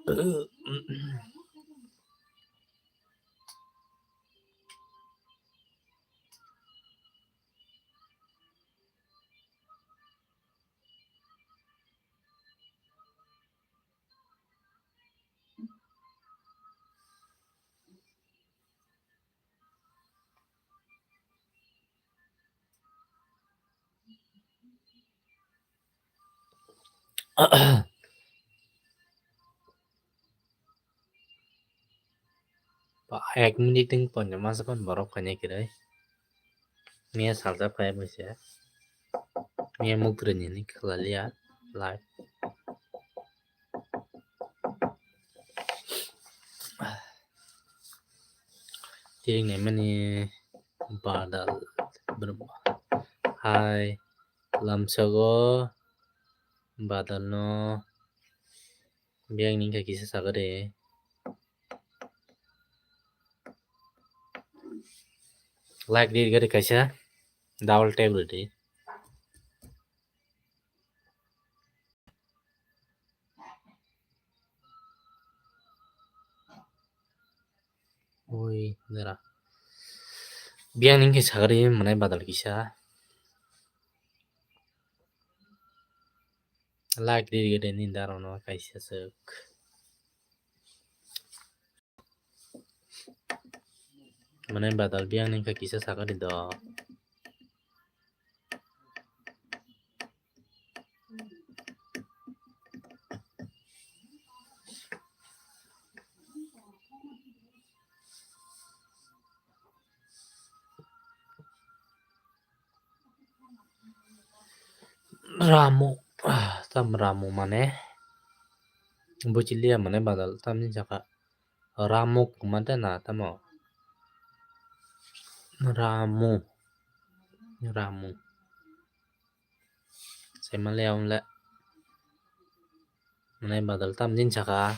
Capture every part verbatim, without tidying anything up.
Ba, ek minute wng pon masa pon borok khainai kwrwi. Miya salsa phai misa. Miya muktrwi nini khlaliya live. Tiring naimani badal. Hai lamsago badalno biyang ni kisa sakari. Like di gari kaisa double tap ridi. Oi, dara. Biyang ni kisa sakari manai badal kisa. Like di gari ni daro no kaisa suk. Mane badal biyang ni kisa sakari do. Ramu, ah, tam ramu mane buchiliya mane badal tam ni jaka. Ramuk mante na tamo. Ramu. Ramu. Saimanle aunle. Mane badal tam din saka.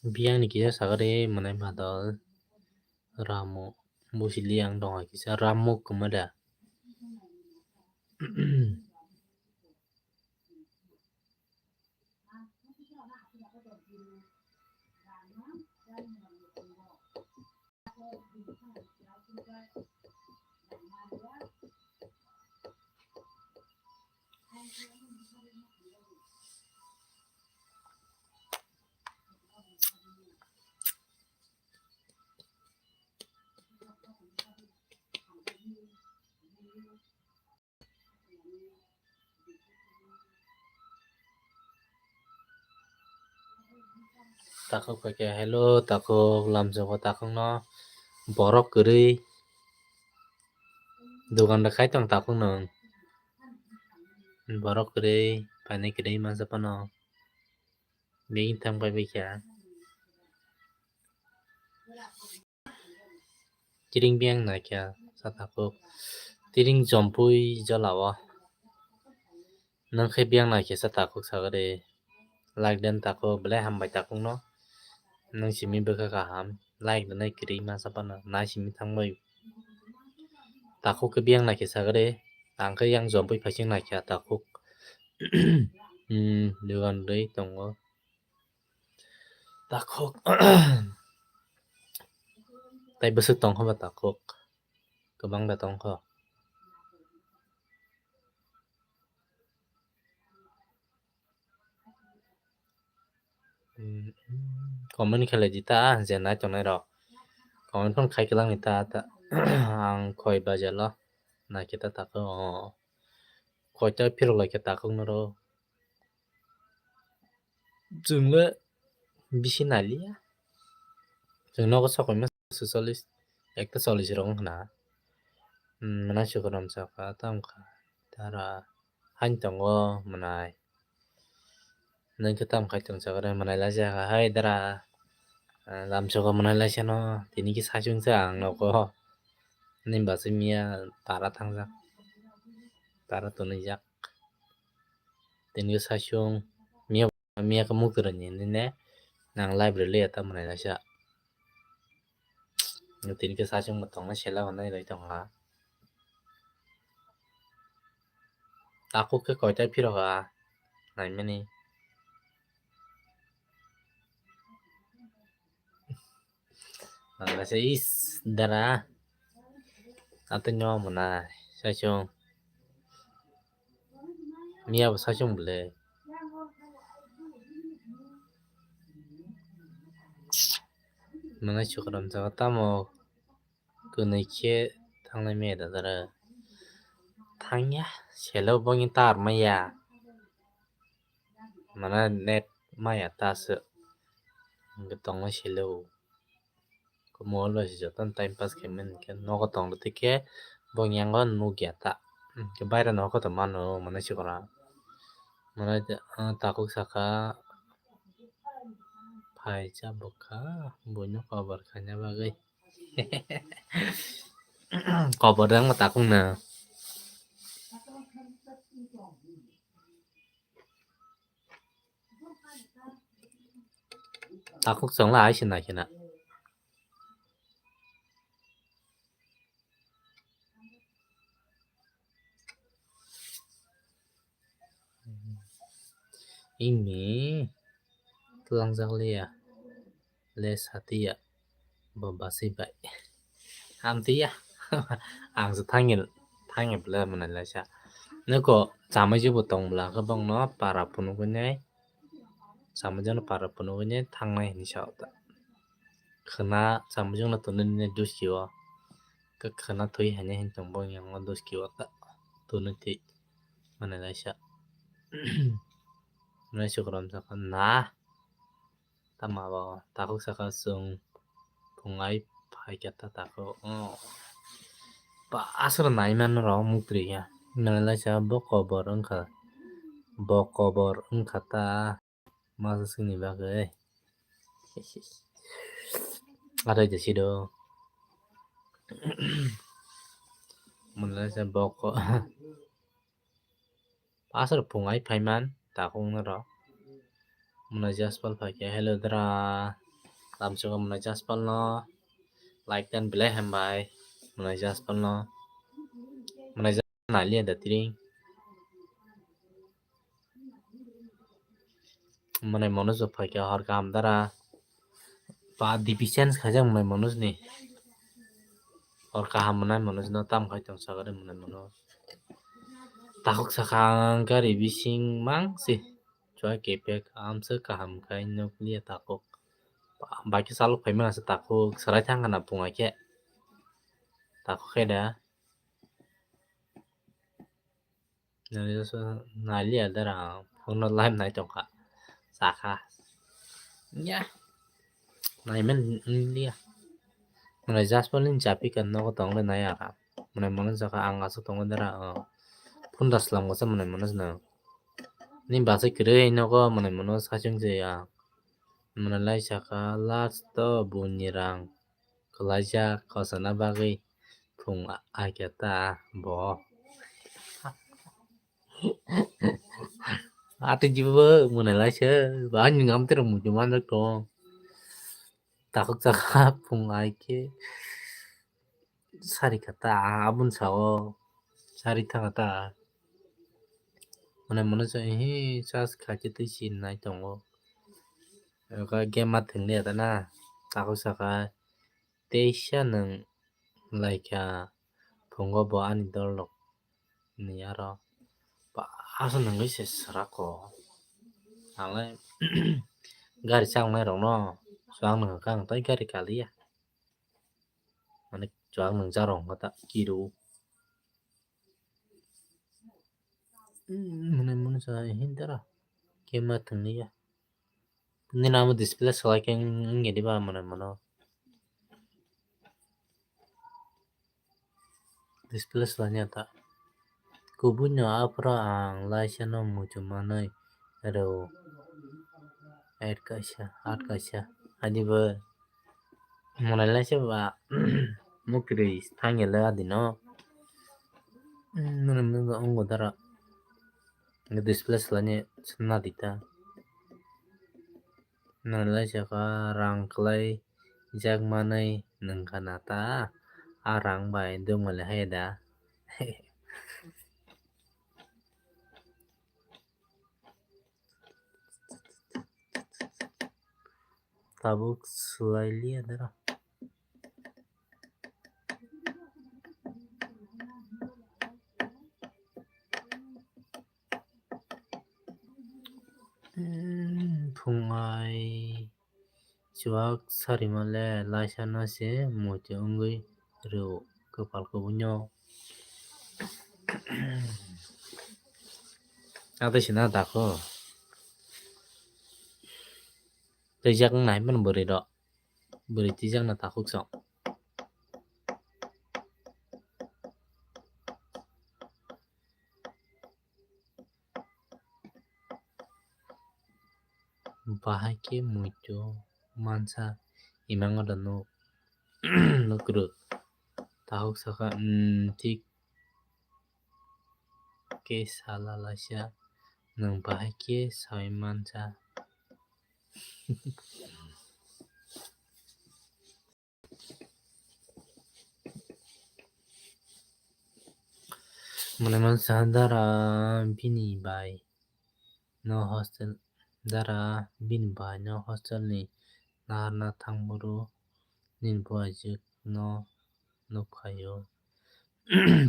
Biyang ni kisa sakari mane badal ramu busi liyang donga kisa ramu kwma da. Takhuk paikha, hello, takhuk, lamsoko takhukno borok kwrwi dogan da khai tong takhukno borok kwrwi painai kwrwi masa phano bini thang pai baikha. Tiring biyang naikha sa takhuk. Tiring jompui jolao. Nang khe biyang naikhe sa takhuk sagade. Like den takhuk, belai hambai takhukno. Nang simi bwkha kaham. Like denai kwrwi masa phano. Nai simi thangbai. Takhuk khe biyang naikhe sagade. Ang khe yang jompui phaising naikha takhuk. Hmm, dogan rwi tongo. Takhuk. Tai bwswk tongkha ba takhuk. Kwbang da tongkha. Hmm, comment khlai di ta, je nai tongnai rok. Comment phone khai kwlangni ta, ta. Ang khoi baja lo. Naikhe ta takhuk. Khoi ta phirok laikhe takhuk noro. Chwng le bisi naliya. Chwng nogo sokoima suchollis, ekta chollis rok wngkha na. Hmm, mwnai sukuram saka tam kha. Tara hain tongo mwnai. Nang khe tam khai tong sakare mwnai laisa kha hai dara. Ah, lamsoko mwnai laisa no. Tini ki sachung sa ang nogo. Nini bwsai miya para thangjak, para tonijak. Tini khe saichung miya, miya khe mukti rwni nini nang library liya ta mwnai laisa. Tini khe saichung bo tongna sela hwnwi rwi tongkha. Takhuk khe koita phirokha naimani. Ang khe is dara. Atwino mwnai saichung. Miya bo saichung bwle. Mwnai chukram jaga tamo kwnwi khe thanglai maya da dara. Thangya, selo bongni tar maya. Mana net maya ta se. Hingke tongma silo. Mobile bai se jotono time pass khaimani hingke nogo tongdo tei khe bo yango nukya ta. Hingke baireno koto mano mwnai sikora. Mwnai, ah, takhuk saka phaisa bwkha buino kobo khaina bagwi. Kobo rwngma takhukno. Takhuk chwngla hai se nai khena. Ini tlangjak liya. Le satiya bo basi bai. Hamtiya. Ang se thangil, thangil bwle mwnai laisa. Noko chamai jubo tong bwla khe bongno para phunugwi nai. Chamai jano para phunugwi nai thangnai hinwi sa ta. Khwna chamai jano tonwi nai duski o. Khe khwna thwi hainai hin tong bong yang o duski o ta. Tonwi thwi mwnai laisa. Mwnai sukram sakha na. Tamo abo takhuk saka chwng phungai phaikha ta takhuk. Oh. Ba aswk naiman rok muktrwi ya. Nalaisa bo kobor wngkha. Bo kobor wngkha ta. Masa sini bagwi. Arai de sido. Mwnai se bo ko. Aswk phungai phaiman takhuk norok. Mwnai Jaspal phaikhe hello dra. Lamsoko mwnai Jaspal no. Like dan belai hambai. Mwnai Jaspal no. Mwnai Jaspal naliya da tring. Mwnai Manoj bo phaikhe hor kaham dara. Pa D P change khaijak mwnai Manoj ni. Hor kaham mwnai Manoj no tam khai tong sagari mwnai Manoj. Takhuk sakha ang gari bising mang si. Chua kepek amsa kaham khai nukliya takhuk. Ba-, bike salok phaimani asa takhuk. Sarai thang kana phunga khe. Takhuk khe da. Naliya dara phone no live nai tongkha. Sakha. Ya. Naiman liya. Mwnai Jaspal ni chapi kan nogo tongle nai ara. Mwnai Manoj sakha ang aswk tongo dara. Phone da slam gasa mwnai Manoj no. Ni bachai kwrwi nogo mwnai Manoj sachung je ya. Mwnai lai sakha last to buni rang. Kwlaijak kochana bagwi phung aikha ta bo. Ati jibo mwnai laisa, bahai ni ngam tero muchung manjak tong. Takhuk chakha phung aikhe sari kha ta, aboni sao sari thangkha ta. Mwnai mwnai sa hi chas khaikhe twi sin nai tongo. Aka game ma thwngli ya ta na, takhuk sakha. Teisa nwng laikha phungo bo ani dol rok ni aro aswk nwngwi se swrako. Ang le gari chaknai rokno chuak nwng kha, ang tai gari kaliya. Mane chuak nwng jarok wngkha ta kiru. Mane mano sa hindara kema thwngya. Nini amo display swlai khe wngya diba mane mano. Display swlai ya ta. Kubui no aphuru ang laisa no muchung manwi rw. Eight kaisa, eight kaisa. Adibo mwnai laisa ba Mukri thangya le adino. Hmm, nini mwngo dara. Display swlaini swnna di ta. Nalai saka rang kwlai jak manai nungkha na ta. A rang bai dongmali hai da. Tabuk swlai liya dara. Hmm, phungai chuak sarima le laisa no se muitu wngwi rw kwpal kubui no. Ate sina dakho. Twijak wng nai mano bwrwi rok. Bwrwi twijak na takhuk song. Bahai khe muitu mansa imango da nuk, nuk rw. Takhuk saka, "Hmm, thik khe sala laisa, nwng bahai khe saui mansa." Mwnai mansa dara bini bai no hostel, dara bini bai no hostel ni naharna thang boro nini buaijwk no nukphaio.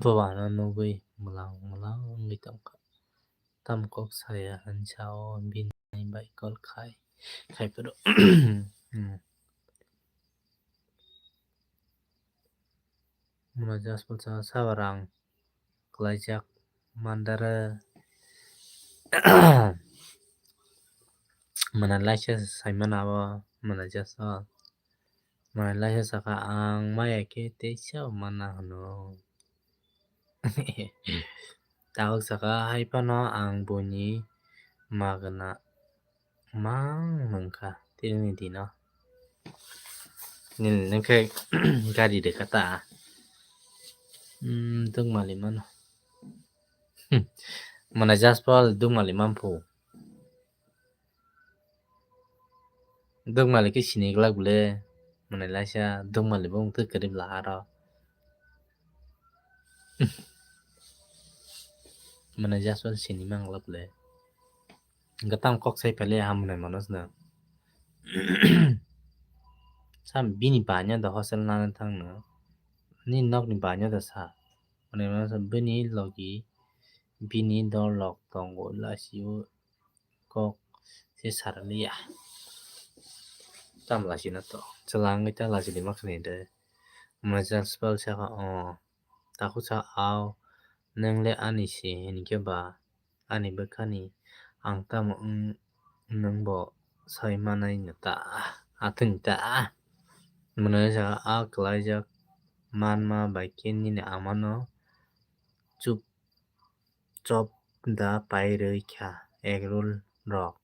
Boba no nugwi mwlang mwlang wngwi tongkha. Tamo kok saya hinsa o bini bai call khai, khai phuru. Hmm. Mwnai Jaspal saka sabo rang kwlaijak mandara. Mwnai laisa saimano abo Mwnai Jaspal. Mwnai laisa saka ang maya khe teisa mana hwno. Tabuk saka hai phano ang buini magwna mang nungkha tini dino. Nini nungkhe gari rwkha ta. Hmm, dukmali mano. Hmm. Mwnai Jaspal dukmali manphu. Dukmali khe sini glak bole. Mwnai laisa dukmali bo wngtwi kwrwi bwla aro. Mwnai Jaspal sini mang glak bole. Hwnkhe tamo kok sai phaile ha mwnai Manoj no. Sa bini bai no da hostel nana thang no. Nini nokni bai no da sa. Mwnai Manoj bini logi bini dol rok tongo lasio. Kok se saraliya. Tam lachina to. Chwla wngwi ta lachidi ma khani de. Mwnai Jaspal saka, o. Takhuk saka, ao. Nwng le ani se hinkhe ba ani bwkhani ang tamo wng nwng bo sai manai no ta. Atwng ta. Mwnai saka, a kwlaijak manma bai khe nini amano chup chop da pai rwi kha egg roll rok.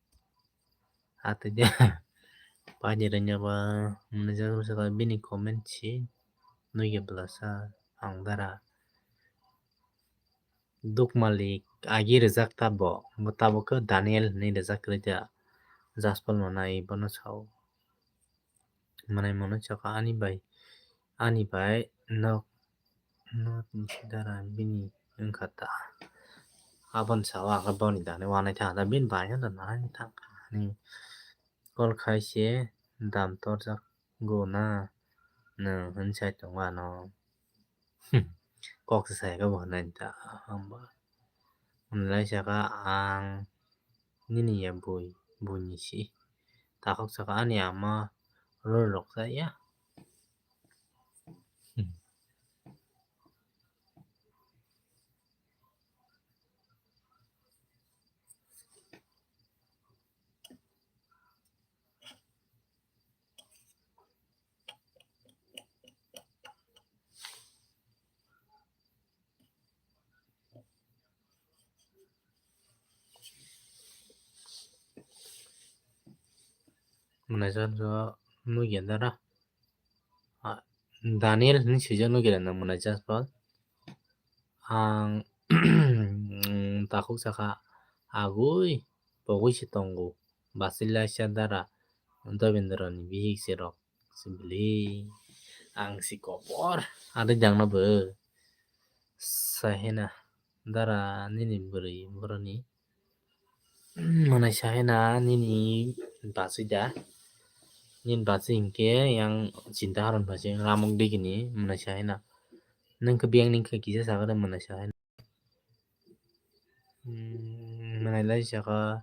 Atwi de paidi rwnya ba mwnai Jaspal saka bini comment si nugya bwlasa ang dara. Dukmali agi rwjak ta bo, bo tabuk khe Daniel hinwi rwjak kwrwi ta Jaspal mwnai bono sao. Mwnai Manoj saka ani bai, ani bai nok, nok ni dara bini wngkha ta. Aboni sao ang khe boni dani wanai thang ta, bini bai no da nai thang kha ni. Call khai se dam torjak go na, nwng hwn sai tong ano. Hmm. Kok se sai khe bo hwnai ta hamba. Hwnlai saka ang nini ya bui, buini si. Takhuk saka ani ama rol rok sa ya. Hmm. Mwnai Jaspal nugya dara. Ah, Daniel hinwi swijak nukya na Mwnaijaswal. Ang takhuk sakha, agwi pogwi se tongo, bachwi laisa dara Dobendra ni bihik se rok. Sibili ang si kopor. Ada jangno bo sahina dara nini bwrwi boroni. Mwnai sahina nini bachwi da. Nini bachwi hinkhe yang chinta haron bachwi ramuk digini mwnai sahina. Nungkhe biyang nungkhe kisa sakha de mwnai sahina. Hmm, mwnai lai sakha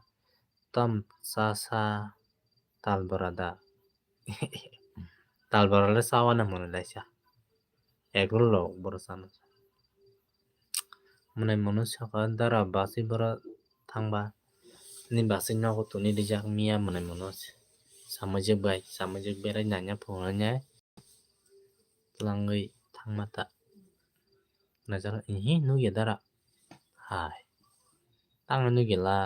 tam chasa tal bora da. Tal bora le chawa na mwnai lai sa. Egg roll rok boro chana. Mwnai mano sakha dara bachwi bora thangba. Ni bachwi nogo tuni rijak miya mwnai mano. Samajwk bai, samajwk berai nanya phunuknai. Twlangwi thangma ta. Mwnai jalo, ihi, nukya dara. Hai. Tangwi nukya la.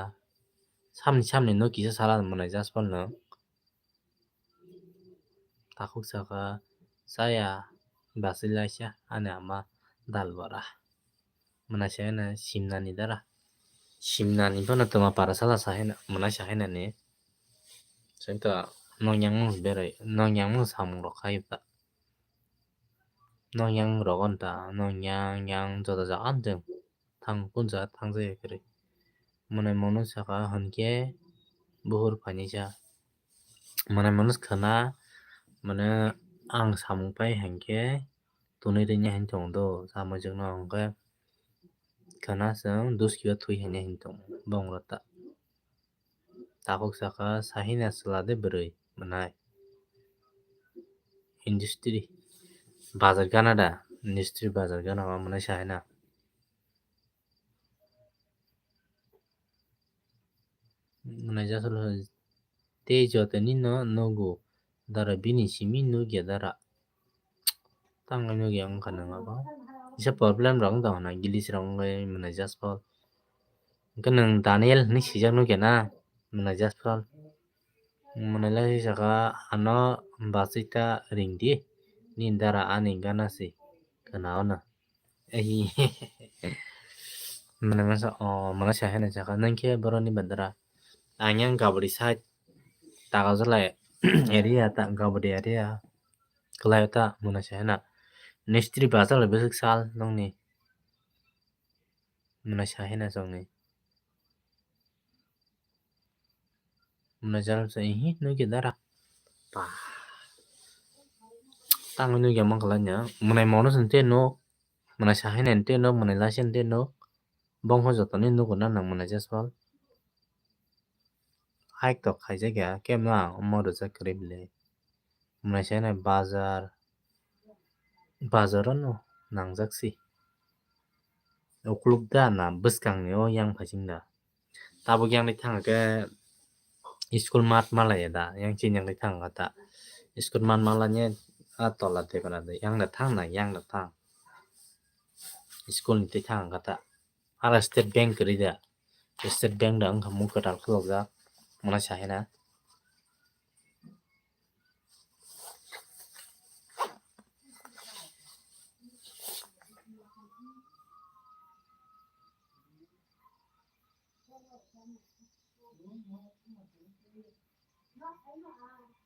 Samni, samni no kisa sala mwnai Jaswal no. Takhuk sakha, chaya, bachwi laisa, ani ama dal bora. Mwnai sahina simnani dara. Simnani bono twma para sala sahina, mwnai sahinani. Sento nong yang mung berai, nong yang mung samung rok khai ta. Nong yang rok on ta, nong yang, yang joto jaga on jeng. Thang kun jaga thang jaya kwrwi. Mwnai mano sakha hwnkhe buhur phainai sa. Mwnai mano khwna, mane ang samung pai hwnkhe tonwi rwnya hin tongo do, samajwkno hwnkhe khwna chwng duski o thwi hwnya hin tongo, bongorok ta. Takhuk sakha, sahina chwla de bwrwi mwnai. Industry. Bazar gana da? Industry bazar gana o mwnai sahina. Mwnai Jaswal tei jotoni no nugo. Dara bini simi nukya dara. Tangwi nukya wngkha nang abo. Kisa problem rok wng tong hwnna, glitch rok wngwi mwnai Jaswal. Hwnkhe nwng Daniel hinwi swijak nukya na mwnai Jaswal. Mwnai lai sakha ano bachwi ta ring di. Nini dara ani gana si. Khwna ono. Ei. Mwnai masa, o, mwnai sa hwnwi sakha, "Nang khe boroni ba dara?" Ang yang Gabodi side, Takarjala area ta, Gabodi area. Kwlai ta, mwnai sa hwnna. Nistri bazar le bwswk sal nongni. Mwnai sa hwnna chongni. Mwnai jalo sa, "Ihi, nukya dara." Pa. Tangwi nukya mankha lanya. Mwnai mano sente nuk. Mwnai sahai nai te nuk, mwnai laisen te nuk. Bongkho jotoni nugo na nang mwnai Jaswal. Hike tok khaijak ya, kebo no ang omo rwjak kwrwi bwle. Mwnai sahai nai bazar. Bazar o no nangjak si. Ukuluk da na bwskang ni o yang phaising da. Tabuk yang ni thang khe school mat malaya da, yang chini yang ni thang kha ta. School mat malanya a tola tebra de, yang da thang na, yang da thang. School ni twi thang kha ta. Ara State Bank kwrwi da. State Bank da wngkha mung kwtal khulukjak. Mwnai sahai na.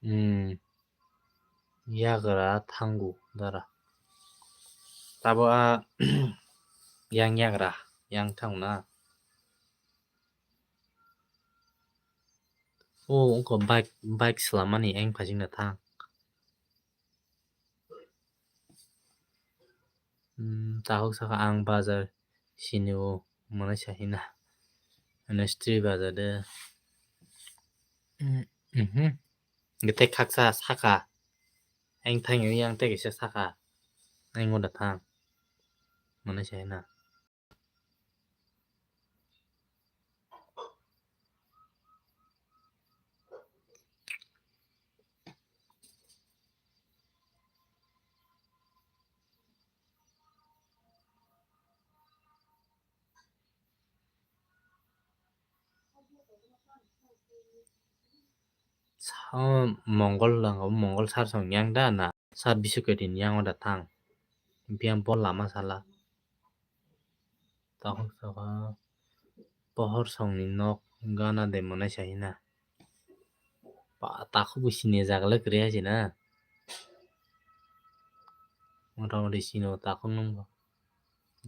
Hmm. Yagra thango dara. Tabo a yang yagra, yang thang na. O, wngkha bike, bike swlamani eng phasingna thang. Hmm, takhuk sakha ang bazar sini o mwnai sahina. Nistri bazar de. Hmm, mhm. Tei khaksa saka. Eng thang yang tei kaisa saka. Eng oda thang. Mwnai sahina. Sa-, o, Mongol lang, o, Mongol sar song yang da na. Sat bisuketi ni yango da thang. Biyang bo lama sala. Takhuk saka pohor songni nok gana de mwnai sahina. Ba, takhuk bo sini jaga le kwrwi hai sina. Mota moti sino takhuk nung bo.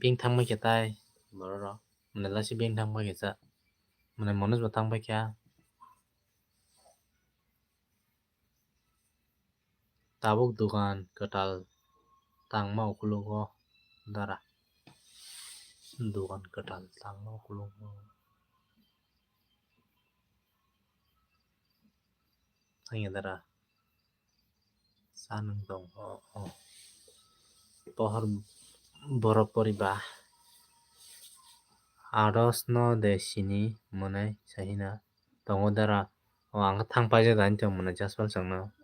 Biyang thangbai khe tai borok rok. Mwnai lasi biyang thangbai khe cha. Mwnai Manoj bo thangbai kha. Tabuk dukan kwtal tangma ukulugo dara. Dukan kwtal tangma ukulugo. Thangya dara. Sanwng tong o, o. Pohor borok poriba. Ados no de sini mwnai sahina. Tongo dara. O ang thang paijak dani tong mwnai jaspal chwngno.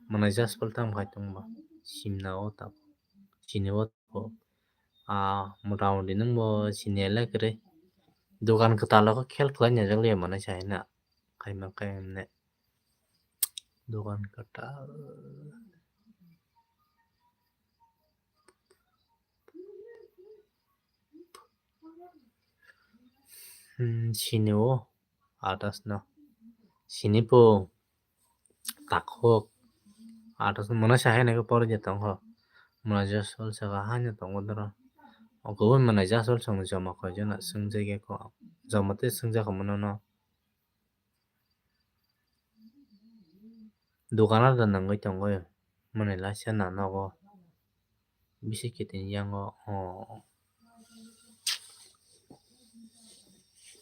Mwnai jaspal tang khai tongba. Simna o ta. Sini o ta. A mota moti nung bo sini le kwrwi. Dukan kwtal o khel khlai naijak liya mwnai sahina. Khaima khaimne. Dukan kwtal. Hmm, sini o atas no. Sini po takhuk. Atas no mwnai sahai nai pori je tong ho. Mwnai jaspal saka haino tongo doro. O kubun mwnai jaspal song joma koi jona swngjak ya ko. Joma tei swngjak kho mwnai no. Dukan o da nangwi tongwi mwnai laisa na nogo bisi kiting yango o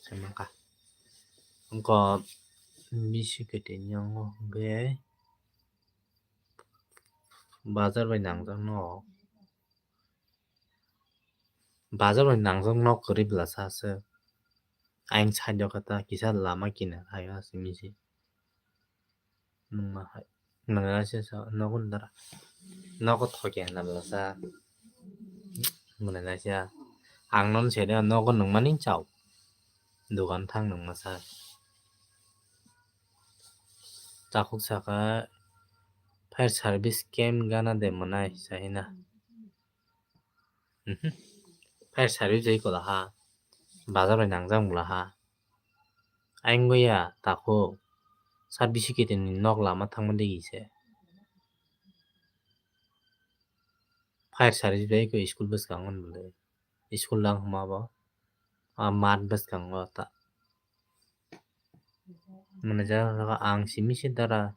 se mangkha wngkha bisi kiting yango hwnkhe bazar bai nangjak no. Bazar bai nangjak nok kwrwi bwlasa aswk. Ayang side o khe ta kisa lama kinar hai o aswk misi. Nungma hai. Mwnai laisa sa nogo nara. Nogo thoke hwnna bwlasa. Mwnai laisa. Ang non sede nogo nungmani chao. Dukan thang nungma sa. Takhuk saka fire service camp gana de mwnai sahina. Mhm. Fire service bai kola ha. Bazar bai nangjak bwla ha. Ayang ya takhuk. Sat bisi kiting ni nok lama thangma digi se. Fire service bai ko school bwskango bwle. School lang hwnma bo. A mat bwskango ta. Mwnai jaga ang simi se dara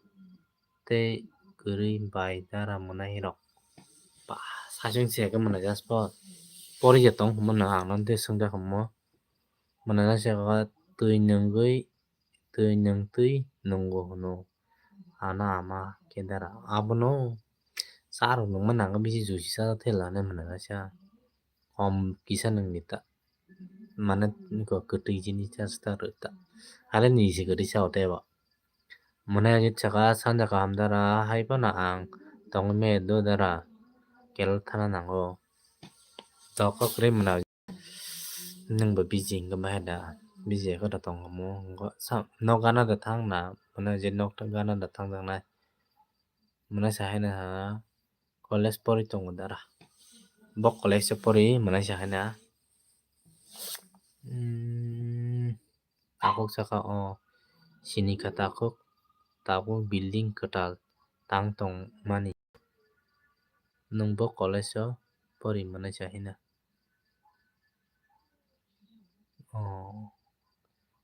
tei kwrwi bai dara mwnai rok. Ba saichung se khe mwnai jaspal pori je tong hwnma no ang no de swngjak hwnmo. Mwnai jaga twi nungwi twi nungtwi nungo hwno. Ano ama khe dara abono sa rok nungma nango bisi juice sa thela hinwi mwnai jaga. Kom kisa nungni ta. Mane niko kwtwi jini chas ta rw ta. Are ni se kwtwi sao tei bo. Mwnai ani saka sanja kaham dara hai phano ang tongwi me do dara kel thana nango. To kok kwrwi mwnai nung bo busy hwnkhe bahai da busy khe da tong omo wngkha sa nok gana da thang na mwnai je nok gana da thang jaknai. Mwnai sa hai na ha. College pori tongo dara. Bo college o pori mwnai sa hai na. Hmm, takhuk saka o sini kha takhuk, tabuk building kwtal tang tong mani. Nwng bo college o pori mwnai sa hai na. Oh.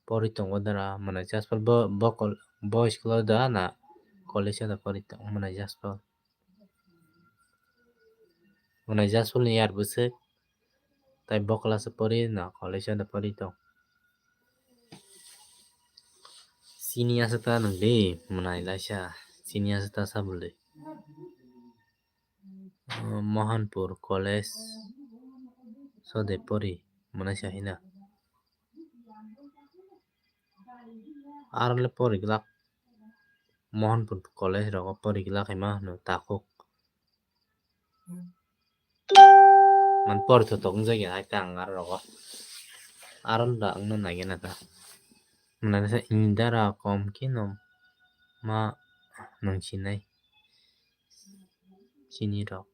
Pori tongo dara mwnai jaspal bo, bo kol-, bo school o da na college o da pori tong mwnai jaspal. Mwnai jaspal ni yar bwswk tai bo class o pori na college o da pori tong. Sini aswk ta nung di mwnai laisa sini aswk ta sa bwlwi. Mohanpur College sode pori mwnai sa hina. Aro le pori glak Mohanpur College rogo pori glak hima hwno takhuk. Man pori thotok wngjakya hai ta ang aro rogo. Aro da wngna naiya na ta. Mwnai sa indara kom khe no ma nung sinai. chini rok.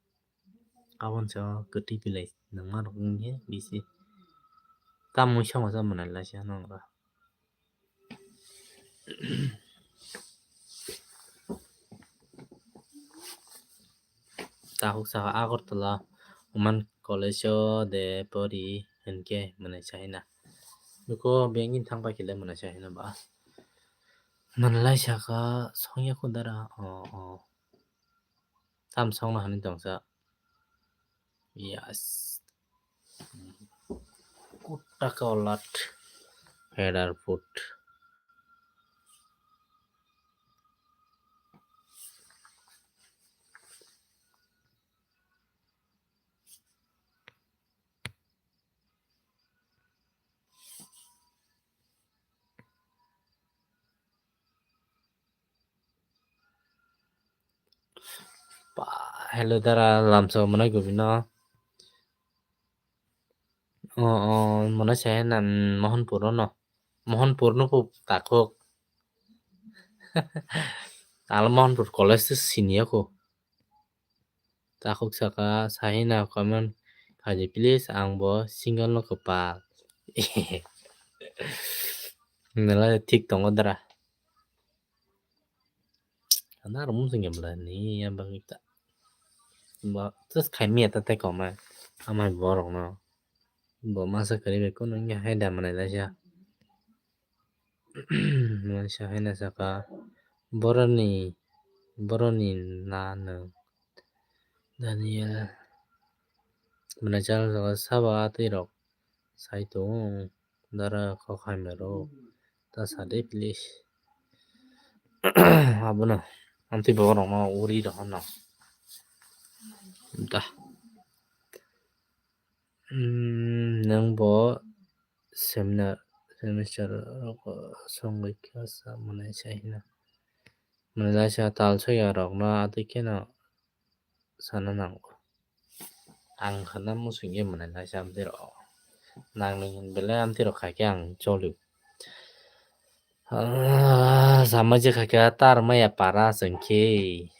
Aboni saka kwtwi bilai nangma rok wngkhe bisi. Tamoni sama sama nai laisa nang ba. Takhuk saka Agartala Women College o de pori hinkhe mwnai sahina. Beko banking thang pai khe le mwnai sahina ba. Mwnai lai saka songya kho dara o o. Tam songna hani tongsa. Yes. Kutta kalat header foot. Pa-, hello dara, lamsa mwnai gubino. O, o, mwnai se na, mm, Mohanpur no. Mohanpur no pu takhuk. Alo Mohanpur college se sini ako. Takhuk saka, sahina comment khaidi please, ang bo single no kwpal. Nala thik tongo dara. Ana rum sing gamla ni ya bagwi ta. Ba, just khai mi ata te koma. Amai borok no. Bo masa kari be kono ngi hai da manai la ja. Masa hai na saka boroni, boroni na no. Daniel. Mwnai chal saka sabo atwi rok sai tongo dara kok hamya rok ta sa de please. Abono amtwi borok no uri rok no da. Hmm, nwng bo seminar semester rok songwi kha sa mwnai sai hino. Mwnai lai sa tal soya rok no atwi kheno sana nango. Ang khana muchungya mwnai lai sa amtwi rok. Nang nung belai amtwi rok khaikhe ang choli. Ah, sama je khaikhe tar maya para chwngkhe.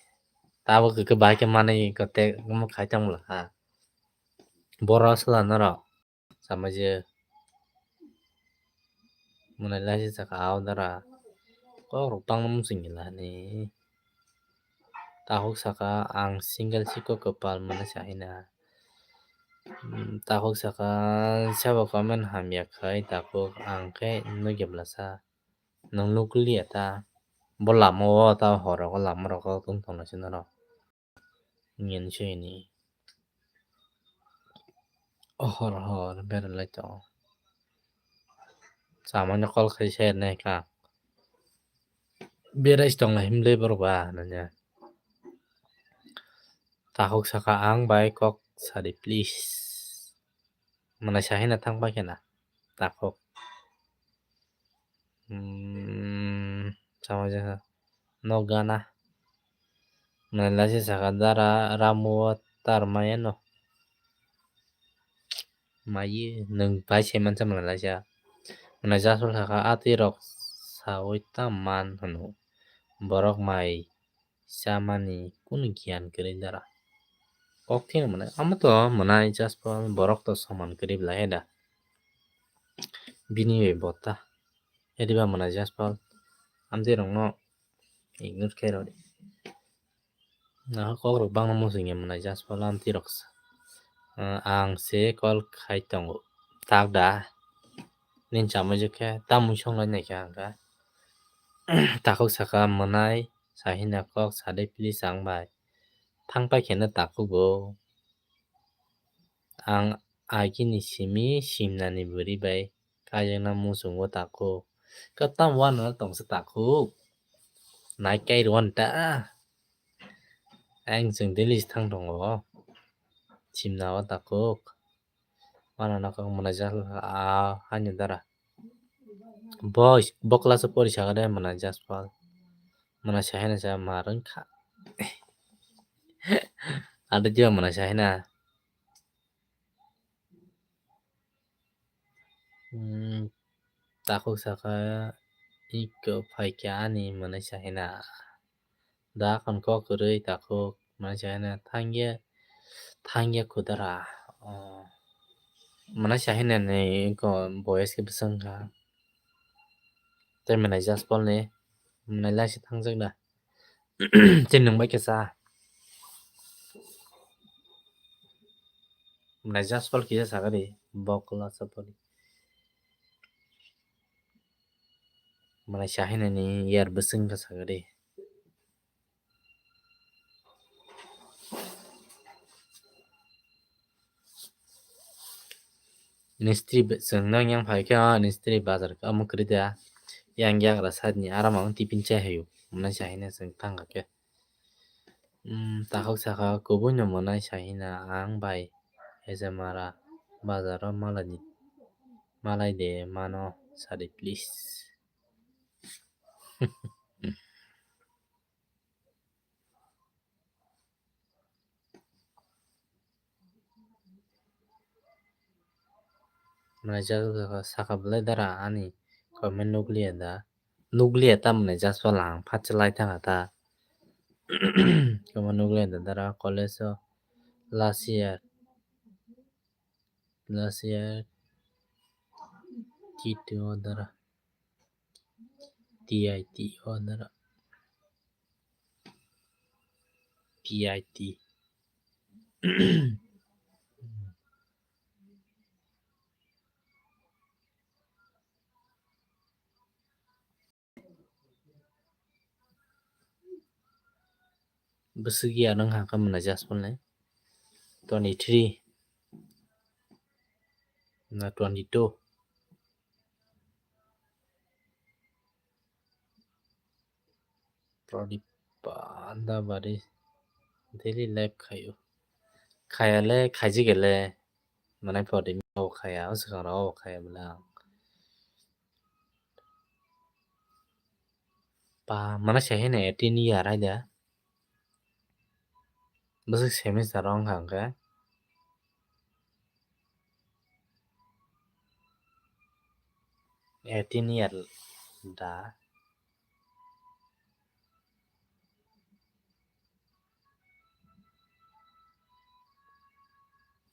Tabo khe bahai khe manwi kotek omo khai tong bwla ha. Boro aswla norok. Sama je mwnai lai se saka o dara. Kok rok bangma muchung gila ni. Takhuk saka ang single si kok kwpal mwnai sa hina. Hmm, takhuk saka sabo comment hamya khai takhuk ang khe nugya bwlasa. Nwng nukliya ta. Bo lama o ta hor rogo lama rogo tong tong nai se norok. Ngen se ni. Hor hor beralai tongo. Samani call khai se nai kha. Berai tong lai himle borok ba nanya. Takhuk saka ang bai kok sadi please. Mwnai sa hina thang pai khena. Takhuk. Hmm, sama je nok gana. Mwnai lai se saka dara ramu tar maya no. Mayi nwng bai se mansa mwnai lai sa. Mwnai jasol saka atwi rok sawi ta man hwno. Borok mai chamani kunu giyan kwrwi dara. Kok theno mwnai, amo to mwnai jasol borok to soman kwrwi bwlai da. Bini bai bota. Ediba mwnai jasol. Amtwi rokno ignore khe rw di. Nahok kok rok bangma muchungya mwnai jasol amtwi rok. Ah, ang se call khai tongo. Tak da. Nini chamai je khe tamung song lai nai khe ang kha. Takhuk saka mwnai sahina kok sadai please ang bai. Thang pai kheno takhuk bo. Ang agini simi simnani bwrwi bai kaijakna muchungo takhuk. Kwtam wanano tongsa takhuk. Nai kai rw ta. Ang chwng daily se thang tongo. Simna o takhuk. Wanano kok mwnai jasol a haino dara. Bo, bo class o pori saka de mwnai jasol. Mwnai sa hino sa ma rwng kha. Ado jiba mwnai sa hino. Hmm, takhuk saka iko phaikha ani mwnai sa hino. Da kon kok kwrwi takhuk Mwnai sahina thangya, thangya kudara. Oh. Mwnai sahina ni ko boys ke bwswng kha. Tei mwnai Jaspal ni, mwnai laisi thangjak da. Tei nwng bai khe cha. Mwnai Jaspal kisa sakari, bokla sapari. Mwnai sahina ni yar bwswng kha sakari. Nistri be-, chwng no yang phai khe, o nistri bazar khe omo kwrwi da. Yang yagra side ni aram ang tiffin chai hayu. Mwnai sahina chwng thang kha khe. Hmm, takhuk sakha kubui no mwnai sahina ang bai Hejamara bazar o malai di, malai de mano sadi please. Mwnai Jaspal sakha belai dara ani comment nukliya da. Nukliya ta mwnai Jaspal ang phat chalai thanga ta. Comment nukliya da dara college o last year. Last year T two o dara. T I T o dara. T I T. Bwswk ya nang ha khe mwnai Jaspal ni. Twenty three na twenty two. Pradip Pandabari daily life khayo. Khaya le khaijik le. Mwnai Pradip o khaya, o swkang rok o khaya bwle ang. Pa, mano se hene eighteen year hai da. Bwswk semester wng kha hwnkhe. Eighteen year da.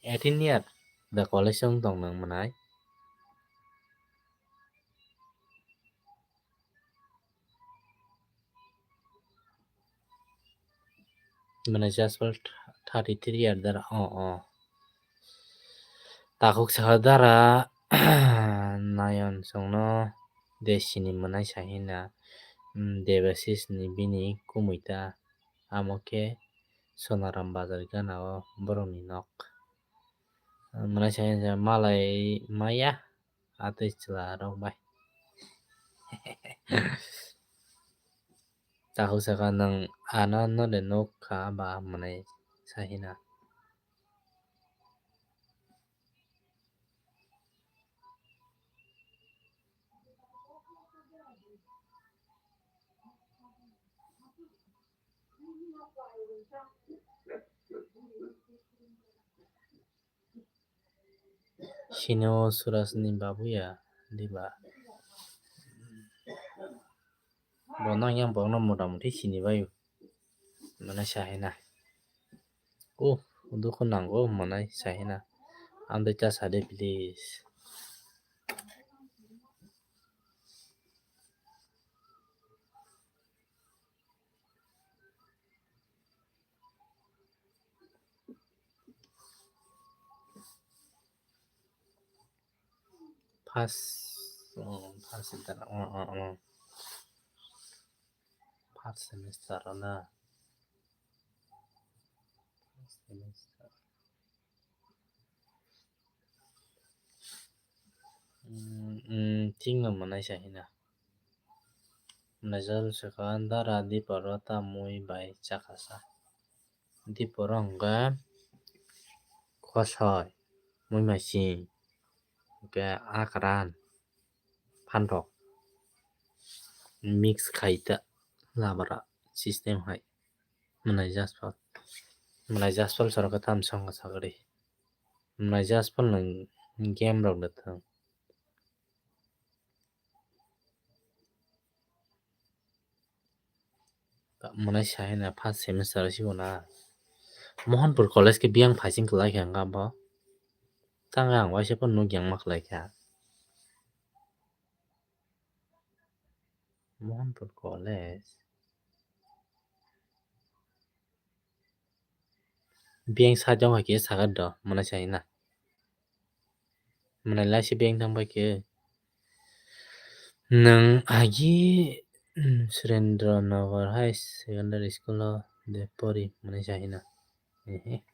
Eighteen year da college wng tong nang mwnai. Mwnai Jaspal thirty three year dara, oh, oh. Takhuk sakha dara, nayon chwngno de sini mwnai sahina, mm, Debasis ni bini kumui ta. Amo khe Sonaram bazar gana o borokni nok. Mwnai sai malai maya atwi chwla rok bai. Takhuk sakha nwng ano no de nuk kha ba mwnai sahina. Sini o Suraj ni babu ya, diba? Bo nang yang bo no mota moti sini bai. Mane sahina. Oh, dukhu nango mane sahina. Ang de cha sade please. First, oh, first semester, oh, oh, oh. First semester na. First semester. Hmm, hmm, thik no mwnai sahina. Mwnai jal swkang dara diparo ta mui bai chakasa. Diporo hwnkhe khosoi, muimasing, hwnkhe akran, phanrok mix khai ta labara system hai. Mwnai jaspal, mwnai jaspal soro khe tam song kha sagri. Mwnai jaspal no game rok le thang. Mwnai sahina first semester o sibo na. Mohanpur College khe biyang phaising kwlai kha wngkha bo. Tang ang waisa phano nukya wngma kwlai kha. Mohanpur College. Biyang side o hai khe sagar do, mwnai sai na. Mwnai lai se biyang thang bai khe. Nwng agi, mm, Surendra Nagar High Secondary School o de pori, mwnai sai na. Ehe.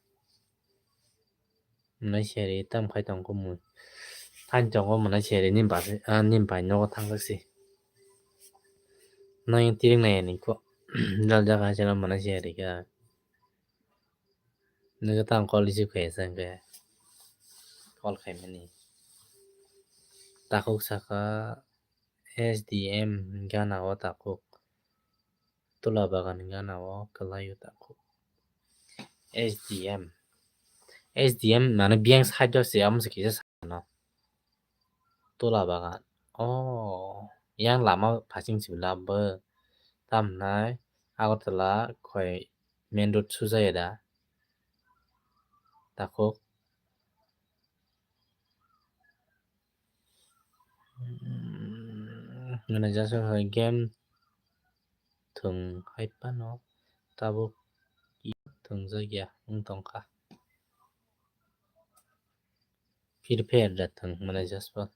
Mwnai seri tam khai tong kho mui. Thain tongo mwnai seri ni bai, ah, ni bai nogo thang jak si. Nang yang tiring nai ani kho. Jal jaga hai chalo mwnai seri kha. Nang tang call receive khai sang khe. Call khai mani. Takhuk saka S D M gana o takhuk. Tula bagan gana o kwlai o takhuk. S D M. S D M mane biyang side o se amo se kisa sano. Tula bagan. Oh, yang lama phasing sibla bo. Tamnai Agartala khoi main road sujaya da. Takhuk. Hmm, mane jasa hai game thwng hai phano tabuk thwng jakya wng tongkha. Free Fire da thwng mane jaspa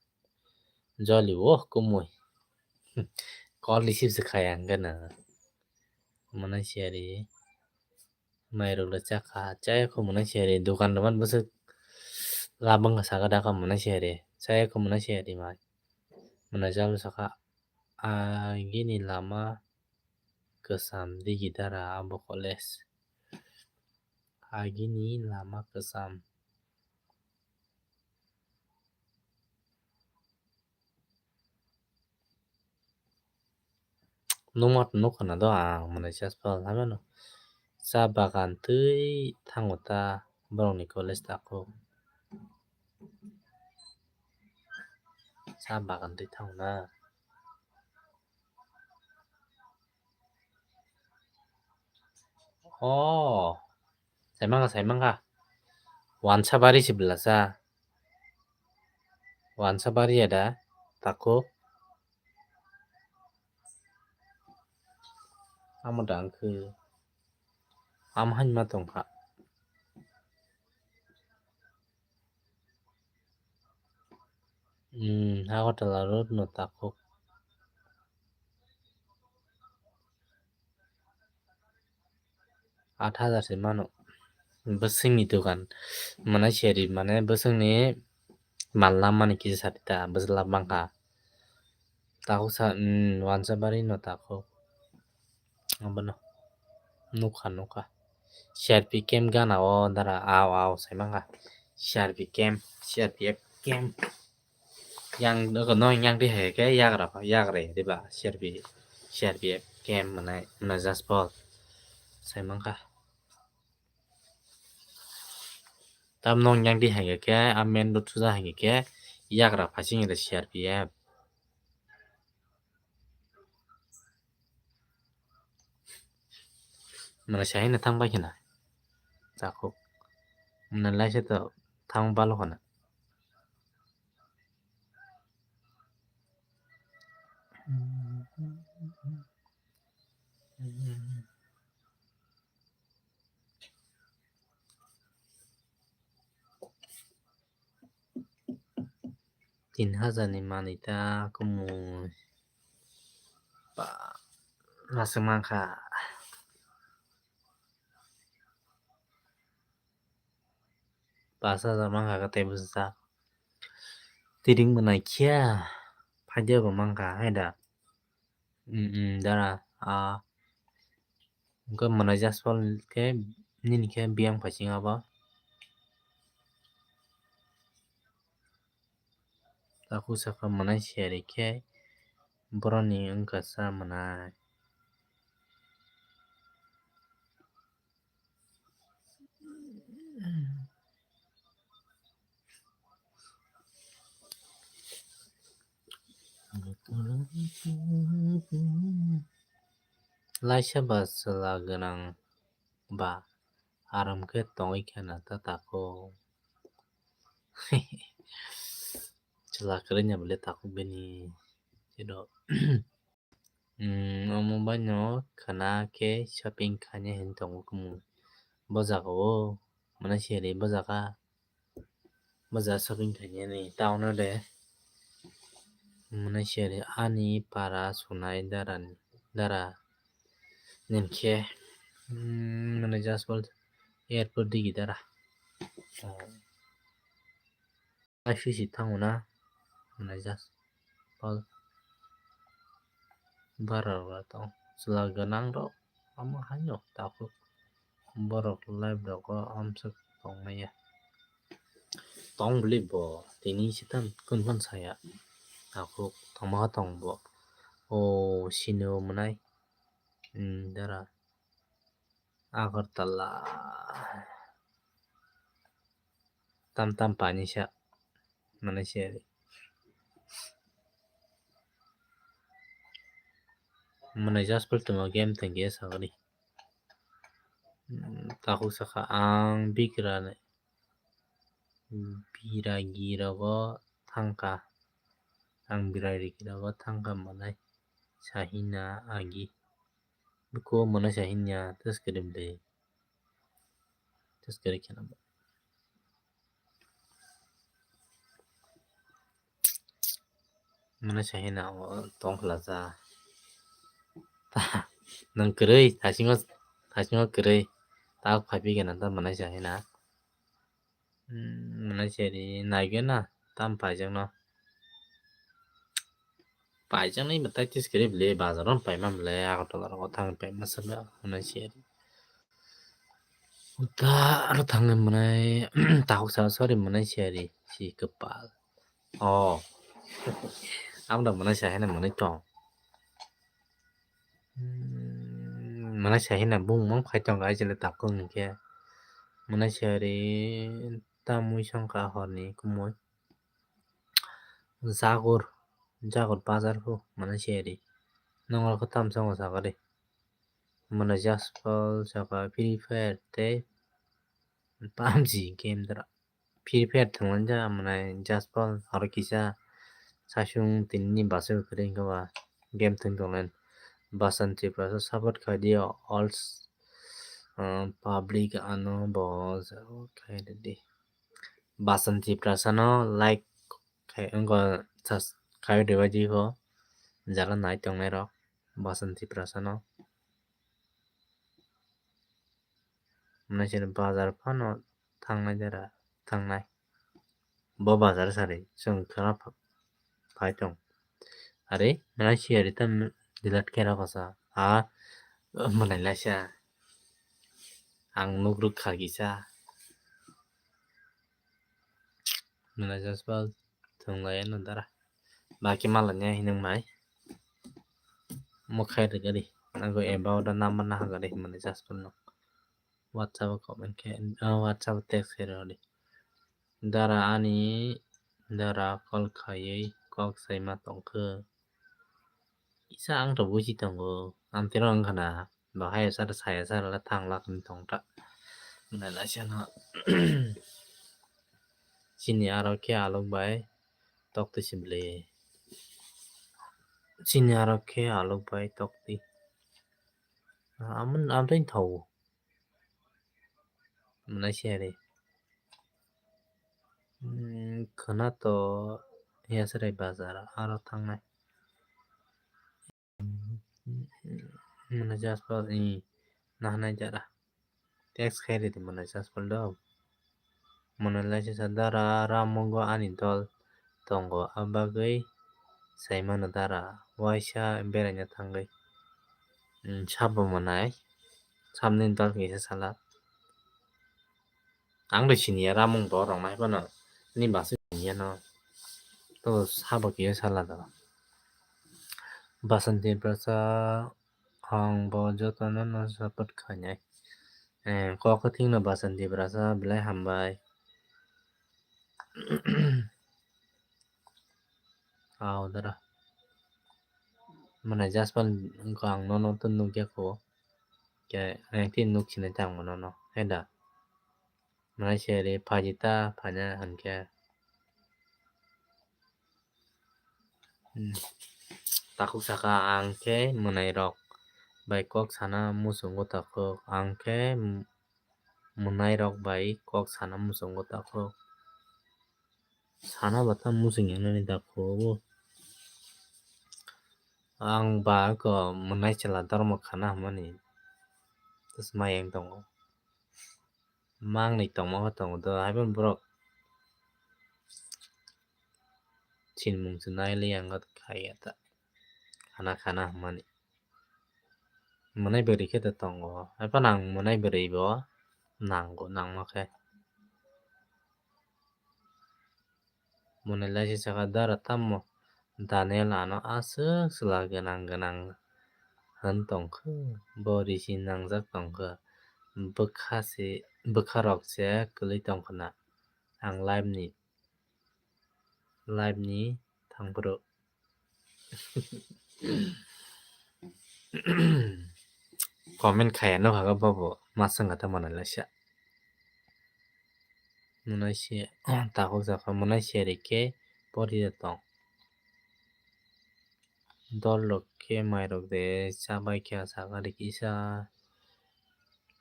joli o kumui call receive se khaya hwnkhe na mane siyari. Mairok le chakha, chaya kho mwnai siyari, dukan rok man bwswk labang kha saka dakha mwnai siyari, chaya kho mwnai siyari mai. Mwnai jalo saka, agini lama kwcham digi dara abo college. Agini lama kwcham. Nukma nukha na do ang mwnai jaspa hamano. Cha bagan twi thango ta borokni college takhuk. Cha bagan twi thango na. Oh, saimangkha, saimangkha. Wansabari se bwlasa. Wansabari ya da, takhuk. Amo da wngkhe. Amo haima tongkha. Hmm, Agartala road no takhuk. Aat hajar se mano. Bwswkni dukan. Mane seri, mane bwswkni mal lamani kisa sari ta, bwswk lab mangkha. Takhuk sa, hmm, Wansabari no takhuk. Abono nukha, nukha. C R P camp gana o dara, aw, aw, saimangkha. C R P camp, C R P F camp. Yang, no, yang di hai khe yagra, yagra diba, C R P, C R P F camp mwnai, mwnai jaspal. Saimangkha. Tam nong yang di hai khe, a main road suja hai khe, yagra phasing de C R P F. Mane sahai na thang bai khna. Takhuk. Mane lai se to thang balo khna. Tin hajar ni manwi ta kumui. Ba, aswk mankha. Pas hajar mankha khe tei bwsajak. Tiring mwnai khiya. Phaidi bo mankha, hai da. Mm, mm, dara, ah, hwnkhe mwnai jaspal khe nini khe biyang phaising abo. Takhuk sakha mwnai siyari khe boroni wngkha cha mwnai. Laisa ba chwla gwnang ba Aram khe tongwi khana ta takhuk. Chwla kwrwini bwle takhuk bini. Chwla. Hmm, omo baino khana khe shopping khainai hinwi tongo kumu. Bo jaga o, mane siyari bo jaga. Bo jaga shopping khainani town o de. Mane siyari ani para sunai dara ni, dara ni khe, hmm, mane just airport digi dara. Ai sisi thango na, mane just pal bara rok tong chwla gwnang rok omo haino takhuk borok life rogo amswk tongmaya. Tong bwlwi bo tini se tam kun phano saya takhuk tongma tong bo o sini o mwnai dara. Agartala tam tam pani sa mane se mane just pal tuma game tengke sagani. Takhuk saka ang bigra biragi rogo thangka ang biragi rogo thangka mane sahina agi. Buko mwnai sa hinya test kwrwi bwle. Test kwrwi kheno. Mwnai sa hina o tong khlasa. Nwng kwrwi thasingo thasingo kwrwi. Ta phaipi gana ta mwnai sa hina. Mwnai seri naigena tam paijakno. Paijaknai bo tei test kwrwi bwle bazaro paima bwle Agartala rogo thangwi paima sabai mwnai seri. Uta aro thangwi mwnai takhuk sa sorry mwnai seri si kwpal. O. Amo da mwnai sa hena mwnai tong. Mwnai sa hena bung mang phai tong ai jele takhuk hwnkhe. Mwnai seri tamwi songkha horni kumui. Jagur, jagur bazar phu mwnai seri. Nongol khe tam songo sakari. Mwnai jaspal saka Free Fire tei PUBG game dara. Free Fire thwngmani ja mwnai jaspal aro kisa sasung tinini bwswk kwrwi wngkha ba game thwng tongnai. Basan Tiprasa support khaidi all, uh, public ano bo khaidi. Basan Tiprasa no like khai wngkha khai rwbaidi kho jara nai tongnai rok Basan Tiprasa no. Mwnai sini bazar phano thangnai jara thangnai. Bo bazar sari chwng khwna phai tong. Are mwnai siyari ta delete khe rw kasa. A mwnai laisa. Ang nuk rwk kha kisa. Mwnai jaspal thwng lai ano dara. Baki malanya hinung mai. Mo khai rwgari. Nago about a number na hagari mwnai jaspal no. WhatsApp o comment khe, ah, WhatsApp o text khe rw di. Dara ani dara call khaiwi kok saima tongkhe. Kisa ang to buji tongo. Ang tino wngkha na. Bahai sar saya sar la thang lak ni tong ta. Mwnai laisa no. Chini aro khe alok bai tok twi si bwle. Chini aro khe alok bai tok twi. Amun amtwi thau. Mwnai siyari. Hmm, khwna to Yasrai bazar aro thangnai. Mwnai jaspal i nahanai jara. Text khai ridi mwnai jaspal do. Mwnai laisa sa dara ramungo ani dol tongo abagwi saimano dara waisa beraina thangwi. Hmm, sabo mwnai. Samni dol kisa sala. Ang de siniya ramung bo rok nai phano. Ni basi siniya no. To sabo kisa sala da. Basan Tiprasa ang bo joto no no support khainai. Eh, kok thing no Basan Tiprasa belai hambai. Aw dara. Mwnai jaspal ang nono to nukya kho. Khe ang tin nuk sinai tang mano no. Heda. Mwnai seri phaidi ta phaina hinkhe. Hmm. Takhuk saka ang khe mwnairok bai kok sana muchungo takhuk. Ang khe m-, mwnairok bai kok sana muchungo takhuk. Sana bata muchung yangnani takhuk. Ang ba ko mwnai chwla dormo khana hwnmani. Tasma yang tongo. Mangnwi tongma khe tongo do, haiphano borok sinimung se nai li ang kha ya ta. Khana khana hwnmani. Mwnai bwrwi khe ta tongo. Haiphano ang mwnai bwrwi bo nango, nangma khe. Mwnai laisa saka, "Dara tamo Daniel ano aswk chwla gwnang gwnang hwn tongkha, bo risi nangjak tongkha, bwkha se, bwkha rok se kwlwi tongkha na, ang live ni, live ni thangphuru." Comment khaya no haga bobo, ma swngkha ta mwnai laisa. Mwnai se, takhuk saka mwnai seri khe pori ya tong. Dol rok khe mai rok de chabai khe saka ri kisa.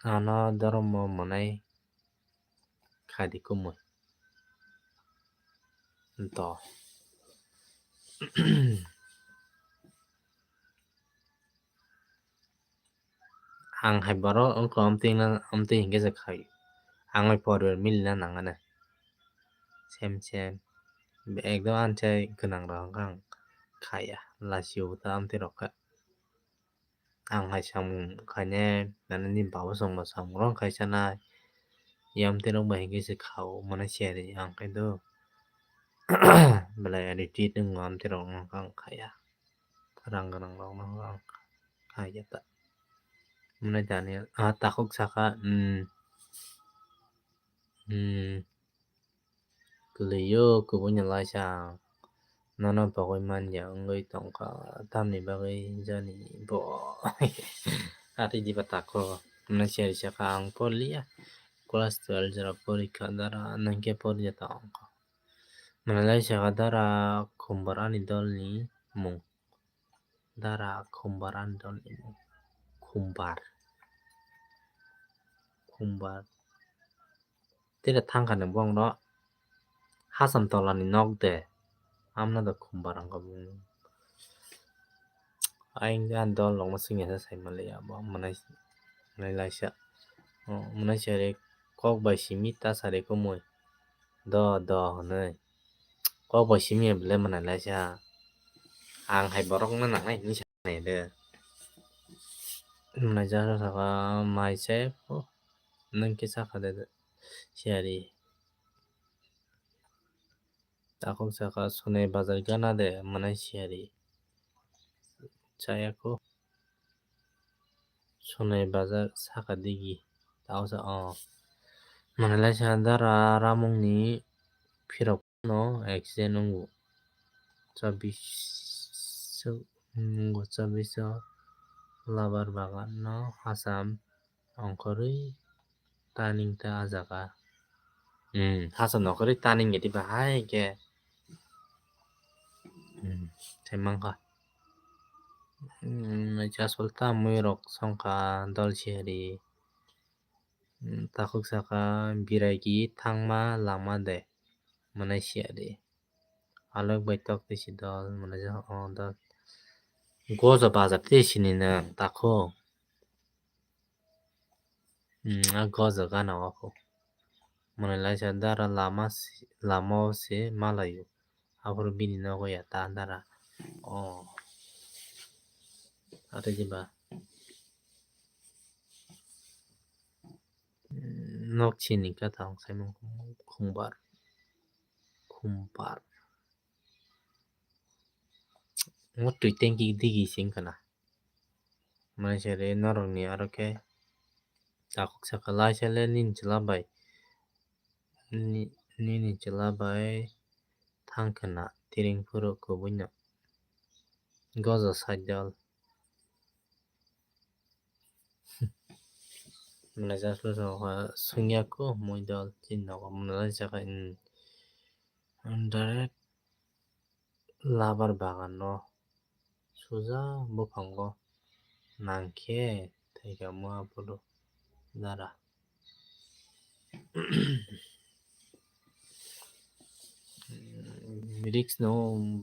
Ano dormo mwnai khadi kumui. To. Ang hai borok wngkha amtwi na, amtwi hinkhe se khai. Ang bai poribar milina nangani. Sem sem. Ekdom ani chai gwnang rok wngkha ang khaya. Lachio ta amtwi rok kha. Ang hai samung khainai, nani ni babo chwngbo samung rok khai chanai. Yamtwi rok bai hinkhe se khao mwnai seri ang khai do. Belai adi tit wng amtwi rok wngkha ang khaya. Rang gwnang rok no ang kha ya ta. Mwnai Daniel, ah, takhuk saka, hmm, hmm, kwlwi o, kubui no laisa ang. Nono bagwi man ya wngwi tongkha, tamni bagwi jani bo. Ati diba takhuk, mwnai seri saka ang porliya, class twelve jora porikha dara, nwng khe porya tongkha. Mwnai lai saka dara Khumbar ani dolni mung. Dara Khumbar ani dolni mung. Khumbar. Khumbar. Tira thangkha ni bongno Hasam tolani nok de. Amno do Khumbar wngkha bung. Ayang ani dol rokno swngya sa sai manliya bo mwnai, mwnai laisa. Oh, mwnai sari kok bai simi ta sari kumui. Do, do, hwnwi. Kok bai simi ya belai mwnai laisa. Ang hai borokno nangnai hwnwi sanai de. Mwnai jasa saka mai se, oh, nwng khe sakha de, de, siyari. Takhuk saka Sonai bazar gana de mwnai siyari. Chayako. Sonai bazar saka digi. Tausa, oh. Mwnai laisa dara ramungni phirok no accident wngo. Chabbish, wngo chabbish o labar bagan no Hasam ongkhorwi taning ta ah jaga. Hmm, Hasam ongkhorwi taning geti bahai khe. Hmm, sai mankha. Hmm, asol ta mui rok songkha dol sihari. Hmm, takhuk saka birai ki thangma lama de. Mwnai siyari. Alok bai tok twi si dol, mwnai ja o dol. Goja bazar twi sini nang takhuk. Hmm, a goja gana o kho. Mwnai laisa dara lama si, lama o se malaio. Aphuru bini nogo ya ta dara. Oh. Ate jiba. Nok chini kha tang saimung Khumbar. Khumbar. Ngo twi tengki digi sing kana. Mwnai sari norokni aro khe takhuk saka laisa le nini chwla bai. Ni-, nini chwla bai thang khna tiring phuru kubui no. Goja side dol. Mwnai just po songkha sungya ko mui dol chini nogo mwnai lai saka, hmm. Direct labar bagan no suja buphango nangkhe thaika mua phuru dara. Risk no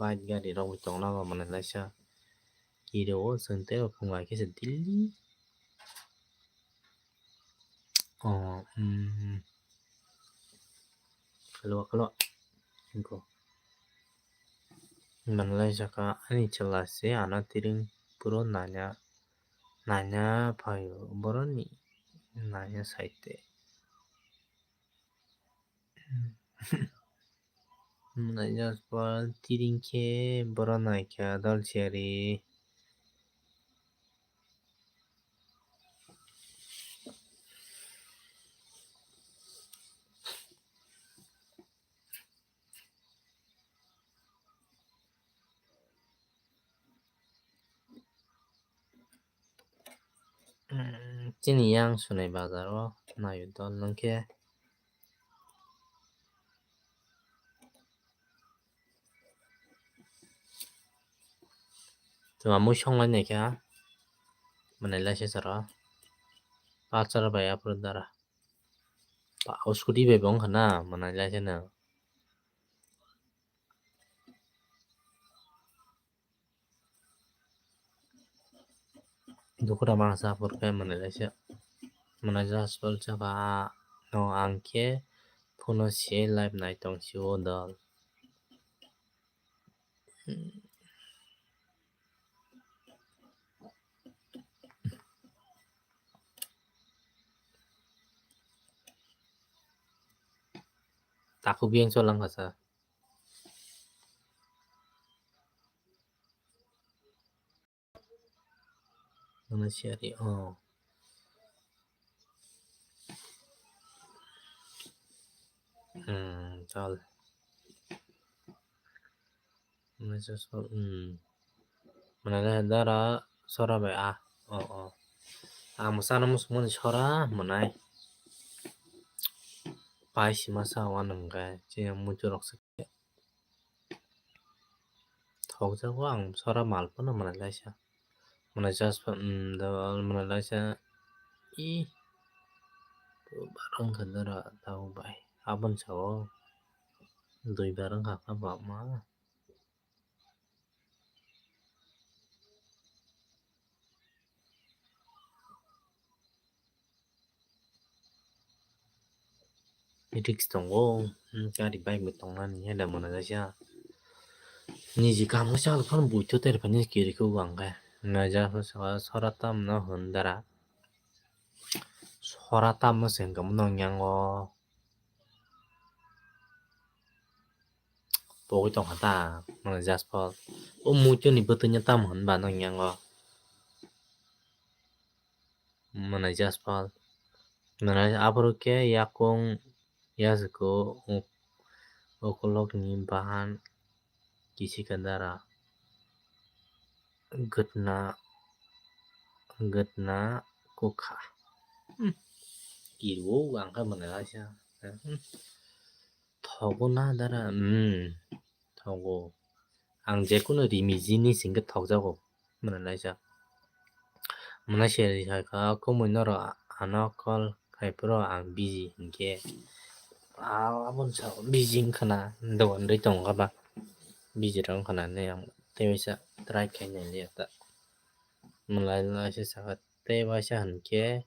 bike gari rok bo tongna ba mwnai laisa. Kiri o chwng tei o phunga khe se daily. Oh, mm. Hello, hello. Go. Mwnai laisa ka ani chwla se ano tiring puro nanya, nanya phaio boroni nanya saite. Mwnai just po tiring khe borok naikha dol siyari. Hmm, chini yang sunai bazar o naio dol nangkhe. Tuma mui songlai naikha. Mwnai laisa sara. Pulsar bai aphuru dara. Pa, o scooty bai bo wngkha na, mwnai laisa no. Dukura mangsa phur khe mwnai laisa. Mwnai just po saka no ang khe phuno se live nai tong sio dol. Takhuk biyang cholang kha sa. Ano siyari, oh. Hmm, chal. Mwnai just po, hmm. Mwnai le dara sora bai, ah. Oh, oh. Ang mwsano mwsukmani sora mwnai. Pai sima sa wanang khe, chini muitu rok se. Thokjago ang sora mal phano mwnai laisa. Mwnai just po, hmm, dol mwnai laisa. I. Barang khe dara tau bai. Aboni sao. Dui barang kha kha bama. Risk tongo, hmm, gari bike bo tongnani hai da mwnai laisa. Niji kaham khe chal phano buitho tere phani kiri khe bang khe. Naija sora tamno hwn dara. Sora tamno se hwnkhe mwnang yango. Pogwi tongkha ta, mwnai just po. O muitu ni bwtwi no tamo hwn ba nang yango. Mwnai just po. Mwnai aphuru khe yakung yasku uk-, ukulok ni bahan kisika dara. Gwtna, gwtna kukha. Hmm. Kiriwo ang khe mwnai laisa. Hmm. Thogo na dara, hmm, thogo. Ang jekunu rimi jinis hinkhe thokjago, mwnai laisa. Mwnai se ri hai kha, kumui norok ano call khai phuru ang busy hinkhe. Ah, aboni sao busy wngkha na, dogan rwi tongo ba. Busy rok wngkha na hinwi ang tei waisa try khai nai liya ta. Mwnai laisa sakha tei waisa hinkhe,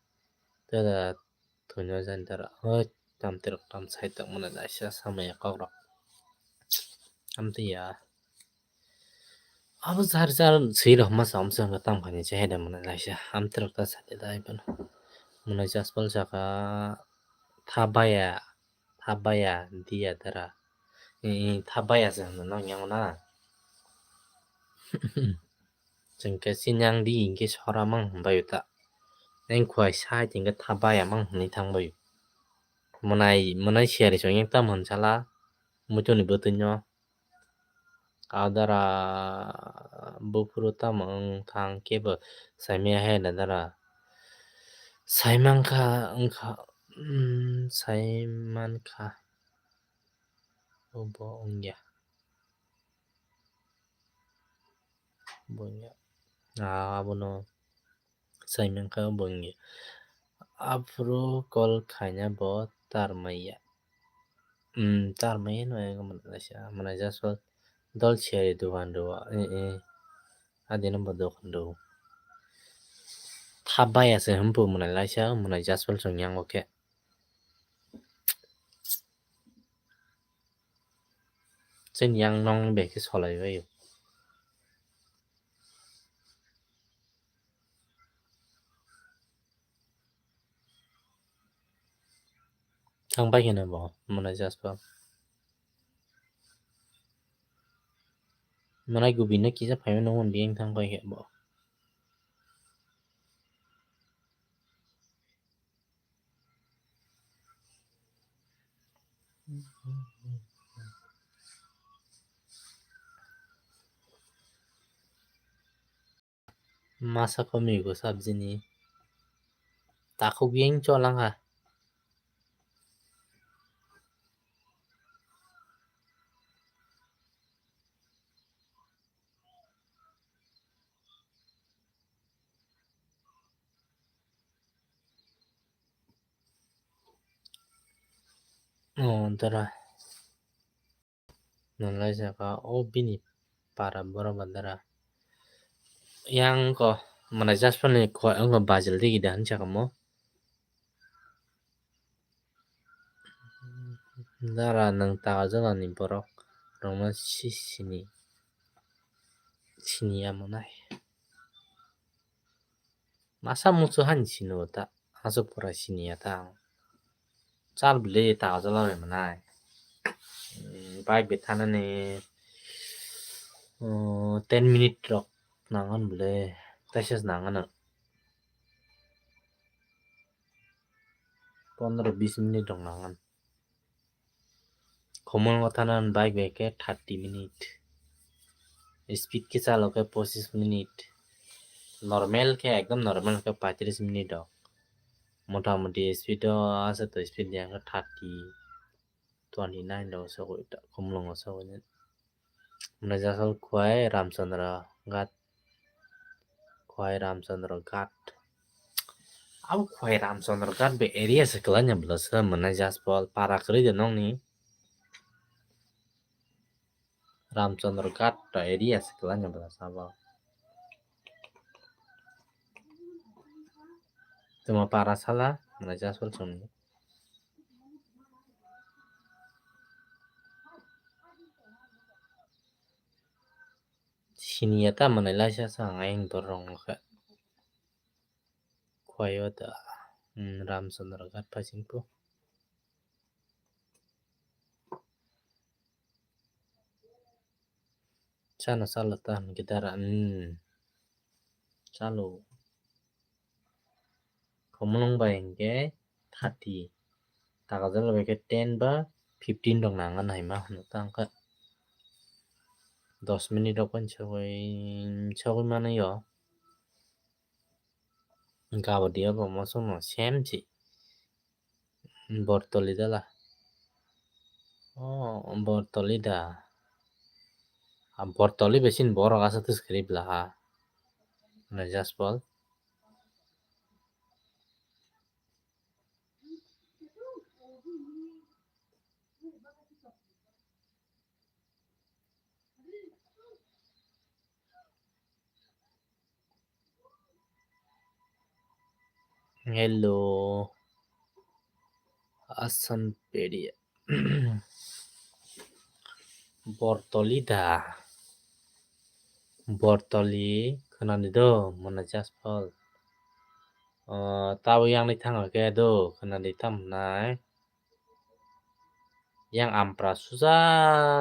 tei da Thwino jani dara. Hoi, tamtwrwk tam saitok mwnai laisa samaya kokrok. Amtwi ya. Abo jar jar swi rok ma sam se wngkha tam khaini se hede mwnai laisa. Amtwrwk ta sadi dai bono. Mwnai jaspal saka thabaya, thabaya diya dara. I, i, thabaya se hwnwi nang yang na. Chwng khe chini ang di hinkhe sora mang hwnbaio ta. Engkhwai sai hinkhe thabaya mang hwnwi thangbaio. Mwnai, mwnai siyari chwng yang tam hwn sala, muitu ni bwtwi no. Adara buphuru tamo wng thang kebo saimaya hai da dara. Saimankha wngkha, mm, saimankha. Obo wngya. Obo wngya. Ah, abono saimankha obo wngya. Aphuru call khaina bo tar maya. Hmm, tar maya no ego mwnai laisa. Mwnai Jaswal dol siyari dogan rwo. Eh, eh. Adino bo dogan rwo. Tha baya se hwnpu mwnai laisa, mwnai Jaswal chwng yango khe. Chini yang nong bai khe solai bai o. Thang pai kheno bo, mwnai Jaswal. Mwnai Gobi no kisa phaimano hwn biyang thang pai khe bo. Masa komi go sabjini. Takhuk yang cholang ha. Oh, dara. Nalai saka, o bini para borok ba dara. Yang ko, mana Jaswal ni ko, ang ko bajil digi da, han saka mo. Dara nang ta jala ni borok, rong ma si sini. Sini ya mo nai. Masa musu han sino ta, aso pura sini ya ta. Chal bile ta jala be manai. Hmm, bike be thana ni, oh, ten minute rok nangan bile, taisa nangan. Pondro bis minute rok nangan. Khumulwngo thana bike bai khe thirty minute. Speed khe chalo khe pochis minute. Normal khe, ekdom normal khe paitris minute rok. Motamoti speed o asa to speed yang khe thirty, twenty nine rok sogwi ta, Khumulwngo sogwi. Mwnai Jaswal Khwai Ramchandra Ghat. Khwai Ramchandra Ghat. Abo Khwai Ramchandra Ghat be area se kwlai nya bwla se mwnai Jaswal para kwrwi de nokni. Ramchandra Ghat to area se kwlai nya bwla se abo. Tuma para sala mwnai Jaswal chwngni. Siniya ta mwnai laisa sa ang ayang dor rong khe. Khwai o ta, hmm, Ramchandra Ghat phai sing po. Chano chalo ta hwn khe dara, hmm. Chalo. Khumulwng bai hinkhe thirty. Takajala bai khe ten ba fifteen rok nangan hai ma hwnwi ta wngkha. Dos minute rok bai sogwi, sogwi manwi o. Gabodi abo mosongno sem si. Bortoli dala. Oh, Bortoli da. Ah, Bortoli besin borok asa tus kiri bela ha. Na Jaspal. Hello. Assam pedia. Bortoli da. Bortoli khwnani do, mona Jaspal. Oh, tabo yang ni thang khe do, khwnani tam nai. Yang ampra suja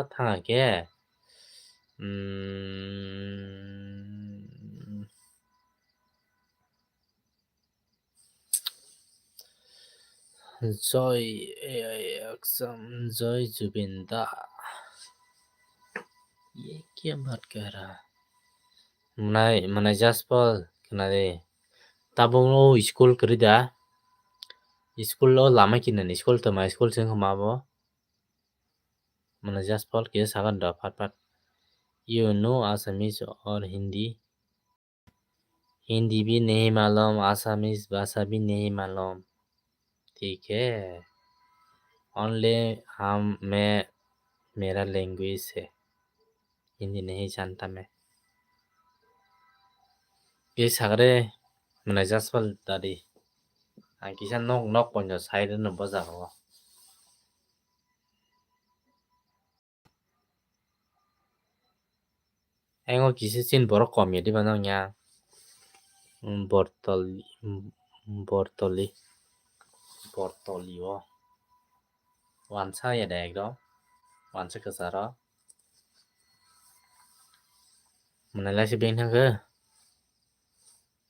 thang khe. Hmm. Joy, eh, eh, aksam, Joy Jubin da. Ye kya baat kar raha? Manai, manai Jaspal, khwnadi. Tabuk no school kwrwi da? School o lama kinani school toma school sing khoma abo. Mane Jaspal kisa sagan da phat phat. You know Assamese or Hindi? Hindi bhi nahi malum, Assamese bhasha bhi nahi malum. ठीक है, only हम, मैं, मेरा language है, हिंदी नहीं जानता मैं। Kisa sagre, mane Jaspal dadi. Ang kisa nok nok ponjo side no bojago. Engo kisa chin borok kom ya diba nang ya. Bortoli, bortoli, bortoli o. Wansa ya da ekdom. Wansa kwcharo. Mane laisi beng thangkhe.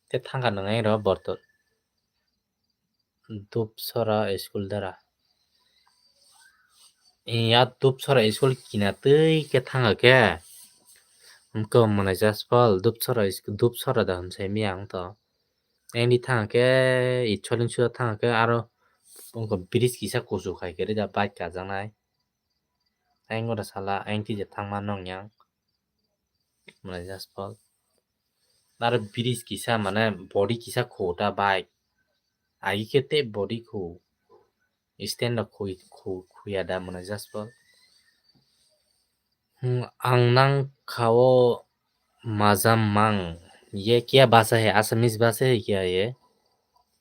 Te thangkha nang ero bortol. Dupsora school dara. Ya Dupsora school kina twi khe thangkha khe. Wngkha mane Jaspal Dupsora sk-, Dupsora da hwn sai miya ang to. Engdi thangkha khe Itsoling suda thangkha khe aro wngkha bridge kisa kuchuk hai khe rida bike kajaknai. Engora sala engti je thangma nong yang. Mane Jaspal. Aro bridge kisa mane body kisa kho ta bike. Agi khe te body kho. Stand rok khui, khu-, khuya da mane Jaspal. Hmm, ang nang khao majam mang. Ye kya bhasha hai? Assamese bhasha hai kya ye?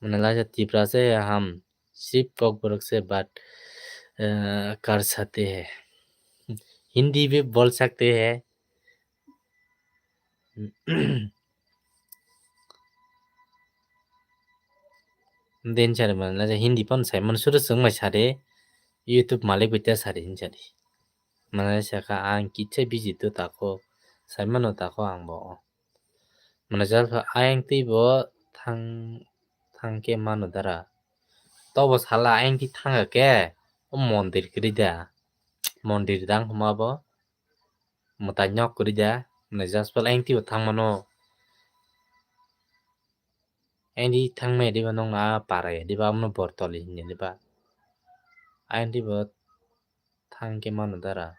Mane laisa Tipra se ham. सिर्फ कॉकबरक से बात, अ, कर सकते हैं। हिंदी भी बोल सकते हैं। Din sari man, laja Hindi pon sai man suru sung mai sari, YouTube malik bita sari hin sari. Mana saka ang kitse busy to tako, sai mano tako ang bo. Mane jal ayang twi bo thang, thang khe mano dara. Tobo sala ayang twi thang khe o mondir kwrwi da. Mondir dang huma bo. Mwtai nok kwrwi da. Mane Jaspal ayang twi bo thang mano. Ayang twi thang maya diba nong na para ya diba amno bortoli hinye diba. Ayang twi bo thang khe mano dara.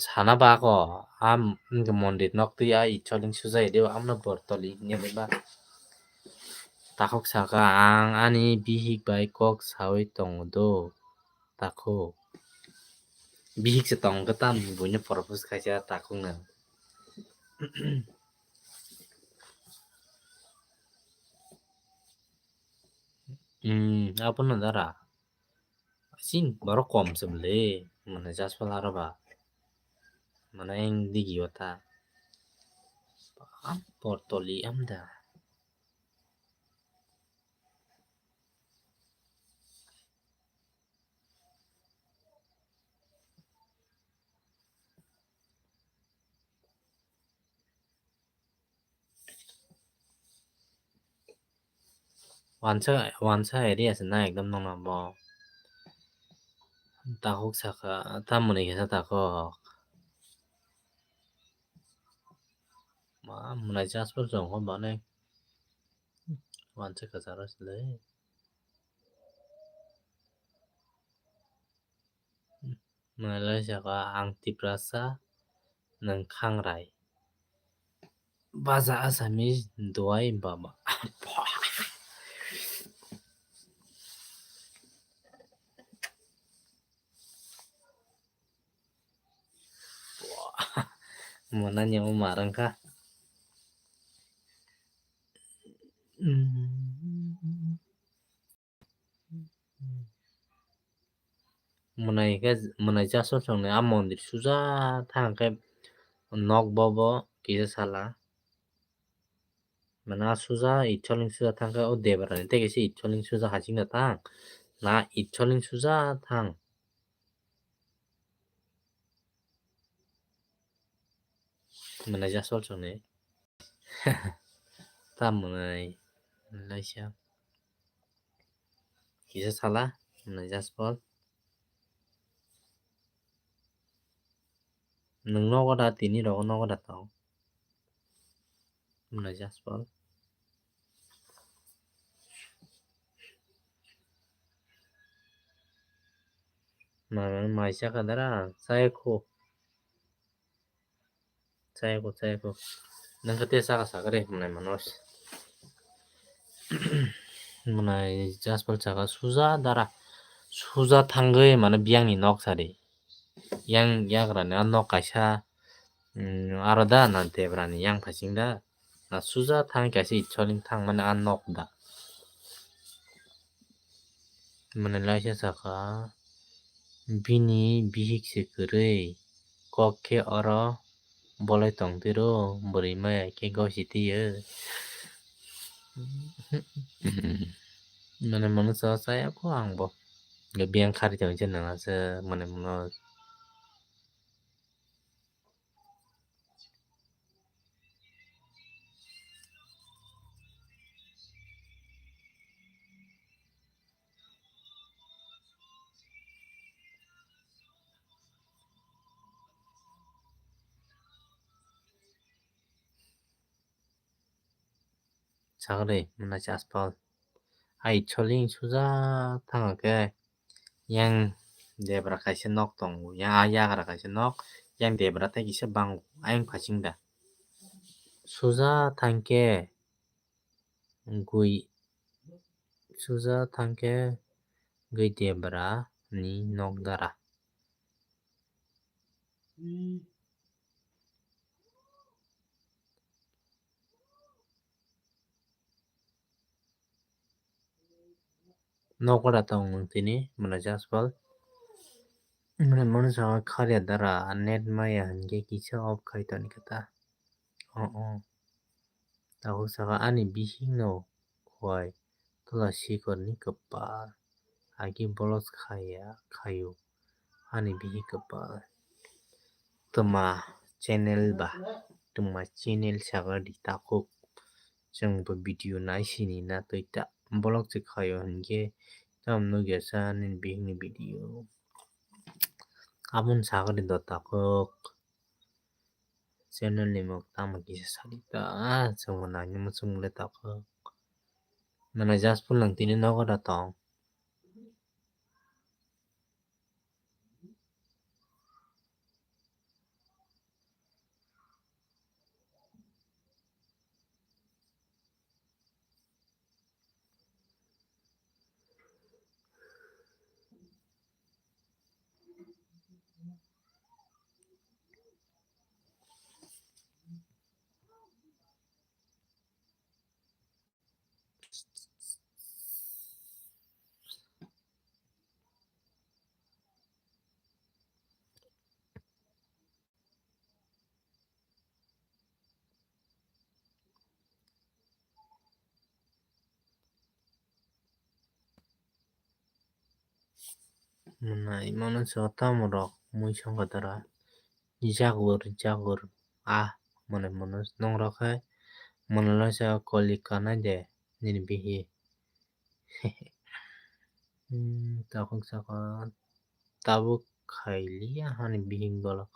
Sana ba ko, am, wngkhe mondir nok twi a Itsoling suja ya diba, amno bortoli hinye diba. Takhuk saka, ang ani bihik bai kok sawi tongo do, takhuk. Bihik se tong khe tam buino propose khaisa takhukno. Hmm, abono dara. Sin borok kom se bwle, mane Jaspal aro ba. Mane eng digi o ta. Am portoli am da. Wansa, wansa area se na ekdom nongna bo. Takhuk saka, tamoni kisa takhuk. Ma, mwnai Jaspal chwng kho bane. Wansa kwcharo se le. Mwnai lai saka ang Tiprasa, nwng Khangrai. Baja Assamese, duai baba. Mwnani omo marang kha. Mwnai khe, mwnai Jaspal chwngni a mondir suja thang khe nok bobo kisa sala. Mane a suja Itsoling suja thang khe o Debarani tei kaisa Itsoling suja hasing da thang. Na Itsoling suja thang. Mwnai Jaspal chwngni. Tamoni laisa. Kisa sala, mwnai Jaspal. Nwng nogo da, tini rogo nogo da tong. Mwnai Jaspal. Mai mano mai chakha dara, chayakho. Chayakho, chayakho. Nang khe te chakha sakha re, mwnai mano. Mwnai Jaspal chakha suja dara. Suja thangwi mano biyangni nok sari. Yang yagrani a nok kaisa, mm, aro da na debrani yang phasing da. Na suja thang kaisa icholing thang mani a nok da. Mwnai laisa sakha, bini bihik se kwrwi, kok khe oro bolai tong tiro, bwrwi maya khe gosi tio. Mwnai mano sa chayakho ang bo. Biyang khari tong se nang se mwnai mano. Sagri mwnai Jaspal. Ai choling suja thang khe yang debra kaisa nok tongo, yang a yagra kaisa nok, yang debra tei kisa bango, ayang phasing da. Suja thang khe gui, suja thang khe gui debra ni nok dara. Nokora tong nung tini mwnai Jaspal. Mwnai mano sa kharya dara net maya hinkhe kisa off khai toni khe ta. Oh, oh. Tabuk saka ani bihikno khwai tola sikorni kwpal. Agi bolos khaya khayo ani bihik kwpal. Twma channel ba, twma channel saka di takhuk. Chwng bo video nai sini na twi ta. Bolok se khayo hinkhe tamo nukya sa nini bihikni video. Aboni saka di do takhuk. Channel ni mok tamo kisa sadi ta, ah, chwng bo nainwi muchung le takhuk. Mwnai Jaspal nang tini nogo da tong. Mwnai mano se tamo rok mui songkha dara. Jagur, jagur. Ah, mwnai mano nongrok hai. Mwnai laisa koli kanai de nini bihi. Hmm, takhuk saka tabuk khailiya hani bihik bolok.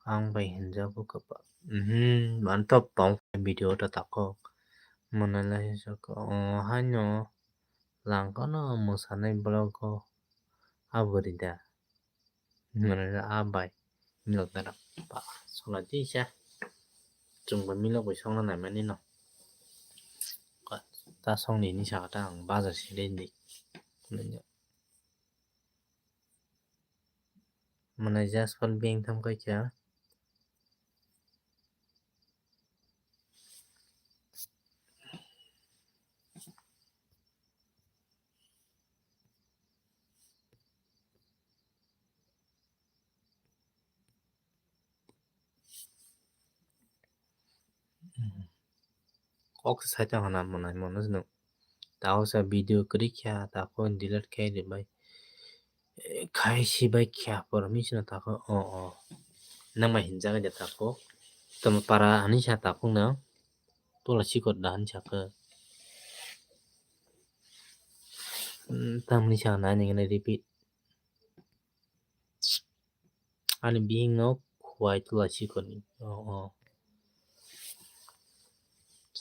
Ang bai hinjago kwpal. Mhm, mantap tong video ta takhuk. Mwnai lai saka, o haino langkano mwsanai vlog o abori da. Mwnai a bai milok dara ba sola tisa. Chwng bai milok bai songna naimani no. Ta songni ni saka ta ang bazar si lendi. Mwnai Jaspal beng tham kai kha. Kok se sai tong hana mwnai mano se nuk. Tago sa video kwrwi kha, tago delete khai ribai. Khai si bai kha, por mi sino tago, o, o. Nang bai hinjak de tago. Tamo para ani sa tago na. Tola sikot da han saka. Hmm, tamni sa nai nengna repeat. Ani bihik no khwai tola sikoni. O, o.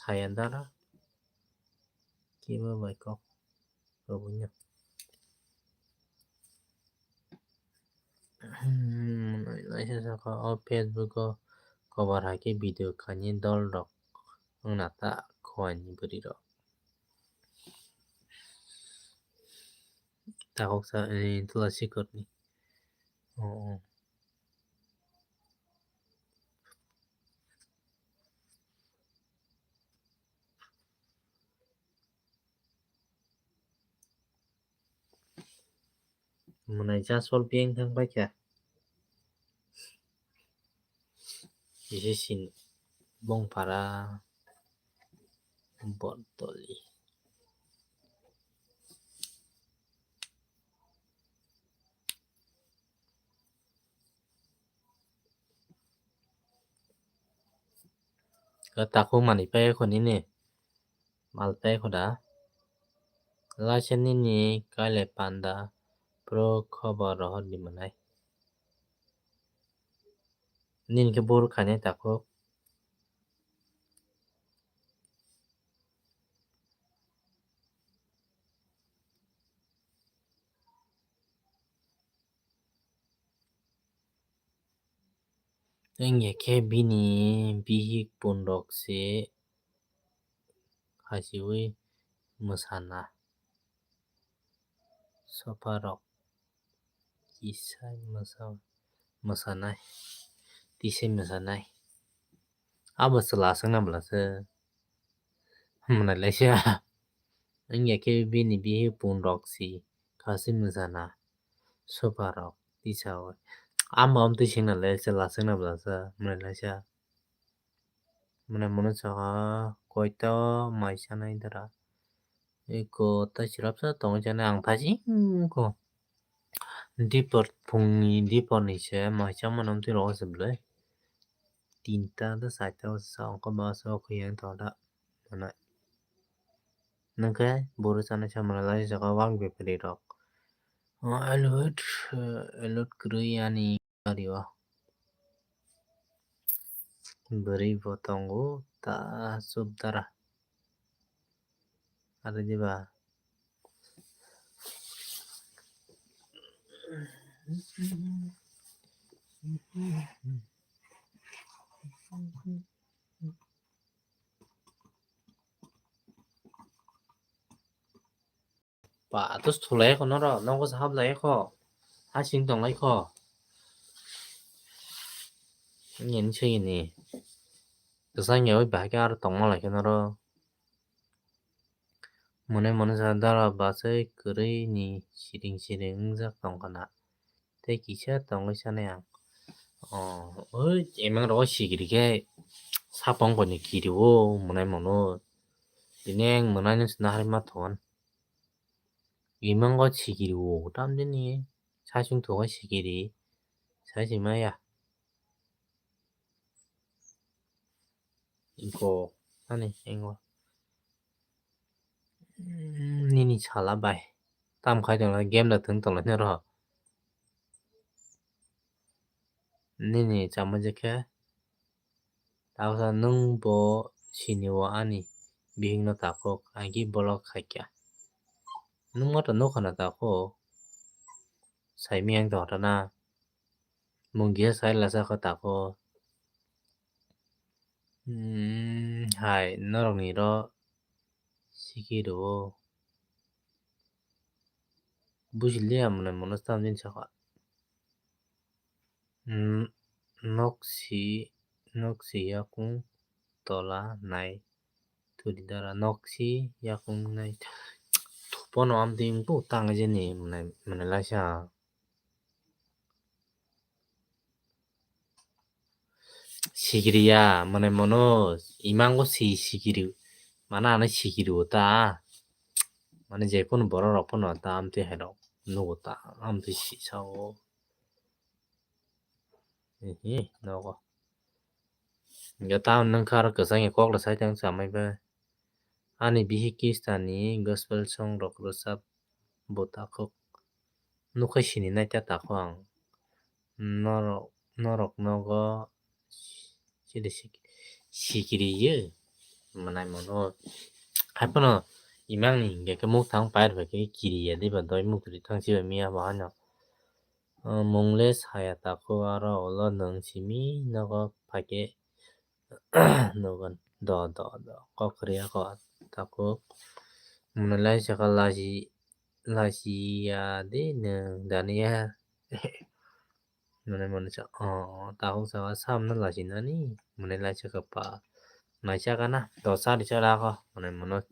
Saya dara. Kiba bai kok. Robunya. Hmm, laisa saka o Facebook o kobar hai khe video khaini dol rok wngna ta kho ani bwrwi rok. Takhuk sa, eh, tula sikhorni. Oh, oh. Mwnai jasol beng thang bai kha. Kisa sin bongphara botoli. Takhuk manwi pai kho nini. Mal pai kho da. Laisa nini kailai panda pro khobor rohor di mwnai. Nini khe bor khainai takhuk. Wngya khe bini bihik punrok se khasiui mwsana. Sopa rok kisai mwsa-, mwsanai, tisai mwsanai. Abo chwla aswkna bwlasa. Mwnai laisa. Wngya khe bini bihik punrok si khasi mwsana. Sopa rok tisa o. Amo amtwi singna le chwla aswkna bwlasa. Mwnai laisa. Mwnai mwnwi saka koito mai chanai dara. Eko tai chwrapsa tongwi chanai ang thasing ko. Dipor phungni diporni se mai chamano amtwi rogo se bwlai. Tinta da saita o sa ongkha ba sa o khuyang tong da. Mwnai. Nungkhe boro chanai sa mwnai lai saka wak bepari rok. O alert, alert kwrwi ani. Ari o. Bwrwi bo tongo ta chupdara. Ari diba? Ba, atus thulai kho noro, nogo sa hablai kho. Ha sing tonglai kho. Nyen se ini. Kwchang ya oi bahai khe aro tongma lai khe noro. Mwnai mwnai sa dara bachai kwrwi ni siring siring wngjak tong khna. Tei kisa tongwi sanai ang. O, oi, emang rogo sikiri khe sapong koni kiri o mwnai mono. Tini ang mwnai no sina hari ma thon. Imango sikiri o, tam dini saichung thogo sikiri, sai si maya. Inko, ani, ingo. Mm, nini sala bai. Tam khai tong lai, game da thung tong lai nero. Nini chama je khe. Tausa nwng bo sini o ani bihikno takhuk, ang ki bolok khaikya. Nwng moto nukha na takhuk, saimiyang tongtana, mung kisa sai lasa kha takhuk. Hmm, hai, norokni ro sikiro. Buji liya mwnai mono tam din sakha. N-, noksi, noksi yakung tola nai thudi dara, noksi yakung nai thupono amtwi wngkuk tang jeni mwnai, mwnai laisa. Sikiriya, mane mono imango si sikiri, mana ano sikiri o ta, mane jekunu borok rok pono ta amtwi hai rok nugo ta, amtwi si sao. Hihi, nogo. Hingke tamo nungkha aro kwchangni kok rwsai tong chamai bai. Ani bihik Khristanni gospel song rok rwchap bo takhuk. Nukhai sini nai ta takhuk ang. Norok, norok nogo chini sik-, sikiri ye. Manai mono. Haiphano imangni hingke khe mukthang pair bai khe kiriya diba doi muktwi thang chibai miya bo hano. Mung le saya takhuk, aro ulo nwng simi nogo phaikhe nugo do do do kok kwrwi ya kho takhuk. Mwnwi lai sakha lachi lachi ya de nwng daniya. Mwnwi mwnwi sa o takhuk saka samno lachi nani mwnwi lai sakha pa nai sakha na do sari sara kho mwnwi mwnwi.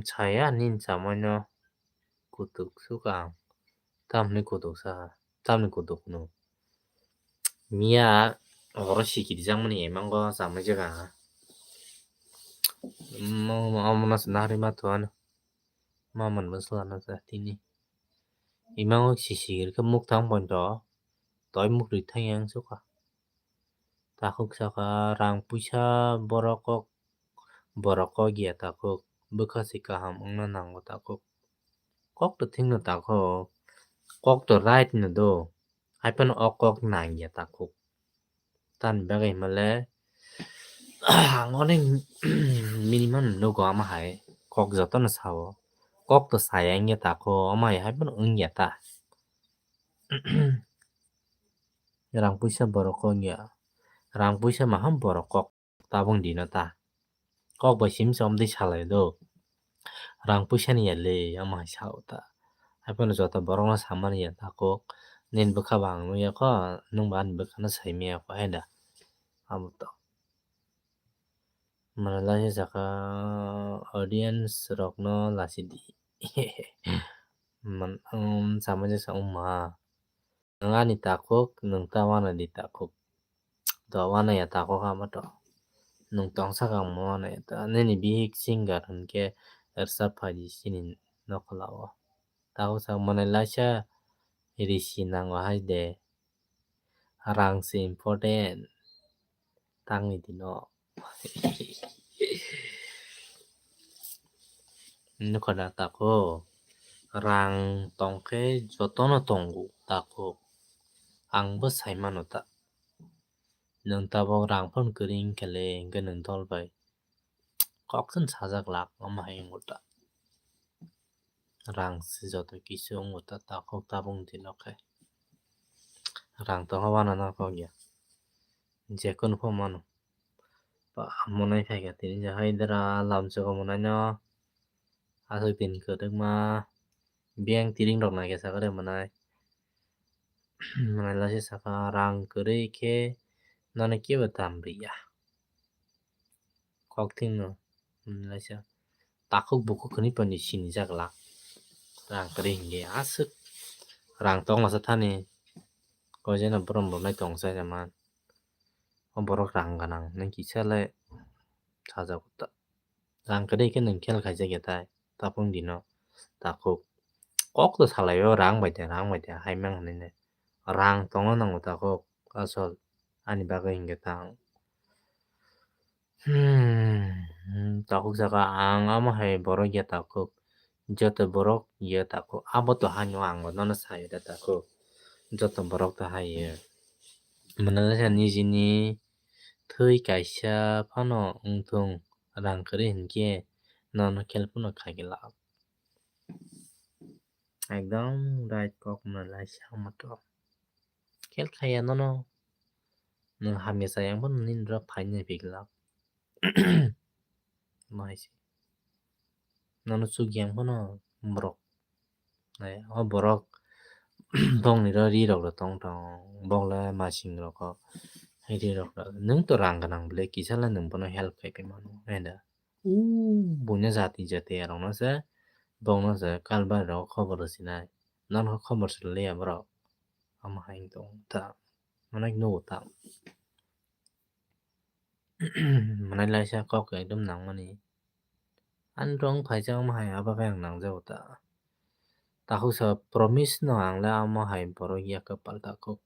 Saya nini chamai no kutuk sukha ang. Tamni kutuk sa, tamni kutuk no. Miya oro sikiri jakmani emango chamai jaga. Omono se nari ma tuan. Ma man bo swlana sa tini. Imango sisikiri khe muk thang poito. Toi muk ri thang yang sukha. Takhuk saka rang puisa borok kok borok kok ya takhuk bwkha se kaham wngna nango takhuk. Kok to thwngno takhuk, kok to right no do, haiphano o kok nang ya takhuk. Tamni bagwi himale ang onek minimum nugo ama hai kok jotono sao, kok to saya wngya takhuk, ama hai haiphano wngya ta. Rang puisa borok kok ya, rang puisa maham borok kok. Tabung dino ta. Kok bai simi se omtwi salai do. Rang puisa ni ya le, omo hai sao ta. Haiphano joto borok no samani ya ta kok. Nini bwkha bo ang nukya kho, nwng bo ani bwkha no sai manya kho hai da. Abo to. Mane laisa saka audience rok no lasi di. Man, um, samani sa umma. Nwng ani takhuk, nwng ta uanadi takhuk. Do uanaiya takhuk hama to. Nwng tongsa kang mo uanaiya ta. Nini bihik singer hinkhe rwchap phaidi chini nokhola o. Takhuk sak mwnai laisa risi nango hai de. Rang se important. Tangni dino. Nukha da takhuk, rang tongkhe jotono tongo takhuk, ang bo sai mano ta. Nwng tabuk rang phano kwrwi wngkha le, hwnkhe nwng dol bai kok chwng sajak lak, omo hai wngo ta. Rang se joto kisu wngo ta, takhuk tabuk dino khe. Rang tongkha uanana kok ya. Jekunu pho mano. Ba, mwnai phaikha tini je hai dara lamsogo mwnai no. Aswk tini kwrwkma biyang tiring rok naikhe sakha de mwnai. Mwnai laisa saka rang kwrwi khe nono kebo dam riya. Kok thwngno mwnai laisa. Takhuk bukhuk hwnwi phaini sinijak lak. Rang kwrwi hinkhe aswk rang tongmasa thani. Koi jeno borom bo nai tongsa jaman. O borok rang gwnang nang kisa le sajago ta. Rang kwrwi khe nwng khel khaijak ya tai. Tapung dino takhuk. Kok to salai o rang bai de, rang bai de hai mang hinwi nai. Rang tongna nango takhuk asol ani bagwi hinkhe ta ang. Hmm, takhuk saka ang omo hai borok ya takhuk. Joto borok ya takhuk. Abo to haino ang bo nono sai da takhuk. Joto borok to hai ya. Mwnai laisa nijini thwi kaisa phano wngthung rang kwrwi hinkhe nono khel phano khaikhe lak. Ekdom right kok mwnai laisa moto. Khel khaiya nono. Nwng hamya chayang phano nini rok phaini phikla. Mahai se. Nono chukya phano borok. Nai, o borok bongni ro ri rok tong tong. Bok le masing rok o. Ri rok nwng to rang gwnang bwle kisa le nwng bono help khai phi mano. Enda. U buino jati jati rok no se. Bok no se kalbari rok khobor rwsinai. Nono khobor se liya borok. Omo hai wng tong ta. Onek nugo ta. Mwnai laisa kok ekdom nangmani. Ani rong phaijak omo hai abo khe ang nangjago ta. Takhuk sa promise no ang le omo hai borok ya kwpal takhuk.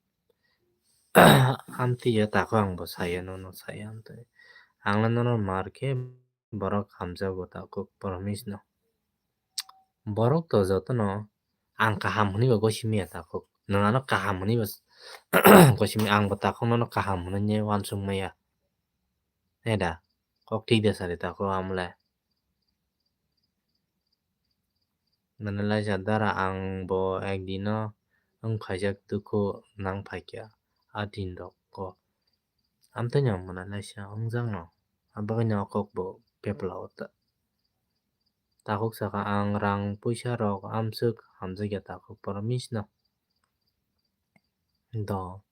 Amtwi ya takhuk ang bo saya nono saya amtwi. Ang le nono mar khe borok hamjago takhuk promise no. Borok to jotono ang kaham hwnwi bo gosi maya takhuk. Nwng ano kaham hwnwi bo gosi maya, ang bo takhuk nono kaham hwnwi uansuk maya. Eda, kok thik de sari takhuk amle. Mane laisa dara ang bo ekdino wng khaijak dukhu nang phaikha a din rok o. Amtwino Mona Lisa wngjakno, abagwino o kok bo bepla o ta-, takhuk saka, "Ang rang puisa rok amswk hamjakya takhuk, promise no." Do.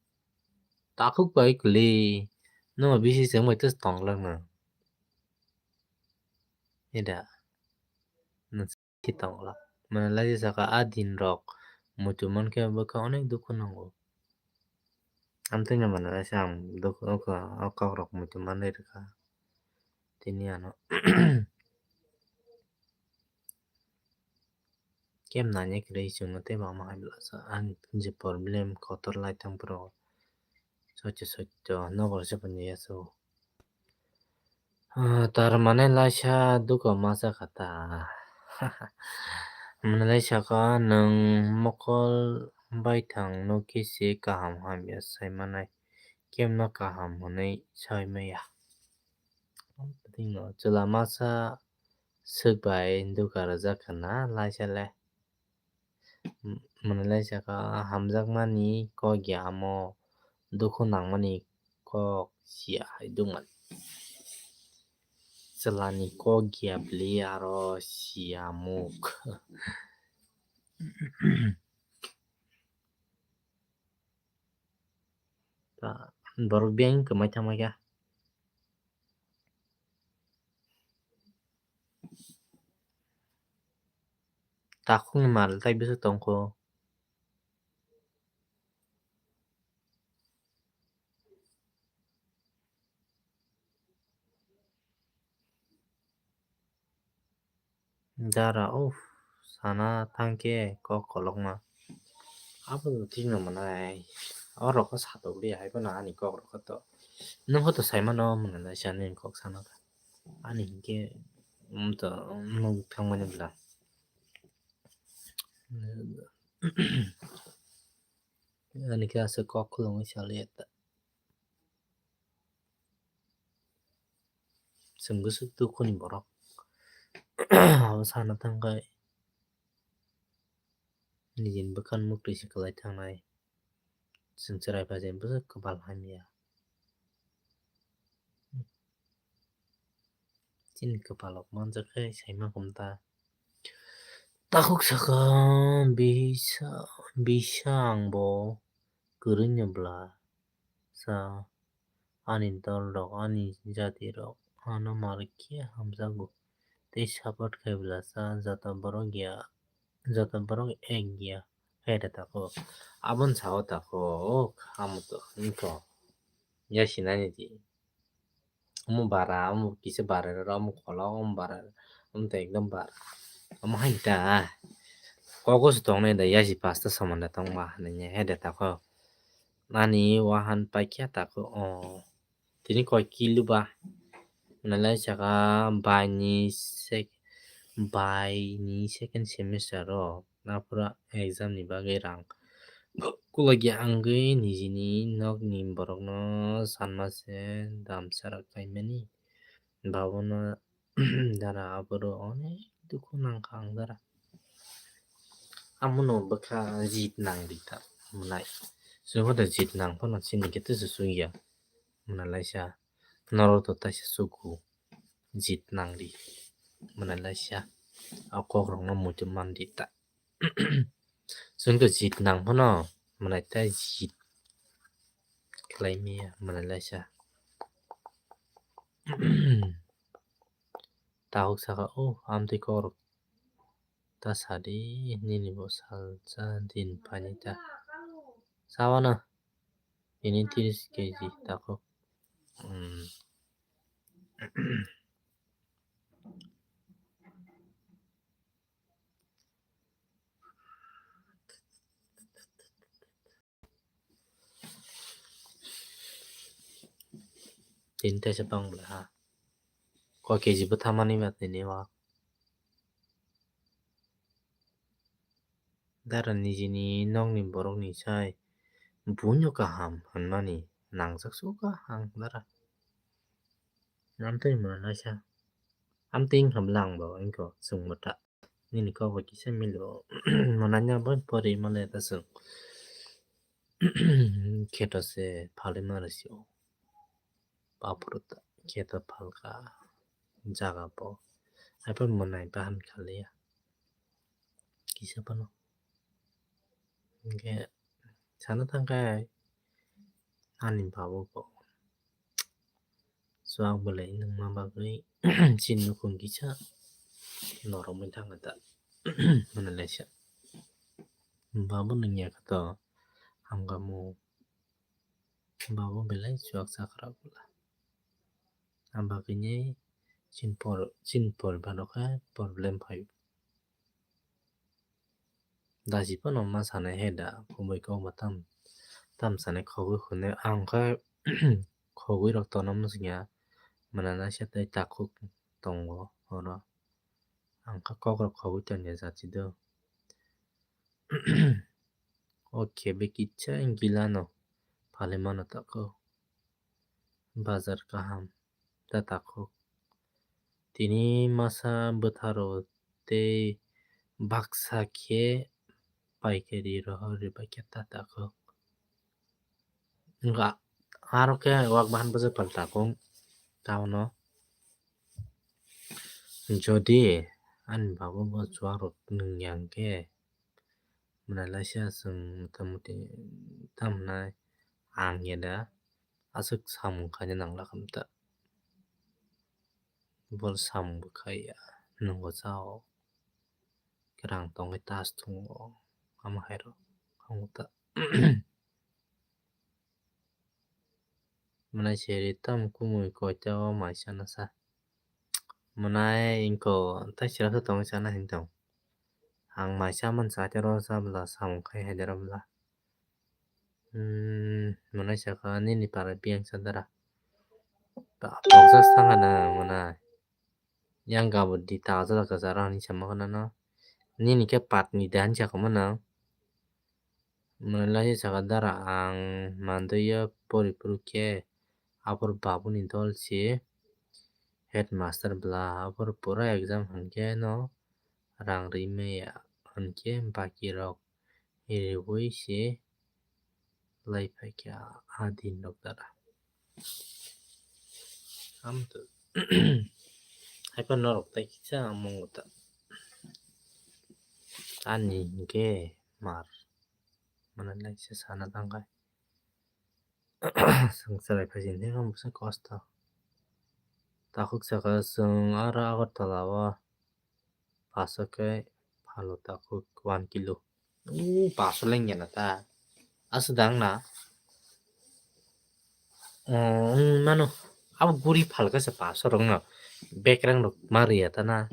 Takhuk bai kwlwi, nwng bisi chwng bai tongglak no. Eda. Nwng si tongglak. Mona Lisa saka, "A din rok muitu mankhe bwkha onek dukhu nango." Amtwino Mona Lisa ang dukhu, o kok rok muitu manwi rwkha. Tini ano. Kemnani kwrwi chwngno tei bangma hai bwlasa ani je problem kotor lai thang phuru soito soito nogo se phano yasu. Ah, tar mane laisa duko masa kata. Mane laisa ka nwng mokol bai thang no kisi kaham hamya sai manai. Kemno kaham hwnwi sai maya. Tino chwla masa swk bai duka rwjak khna laisa le. Mwnwi lai saka, hamjakmani kok ya amo, dukhu nangmani kok siya hai dukmani. Chwlani kok ya bwlwi aro siya muk. Ta, borok beng kwmai thangma kha. Takhukni mal tai bwswk tongkho. Dara, uff, sana thangkhe kok kolokma. Abo thikno mwnai. Orokho satok liya hai phano ani kok rokho to. Nwng hoto saimano mwnai sani kok sana. Ani hinkhe, um, to, um, nuk thangmani bwla. Ani khe aswk kok khulumui saliya ta. Chwng bwswk dukhuni borok. Abo sana thangkhai. Nijini bwkhani muktwi se kwlai thangnai. Chwng chwrai phaijani bwswk kwbal hamya. Chini kwpalrok manjakhe saima kumta. Takhuk saka bisa, bisa angbo kwrwini bwla sa. Ani dolrok, ani jatirok ano marikhe hamjago. Tei support khai bwlasa joto borok ya, joto borok ek ya. Hai da tako. Aboni sao tako, o, amo to, wngkho. Ya sinani di. Omo bara, omo kisa bara, omo kolok, omo bara, omo to ekdom bara. Omo hai da. Kogo se tongnai da, yasi pasta soman da tongma, nini hai da tako. Ani wahan paikya tako, o. Tini koi kilu ba. Nalai saka bai ni sek-, bai ni second semester o. Aphuru exam ni bagwi rang kulagi angwi nijini nokni borokno sanma se damsa rak paimani. Babono dara aphuru onek dukhu nangkha ang dara. Amono bwkha jit nangdi ta mwnai. Chwngno da jit nang phano chini khe tesa sungya. Mwnai laisa norok to taisa suku jit nangdi. Mwnai laisa a kokrokno muitu mandi ta. Chwng to jit nang phano mwnai ta jit khlai maya mwnai laisa. Tahuk saka, "O, amtwi kokrok ta sadi, nini bo salsa din phaini ta." Sawana, ini tiris keji tako. Hmm. Tini taisa bang bwla ha. Koi keji bwtha manwi ma tini o. Dara nijini nokni borokni sai buino kaham hwnmani nangjak suka ang dara. Amtwi mwnai laisa. Amtwi wngkha bwla ang bo wngkha chwng bwta. Nini kok bai kisa mili o. Mwnai no bai pori male ta chwng. Kheto se phalwi ma rw sio. Aphuru ta kheto phalkha jaga bo. Haiphano mwnai bahan khaliya. Kisa phano. Hinkhe sana thangkhe ani babu bo chuak belai nungma bagwi chini nukhung kisa norokmwi thangkha ta. Hwnwi laisa. Babu nungya khe to hamkha mu. Babu belai chuak chakra bwla. Abagwini chini por, chini poribar rok khe problem phaio. Daji phano ma sanai hai da, kubui kok bo tam, tam sanai khogwi hwnwi. Ang khe khogwi rok tongna muchungya, mwnanaisa tei takhuk tongo oro. Ang khe kok rok khogwi tongya jati do. O khe be kisa gilano phalwi mano takhuk. Bazar kaham ta takhuk. Tini masa bwtharo tei baksa khe paikari rohor rwbaikhe ta takhuk. Wngkha aro khe wak bahan bwsa pal takhuk taono. Jodi ani babu bo chuak rok nungya hwnkhe, mwnai laisa chwng motamuti tam hwnai ang ya da aswk samung khaina nangla khamta. Bol samung bo khaiya, nwngo chao, kwrang tongwi tas thungo, ama hai rok hamta. Mwnai seri tam kumui koita o mai chana sa. Mwnai ingko tai sira sa tongwi chana hin tong. Ang mai chamani sa tero sa bwla samung khai hai dera bwla. Hmm, mwnai saka nini para biyang sa dara. Ta poksa sanga na mwnai. Yang gabo di ta jala ka jara ni sama kana no. Nini ke pat ni dan sa kama na. Mwnai laisa saka dara ang mandui ya pori puru khe aphuru babuni dol se headmaster bwla aphuru pura exam hwnkhe no rang rimaya hwnkhe baki rok riui se lai phaikha a din rok dara. Amtwi haiphano norok tai kisa mungo ta ani hwnkhe mar. Mwnai laisa sana tangkha. Chwng chwrai phai sini thangkha bwswk kosto. Takhuk saka chwng aro Agartala o paso khe phalo takhuk one kilo. Ooh, paso lengya na ta. Aswk dang na. Wng mano. Abo guri phalkha se paso rok no. Bekreng rok ma riya ta na.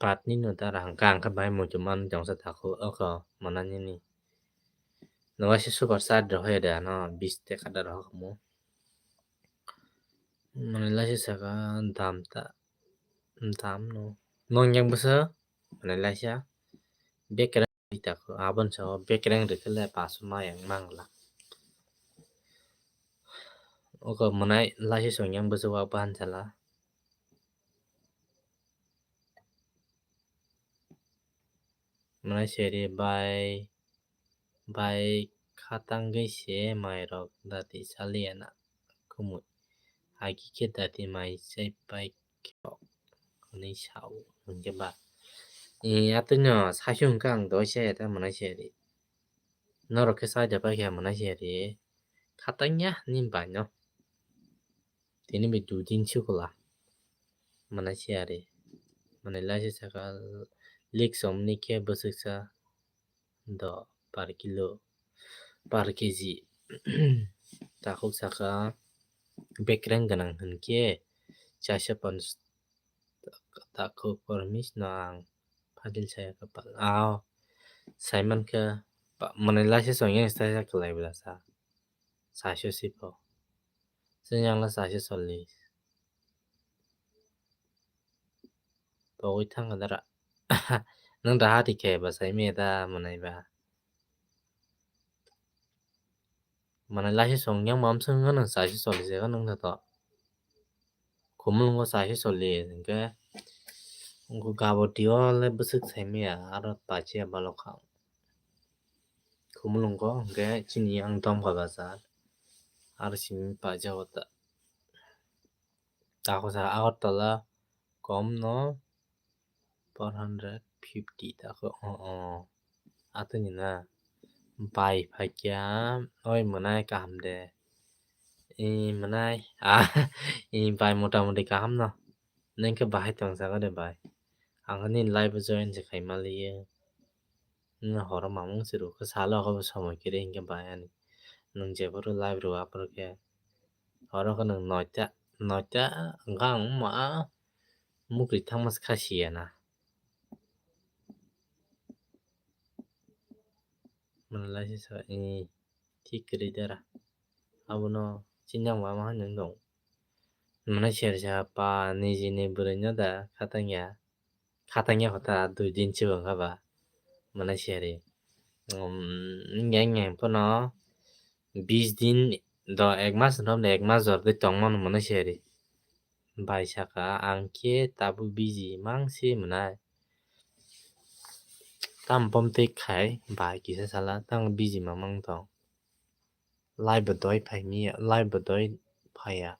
Patni no dara hwnkha, hwnkha bai muitu man jongsa takhuk oko mwnanini. Nogo se super chat rok hoya de ano bis teka da rok mo. Mwnai laisa saka dam ta, dam no. Nong yang bwsa mwnai laisa. Bekreng rita ko abon sa o bekreng rikhle paso ma yang mangla. Oko mwnai laisa song yang bwsa wa ban sala. Mwnai seri bai, bai khatangwi se mairok dati saliya na kumui. Agi khe dati mai chai pai khe rok hwnwi sao hwnkhe ba. E, atwino saichung khe ang doi chaya ta mwnai seri. Norok khe chai da pai khe mwnai seri. Khatangya ni bai no. Tini bai dui din sikula. Mwnai siyari. Mwnai laisa saka lik somni khe bwswksa do per kilo, per kg. Takhuk saka bekreng gwnang hwnkhe chaisa ponchas takhuk promise no ang phalil saya kapal. Ao saimankhe mwnai laisa songya chaisa kwlai bwlasa. Chaisa sipo. Chwng yang la chaisa chollis. Pogwi thangkha dara. Nwng da hati khe ba sai me da mwnai ba. Mwnai laisa song yang mam song nwng chaisa chollis ega nwng da to. Khumulwngo chaisa chollis hwnkhe. Gabo dio le bwswk sai me ya aro pachiya balok kha. Kumulungo hwnkhe chini ang Domka bazar. Aro simi paijao ta. Takhuk sa Agartala kom no four hundred fifty takhuk, o, o. Atwini na bai phaikya, oi mwnai kaham de. I mwnai, ah, i bai mota moti kaham no. Neng khe bahai tong jaga de bai. Ang khe nini live o join se khai maliye. Nini horo mamung se rw khe salo khe bo somoi kiri hinkhe bai ani. Nwng jeboro live rw aphuru khe. Horo khe nwng noita, noita gang ma mukri thangma se kha siya na. Mwnai lai se sa, i, thik kwrwi dara. Abono chini ang mama hai nwng dong. Mwnai siyar sa pa nijini bwrwino da khatangya. Khatangya kotha dui din se wngkha ba. Mwnai siyari. Um, nge nge pono bis din do ek mas romde ek mas jor de tongmano mwnai siyari. Bai saka ang khe tabuk busy mang se mwnai. Tam bom tei khai bai kisa sala tang busy ma mang tong. Live bo doi phai miya, live bo doi phaiya.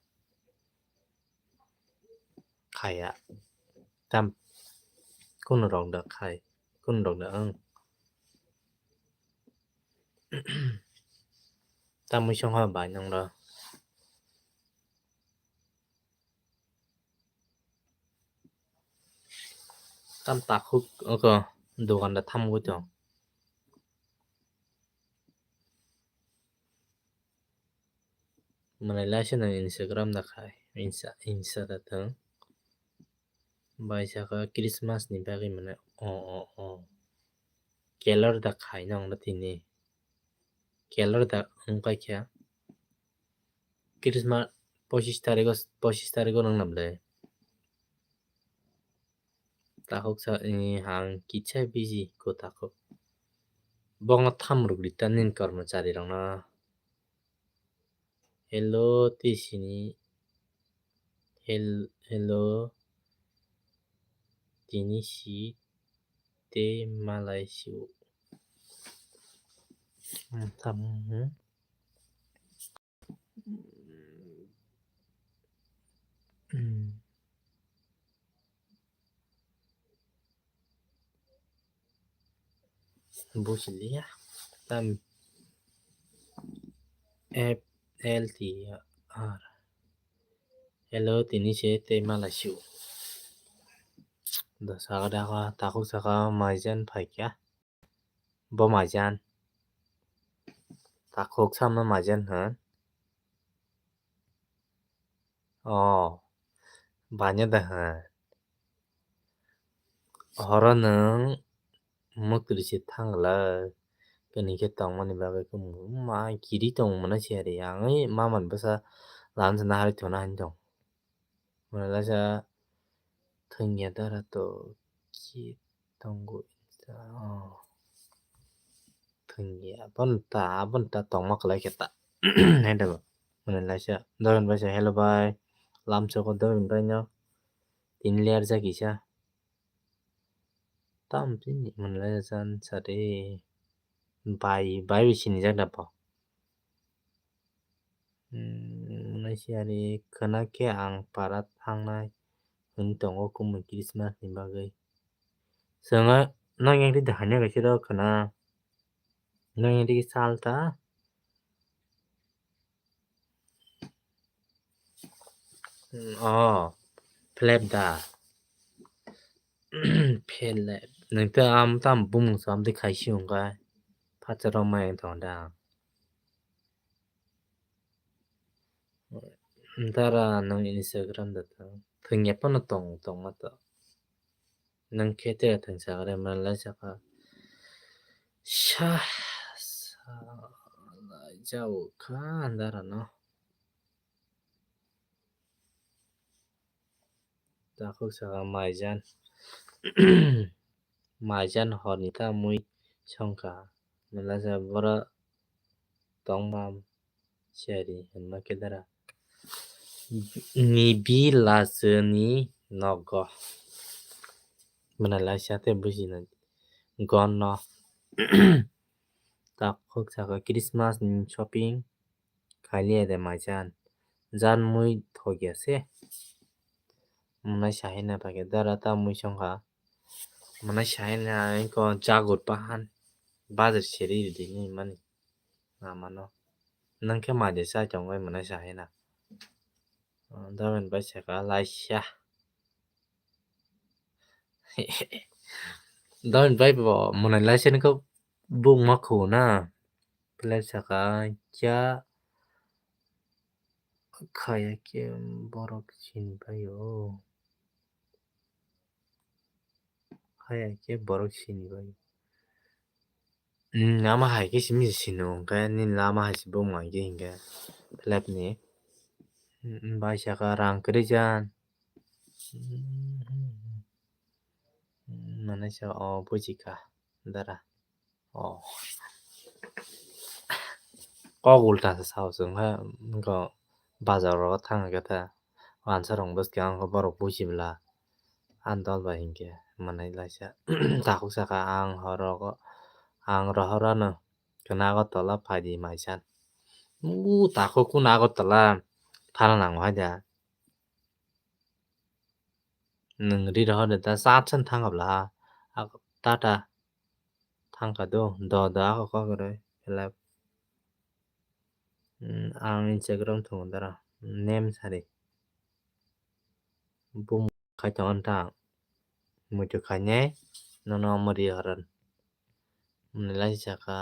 Khaya. Tam kunu rok da khai, kunu rok da ang. Tam mui song ha bai nang da. Tam takhuk oko dogan da thamgwi tong. Mwnai lai se nang Instagram da khai, Insta, Insta da tong. Bai saka Christmas ni bagwi mwnai, o, o, o. Calendar da khai nang da tini. Calendar da wngkha khe. Christmas pochis tarikh o, pochis tarikh o nang nam le. Takhuk sa, eh, ang kisa busy ko takhuk. Bongno tham rwgwi ta nini kormochari rokno. Hello, tisini. Hel-, hello. Tini si te malai siu. Hmm, tam, hmm. Hmm. Buji liya. Tam F L T R. Hello, tini se tei malai siu. Da saka da ka, takhuk saka maijan phaikya. Bo maijan. Takhuk sama maijan han. O, banya da han. Horo nwng mwtwrwi se thang glak. Kwnwi khe tongmani bagwi khe ma kiri tong mano se ari. Ang oi maman bwsa lam sana hari thuna han tong. Mwnai laisa thwngya dara to ki tongo insa, oh. Thwngya, aboni ta, aboni ta tongma kwlai khe ta. Hai da bo. Mwnai laisa, doron bai sa, "Hello bai." Lamsoko doron bai no. Tini ler ja kisa. Tam tini mwnai laisa chan sari. Bai, bai bai sinijak da bo. Hmm, mwnai si ari khwna khe ang para thangnai hwnwi tongo kumui Christmas ni bagwi. Chwngno nang yang twi da hanya kaisa do khwna. Nang yang twi sal ta. Hmm, oh, flap da. Flap. Nang ta am tam bumung sam twi khai si hwnka. Phacha rok ma yang tong da. Dara nwng Instagram da tong. Thwngya phano tong, tongma to. Nwng khe tere thwngsa kare mwnai lai saka. Sa, sa, lai jao kha dara no. Takhuk saka maijan. Maijan horni ta mui songkha. Mwnai laisa boro tongma siyari hwnma khe dara. Nibi lachwni nogo. Mwnai laisa tei bujina gonno. Takhuk saka Christmas ni shopping khailiya de maichan. Jan mui thokya se. Mwnai sahina pake dara ta mui songkha. Mwnai sahina ko jagur pahan. Bazar seri ridini mani. Namano. Nangkhe maide sa chongbai mwnai sahina. Domin bai saka laisya. Domin bai bo mwnai laisya ni ko buk ma khu na. Belai saka kya khaya khe borok sini bai o. Khaya khe borok sini bai o. Hmm, ama hai khe simi sino hwnkhe nini lama hai se buk ma khe hinkhe flap ni. Hmm, bai saka rang kwrwi jan. Hmm, mwnai sa o bujikha dara. Oh. Kok ulta se sao chwng khe, wngkha bazar rogo thang khe ta, wansa rok bwskang khe borok buji bwla, andol bai hinkhe mwnai laisa. Takhuk saka ang horogo, ang rohorano khwna Agartala phaidi maisan. U takhuk kun Agartala thana nango hai da. Nwng ri rohor de ta chat san thang kabla ha. Tata. Thangkha do, do, do, ako kok roi, hello. Hmm, ang Instagram thungo dara, name sari. Bum khai tongo ta, muitu khainai, nono mari haran. Mwnai lai saka,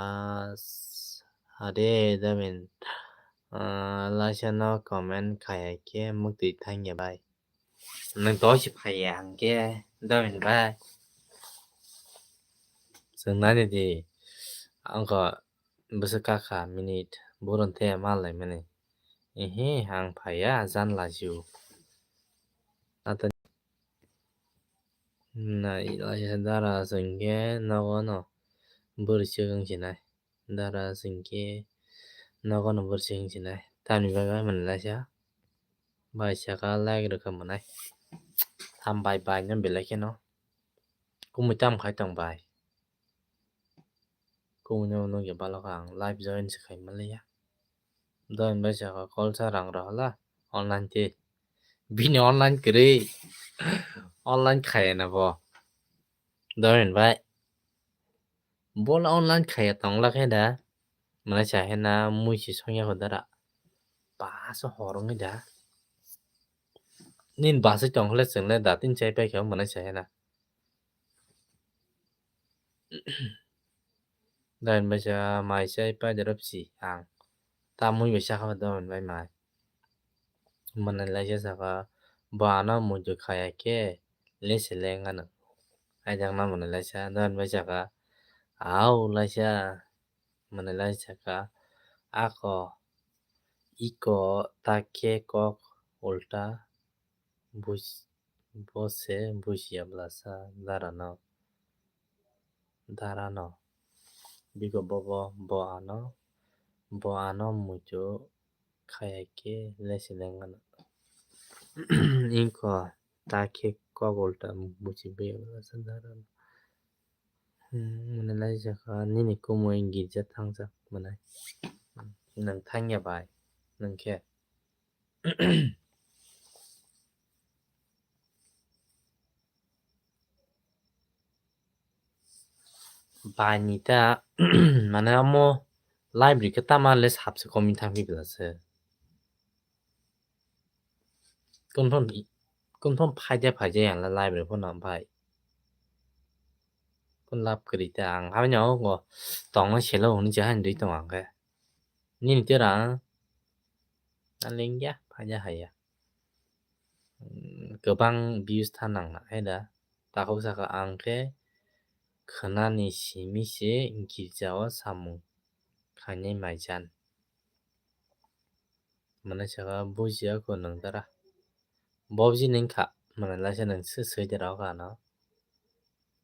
s-, ade, damin, ah, laisa no comment khaya khe muktwi thangya bai. Nwng dosi phaiya hwnkhe domin bai. Chwng nani di, wngkha bwswk kakha minute, boron the ma laimani. Ehe, ang phaiya, jan lajiu. Nato nai laisa dara chwngkhe nogo no bwrwi swk wng sinai. Dara chwngkhe nogo no bwrwi swk wng sinai. Tamni bagwi mwnai laisa. Bai saka like rwkha mwnai. Ham bai bai no belai kheno. Kumui tam khai tong bai. Kumui no nugya balok ang live join se khai manliya. Doin bai saka kolsa rang rohla online te. Bini online kwrwi. Online khaya na bo. Doin bai. Bola online khaya tongla khe da. Mwnai sa he na mui se songya kho dara. Basa hor wngwi da. Nini basa tongkhle chwngle da tin chai pai khe mwnai sa he na. Doin bai sa mai chai pai da rop si ang. Ta mui bai sa kha doin bai mai. Mwnai laisa saka, bo ano muitu khaya khe lese leng ano. Aidang na mwnai laisa, doyan bai saka, au laisa, mwnai laisa saka, ako, iko, ta khe kok, ulta, buj-, bo se bujiya bwlasa, dara no. Dara no. Biko bobo, bo ano, bo ano muitu khaya khe lesi lengmano. Inko ta khe kok ulta buji bwya bwlasa dara no. Hmm, mwnai lai jakha nini kumui girja thangjak mwnai. Nwng thangya bai, nwng khe. Bai ni ta, mane amo library khe tama le sabse komi thangpi bwlase. Confirm, confirm phaide phaide yang la library phone bai. Phone lab kwrwi ta ang habini o go tongno selo hwnwi je hani dui tong ang khe. Nini tera ang lengya phaide haya. Kwbang views tha nang na hai da. Takhuk saka ang khe khwnani simi se girjao samung khainai maijan. Mwnai saka bujiya kho nwng dara. Bobji nwng kha, mwnai laisa nwng swi swi dera o kha no.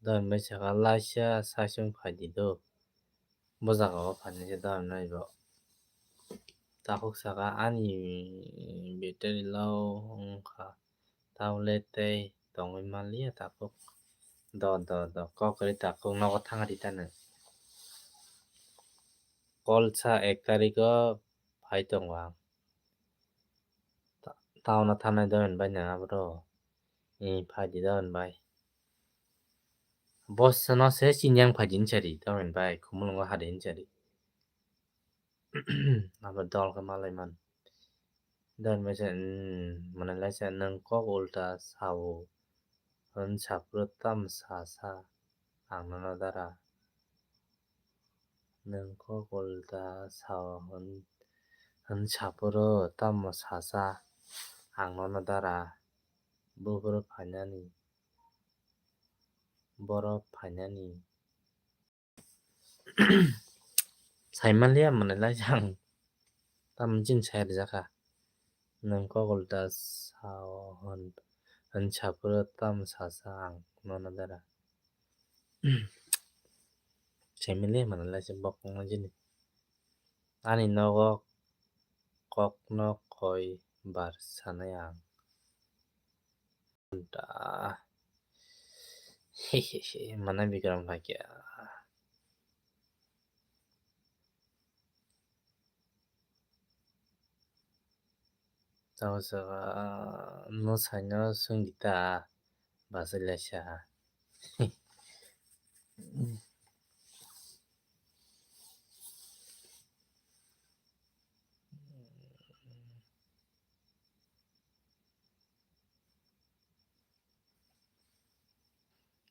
Down bai saka laisa saichung phaidi do. Bo jaga o phainai se down nai bo. Takhuk saka ani battery low wngkha. Tablet tei tongwi manliya takhuk. Do, do, do, kok kwrwi takhuk nogo thang ri tano. kolsa ek tarikh o phai tongo ang. Ta-, town o thanai doyen bai nang aboro. Ee, phaidi doyen bai. Boss no se chini yang phaidi hinsa di doyen bai, Khumulwngo hadi hinsa di. Abo dol khe malai man. Doyen bai se, mm, mwnwi lai se nwng kok ulta sao. Hwn saphuru tamo sasa ang nono dara. Nwng kok ulta sao hwn, hwn saphuru tamo sasa ang nono dara. Buphuru phainani, borok phainani. Saimanliya mwnwi lai ang. Tamo chini sai rwjakha. Nwng kok ulta sao hwn, hwn saphuru tamo sasa ang nono dara. Saimanliya mwnwi lai se bokongma jini. Ani nogo kokno koi bar sanai ang. Da. Hehehe, mana Bikram hakya. Tamo saka, no saino sungita, basai laisa.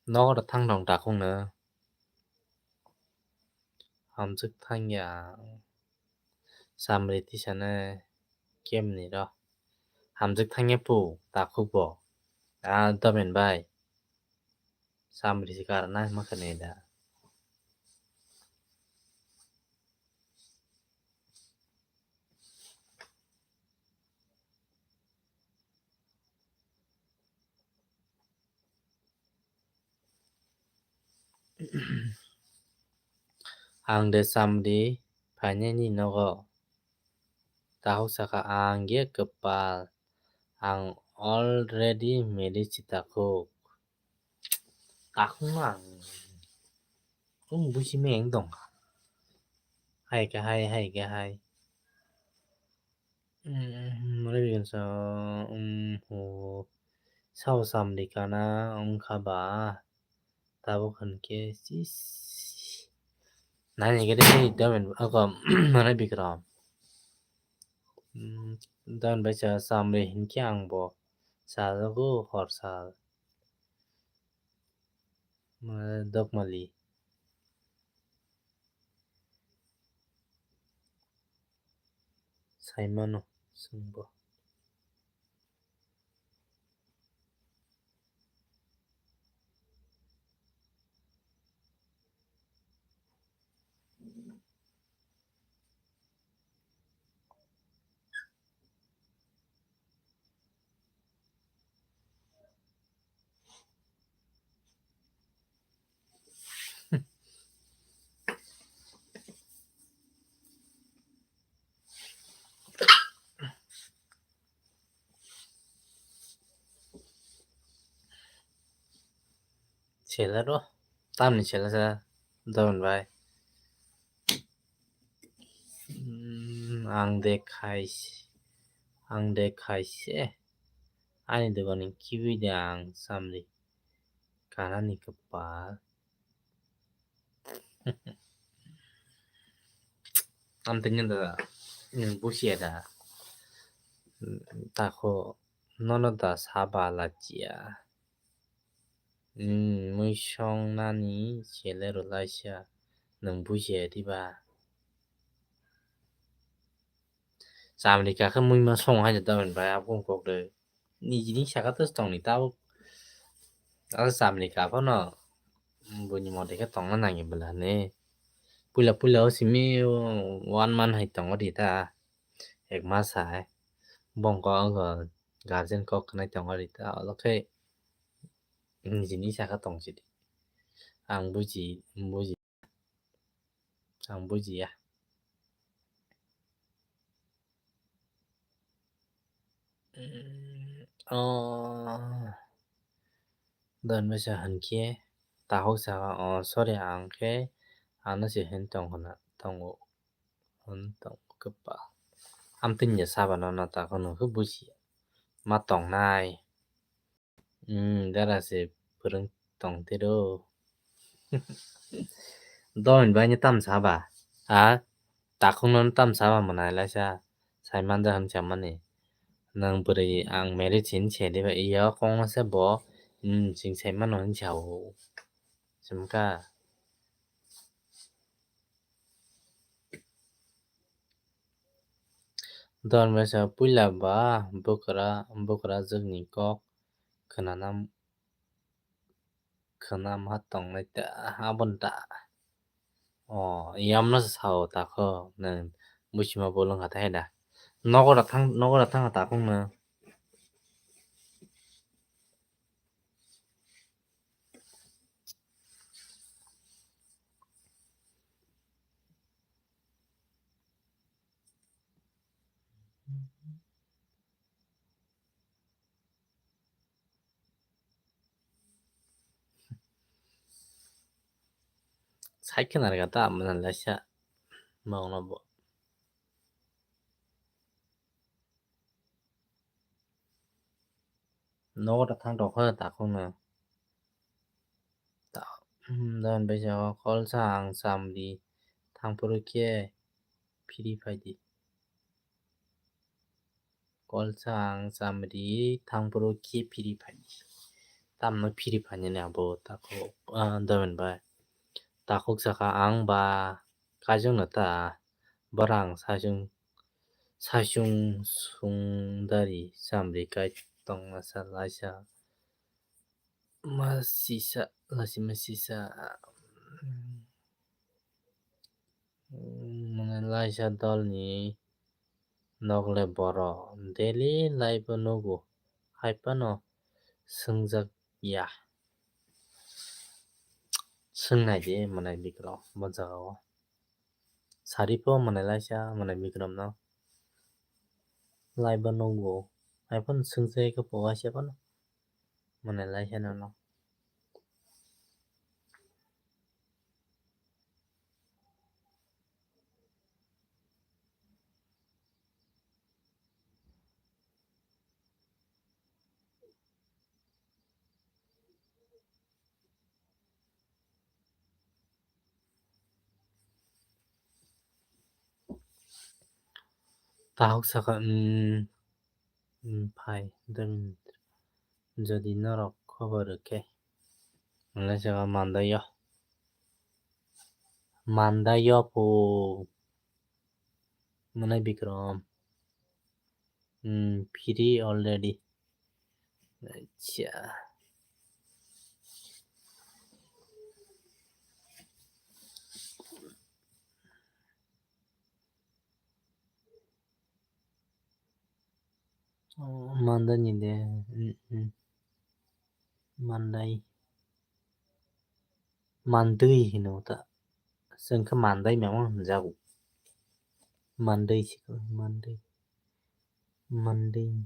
Nogo da thang dong takhukno. Hamjwk thangya. Samri tisane kemni ro. Hamjwk thangya pu takhuk bo. A domen bai. Samri si karna ma khane da. Ang de samri phainani nogo. Takhuk saka ang ye kwpal, ang already married si takhuk. Takhuk no ang kung busi meng tong. Hai ka hai, hai ka hai. Mare bigin sa, um, ho. Sao samri kana wngkha ba. Tabuk hinkhe sis. Nani gede ni domen ako mare Bikram. Don bai sa samri hinkhe ang bo sajago hor sal. Mare Dokmali. Saimano, sungbo. Seller o, tamni seller sa, dogan bai. Hmm, ang de khai se, ang de khai se. Ani dogan ni kibi de ang samri. Kanani kwpal. Amtwini da, nwng busia da. Tako, nono da saba lachiya. Hmm, mui song nani sele rwlaisa, nwng busia diba? Chamri kakhe mui ma song hai da, bai abo kok de. Nijini saka to tongni tabuk. Aro chamri ka phano buini mote khe tongna nangi bwla ne. Puila puila o simi one month hai tongo di ta. Ek mas hai. Bongko wngkha guardian kok khnai tongo di ta. Olo khe nijini saka tong sidi. Ang buji, buji. Ang bujiya. Mm, oh. Don mesa hankhe tahok saka, oh, sorry, ang khe ano se hen tong khna, tongo. Hwn tong khe pa. Amtwini ya saba no na ta kheno khe buji. Ma tongnai. Hmm, dara se phwrwng tong tiro. Doin bai ni tam saba. Ha? Takhuk no tam saba mwnai laisa. Sai manja hwn samani. Nang bwrwi ang marriage hin se diba iya kong se bo. Hmm, sing sai mano hwn sao. Simka. Don bai sa puila ba bwkra, bwkra jwkni kok khwnana, khwnama tongnai ta, aboni ta. O, yamno sa sao takhuk, nwng buchima bolong kha thai da. Nogo da thang, nogo da thang takhuk no. Sai khna rwkha ta mwnai laisa bongno bo. Nogo ta thang tongkha takhuk no. Ta, hmm, don bai sa kolsa ang chamdi thang phuru khe phiri phaidi. Kolsa ang chamdi thang phuru khe phiri phaidi. Tamno phiri phainani abo takhuk, ah, domen bai. Takhuk saka ang ba kaijakno ta borang saichung, saichung sungdari chamdi kai tongma sa laisa. Masisa, lasi masisa. Hmm, mwnai laisa dolni nokle boro daily life o nugo, hai phano swngjak ya. Swngnai di mwnai Bikram bo jaga o. Sari pho mwnai laisa mwnai Bikram no. Live o nugo. Hai phano swngjak khe pho waisa phano. Mwnai laisa no no. Takhuk saka, mm, mm, phai, doi minute. Jodi norok khobor rwkhe, hwnwi saka mandaio. Mandaio phu. Mwnai Bikram. Hmm, free already. Acha. Oh, mandai ni de. Hmm, hmm. Mandai. Mandwi hino ta. Chwng khe mandai memo hwnjago. Mandwi se khe mandwi. Mandwi.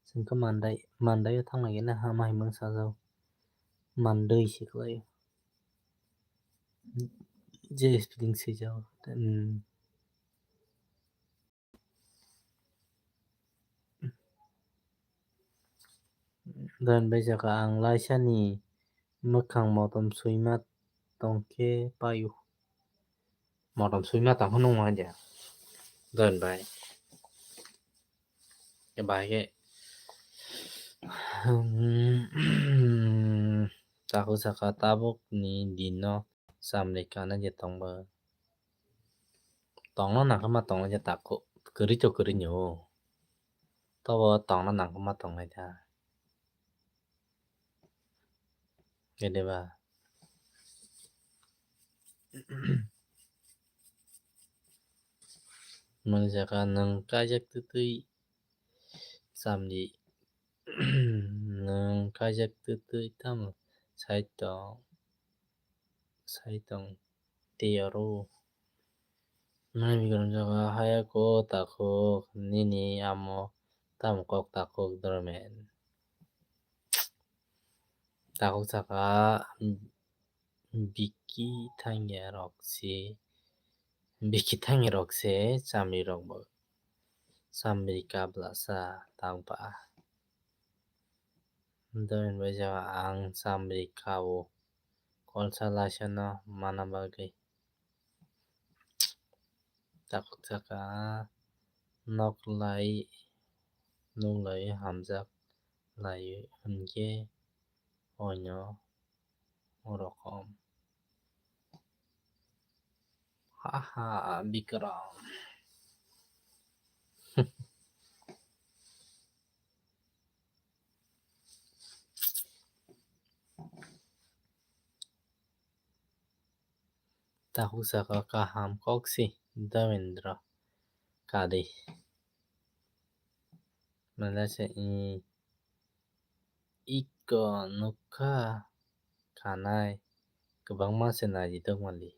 Chwng khe mandai, mandai o thang nai gana ha ma himung sajao. Mandwi se khlai o. Je spelling swijao. Hmm. Don bai saka ang laisani mwkhang motom swima tongkhe paio. Motom swima tongkhe nung ma dia. Don bai. Bahai khe. Takhuk saka tabuk ni dino chamri kana je tongba. Tongna nangkhe ma tongnai je takhuk. Kwrwi to kwrwi ni o. Tobo tongna nangkhe ma tongnai ta. Gedeba. Mani saka nwng kaijak twtwi chamdi. Nwng kaijak twtwi tamo sai tong, sai tong tei oro. Mani Bikram saka haya ko takhuk nini amo tamo kok takhuk dormen. Takhuk saka biki thangya rok si Bikithang rok se chamri rok bo. Chamri kablasa tangpa. Doin bai jaba ang chamri kao. Kolsa laisano mana bagwi. Takhuk saka nok lai nuk lai hamjak lai hwnkhe oino rokom. Ha ha, Bikram. Takhuk saka kaham kok si Dawendra kadi. Mane se i iko nukha khanai kwbangma se naijithok mali.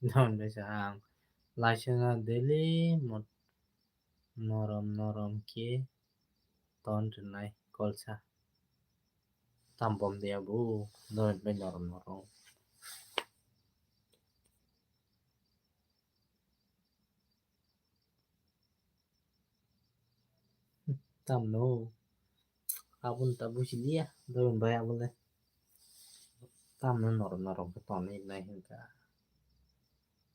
Don bai sa ang laisana daily mot norom norom khe ton rwnai kolsa. Tam bom de abo, dohor bai norom norom. Tam no. Aboni ta buji liya, dohor bai abo le. Tam no norom norom khe tonwi nai hwnka.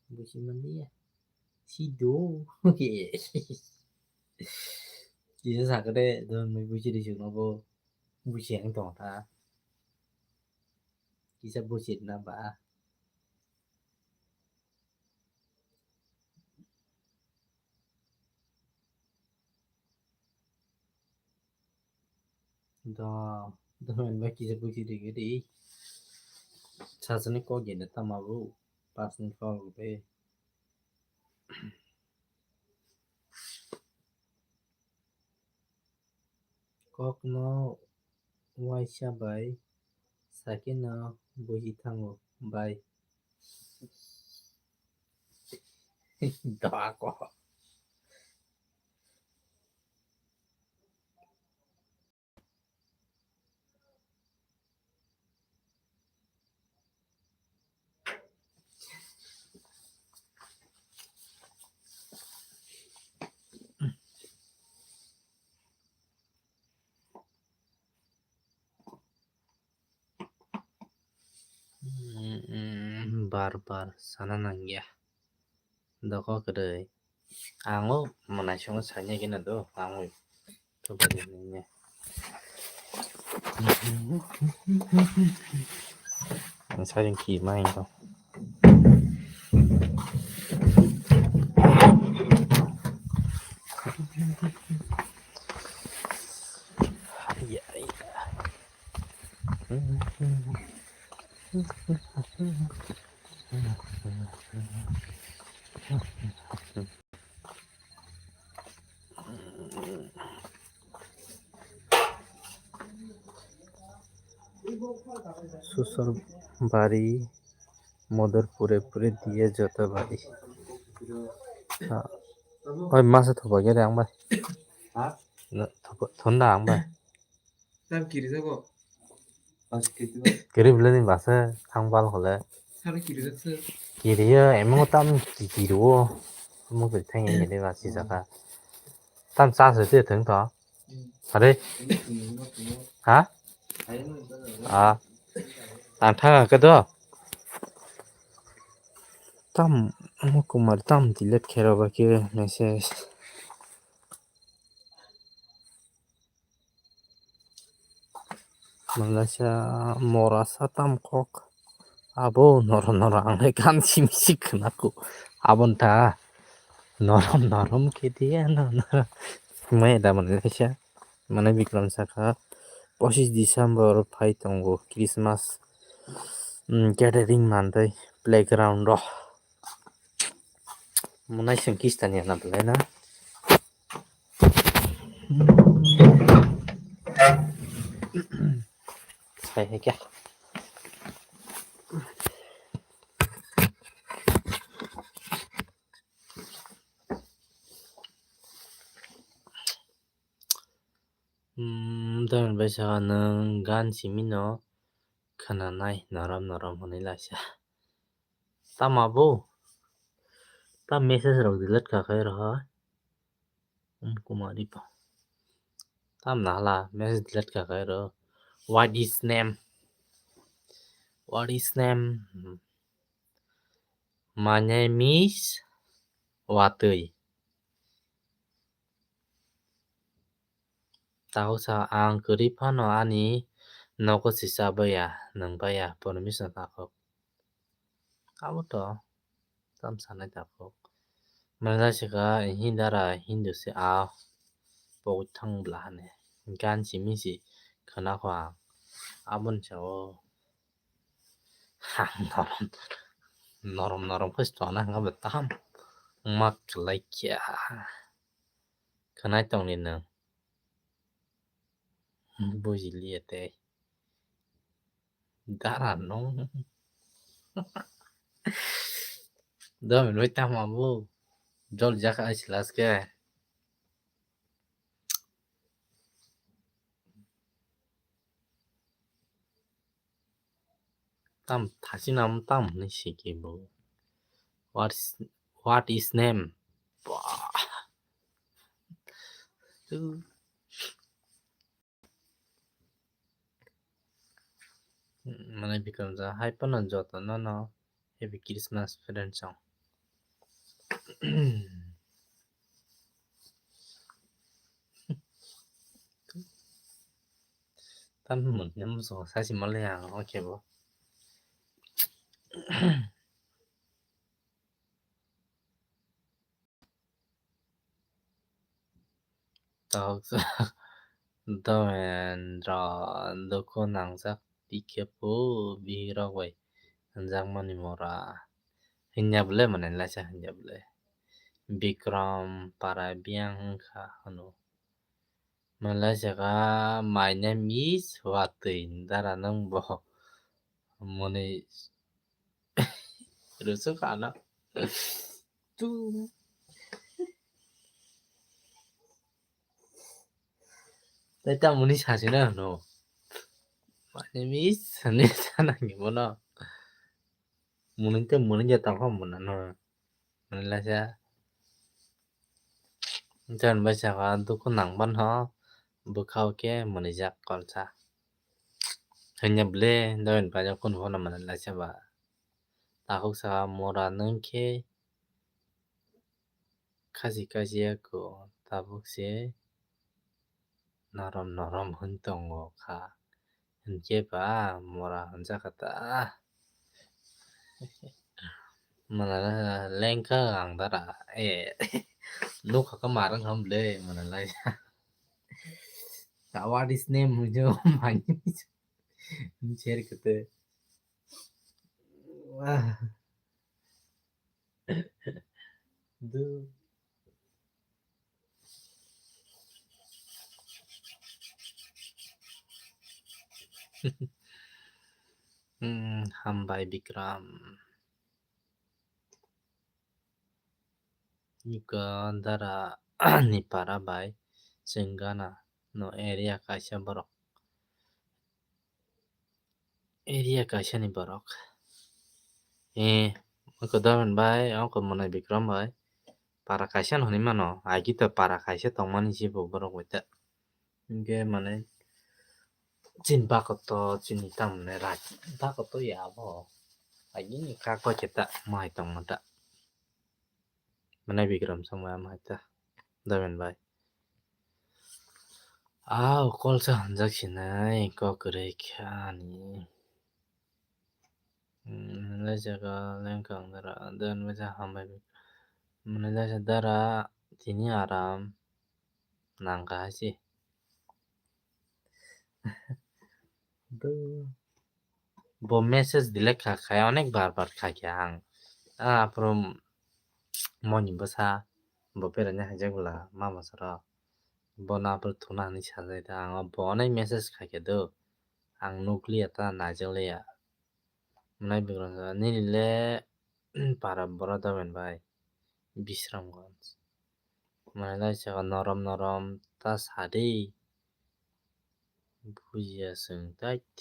Buji man liya. Sido. Kisa sakhe de, dohor bai buji ri chwngno bo. Buji ang tong ta. Kisa buji na ba. Do, do men ba kisa buji ri giri. Sasani kok gini tama bu. Pas ni kok giri. Kokno uaisa bai sakeno buji thango bai. Doa ko. Bar bar sana nangya. Doko kwrwi. Ang o mwnaisongo saina gina do, ang o. Ang sajeng khi mai to. Susur bari modur pure pure diye joto bari. Oi masa thoba gere ang bai. Thonda ang bai. Tam kiri jago. Kiri bwlani basa thang bal hole. Sari kiri jaksa. Kiri ya, emang tam kiri o. Mo kiri thang ini deh basi jaka. Tam sa se te thang to. Are. Ha? Ah. Ang thang ka do. Tam mo kumar tam delete khera ba ke message. Malaysia mora satam kok. Abo noro noro ang le gan simi sik khna ku. Abon ta norom norom ke dia no no. Mai da Malaysia. Mane Bikram saka pochis December phai tongo Christmas, mm, gathering mantwi playground ro. Munai seng kistani na belai na. Hai hai kya. Hmm, dan bai sa nang gan simi no khana nai norom norom hwnwi laisa. Tama bo? Ta message rok delete kha khai rw ha. Um, kumari pa. Tam na hala message delete kha khai rw. What is name? What is name? Hmm. My name is Watwi. Takhuk sa ang kwrwi phano ani nogo se chabaiya, nwngbaiya, permission takhuk. Abo to tam sanai takhuk. Mwnai se kha Hindi dara Hindu se a pogwi thang bwla hane. Gan simi se khwna kho ang. Aboni sao. Ha, norom, norom, norom khe chona hwnba tamo ma kwlai kha. Khwnai tongni nwng. Bujiliya tei. Dara nwng. Dominwi tamo bo. Jol jak ai silas khe. Tam thasi nam tam ni siki bo. What is, what is name? Bah. Tu. Mane Bikram ja hai pano joto no no Happy Christmas friend song. Tam mun nyam so sa si mal ya, okay bo. Tok Dawendra dukhu nangjak. P K po bihirok bai hwnjakmani mora. Hinya bwle mane laisa hinya bwle. Bikram para biyang wngkha hwno. Mane laisa kha, "My name is Watwi." Dara nwng bo mwnwi rwsuk ano. Tu. Tei tamo ni sasi na hwno. Mane mis sani sana ni bono. Muni te muni ja tangkho muna no. Mani laisa. Jan bai saka dukhu nang ban ho. Bwkhao khe muni jak kolsa. Hanya ble doin paja kun hono mani laisa ba. Takhuk saka mora nung khe. Khasi khasi ya ko tabuk se norom norom hwn tongo kha. Hinkhe ba mora hwnjakha ta. Mwnala lengkha ang dara. Eh, nukha kha marang ham le mwnala. What is name hwnjo mani. Share kete. Wah. Du. Hmm, hambai Bikram. Iko dara ni para bai chwng gana no area kaisa borok. Area kaisa ni borok. Eh, oko Domen bai, oko Monai Bikram bai. Para kaisa no hwnwi mano. Agi to para kaisa tongmani se bo borok bai ta. Hinkhe mane chini bakoto chini tamne raj bakoto ya abo. Agi ni kha koi khe ta mai tongma ta. Mane Bikram song bai ama hai ta. Domen bai. Au, kol sa hanjak sinai kok kwrwi kha ani. Hmm, lai jaga lengkang dara, dan baja hambai. Mane lai sa dara tini aram nangkha hai se. Bo message delete kha khai onek bar bar kha khe ang. Ah, aphuru moni bwsa bo beraina haijak bwla ma bwsarok. Bono aphuru thuna hinwi sajai da ang, bo onek message kha khe do. Ang nukliya ta naijakliya. Mwnai bikrang sa, nini le para bora doben bai. Bisramganj. Mwnai lai saka norom norom ta sadi. Bujiya chwng tait.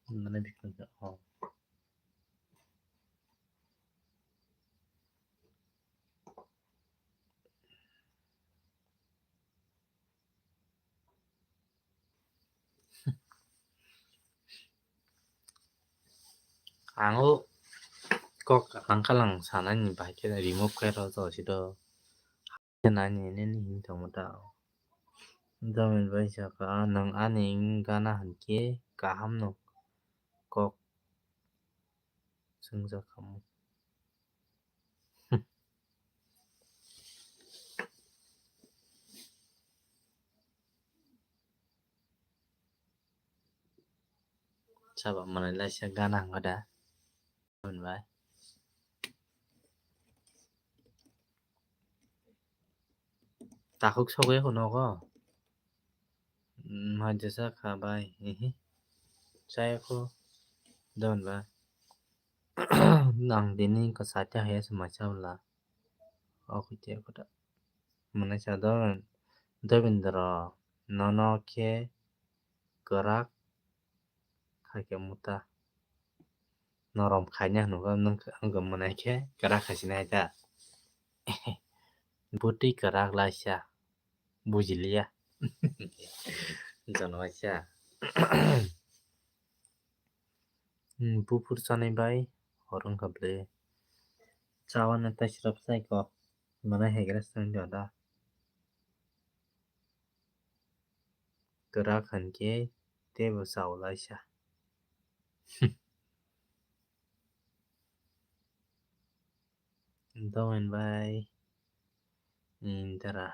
Mwnai bikrang sa, oh. Ang o kok ang kalang sanani bai khe remove khe rw to si do. Nani nini hin tongma ta. Domin bai saka, "Nwng ani gana hinkhe kaham no kok swngjak khamu." Saba mwnai laisa gana hwnka da. Hwnbai. Takhuk sogwi kho nogo. Maijesa kha bai. Hihi. Chaya kho. Don ba. Nang dini ko sate hai se macha bla. Oke te kho da. Mwnai sa don. Dobindra. Nono khe kwrak khaikhe muta. Norom khaina hwnba nwng wngkha mwnai khe kwrak khaisina hai ta. Bwtwi kwrak laisa. Bujiliya. Jono waisa. Hmm, buphur chanai bai hor wngkha ble. Chawana taisirap chai kok. Mwnai hai gra swng da. Kwrak hinkhe teibo chao laisa. Domin bai. Indra.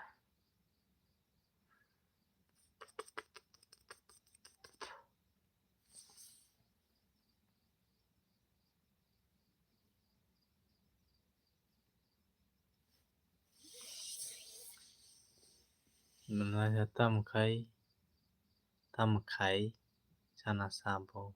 Mwnai tam khai, tam khai, sana sabo.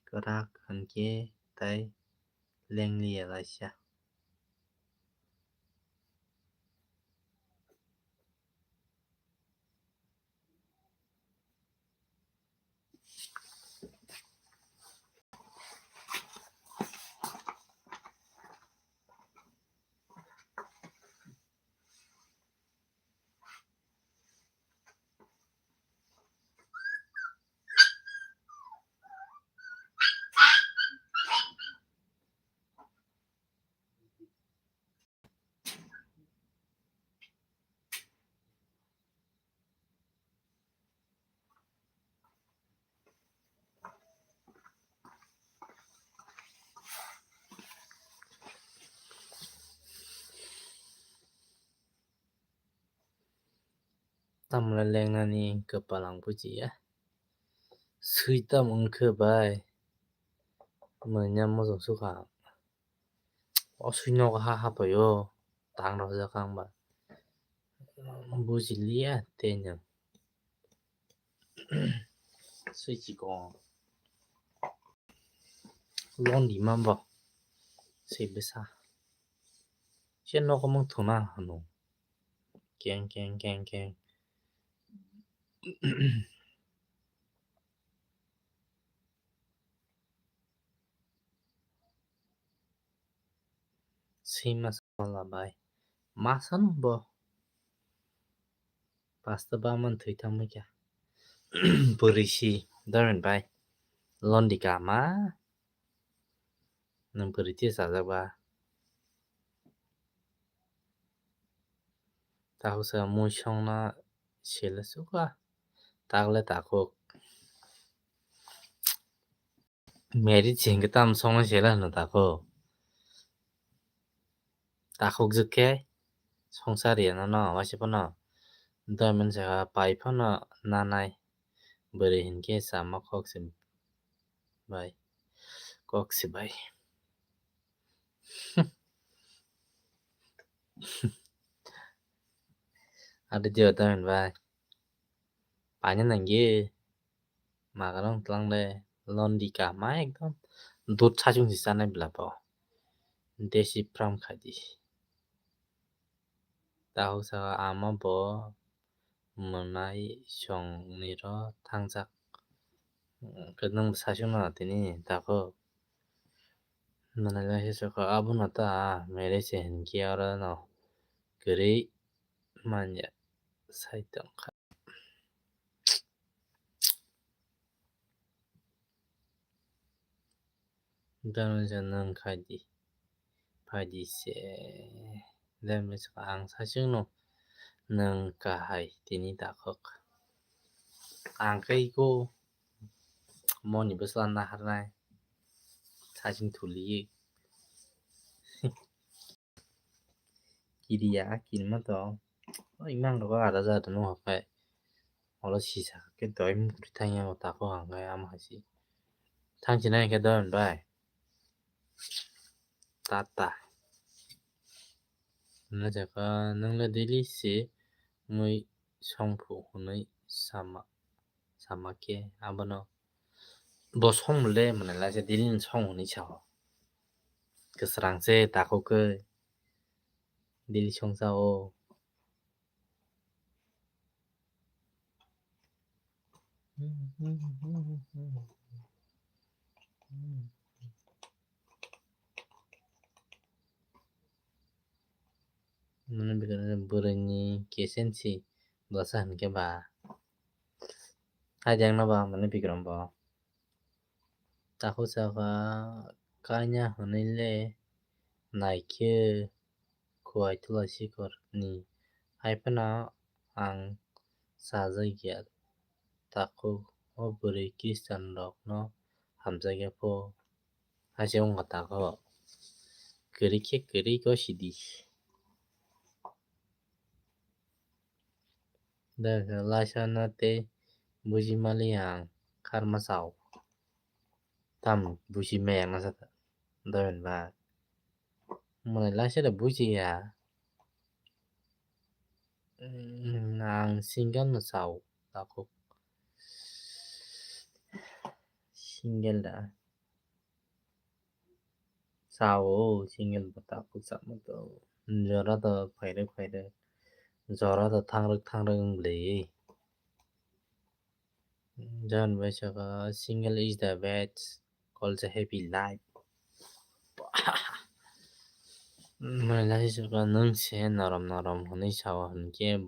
Kwrak hinkhe tai lengliya laisa. Tamle lengnani kwpal ang bujiya. Swi tam wngkhe bai. Manya mojong sukha. O swi nogo ha hapaio. Tang rok jak ang ba. Bujiliya tei nwng. Swi chikon. Londi ma bo. Swi bwsa. Se nogo mung thuna hano. Keng, keng, keng, keng. Sima sala bai. Masa no bo. Pasta ba man thwi thangma kya. Bwrwi si, Darwin bai. Londi kama. Nwng bwrwi twi sajak ba. Takhuk se mui songna sele sukha. Takle takhuk. Merit se hingke tam songna sele hwno takhuk. Takhukjwk khe songsar ya nono waisa phano. Doi mani saka pai phano nanai. Bwrwi hinkhe chama kok se bai. Kok se bai. Adi dio doi mani bai. Paina nangye. Magrang tlang le londi kaham ekdom dud sachung si chanai bwla bo. Desi pram khaidi. Takhuk saka ama bo mwnai song ni ro thangjak. Khe nwng sachung no tini takhuk. Mwnai lai se saka abono ta mere se hinkhe oro no kwrwi manya sai tongkha. Dano nwng khaidi, phaidi se. Dano ang sachung no nwng kahai tini takhuk. Ang khe iko moni bwsla naharnai sachung thuli. Kiriya, kirima to. O imang rogo ada jada nung hapai. Olo sisa khe doi mukri thangya o tako hangkhe ama hasi. Thangsinai khe doi bai. Tata. Wngkha nung le daily se mui songphu hwnwi sama, sama khe abono bo song le mwnai laisa daily ni song hwnwi sao. Kwsrang se takhuk khe daily song sao. Mane bwrwini kesensi bwsa hinkhe ba. Hai jangno ba mane bikram bo. Takhuk saka kanya hwnwi le naikhe Kuwai Tula Sikhor ni. Hai phano ang sajak ya takhuk o bwrwi Christian rokno hamjakya pho. Hai se wngkha takhuk. Kwrwi khe kwrwi gosidi. Dai khe laisa no tei buji mali ang kharma sao. Tam buji maya na sa ta. Dai ba. Mwnai laisa da buji ya. Mm, ang single no sao takhuk. Single da. Sao, single bo takhuk sama to. Jora to phairwk phairwk. Jora to thangrwk thangrwk wng bwlwi. Jan bai saka single is the best. Call the happy life. Mwnai lai saka nwng se norom norom hwnwi sao hinkhe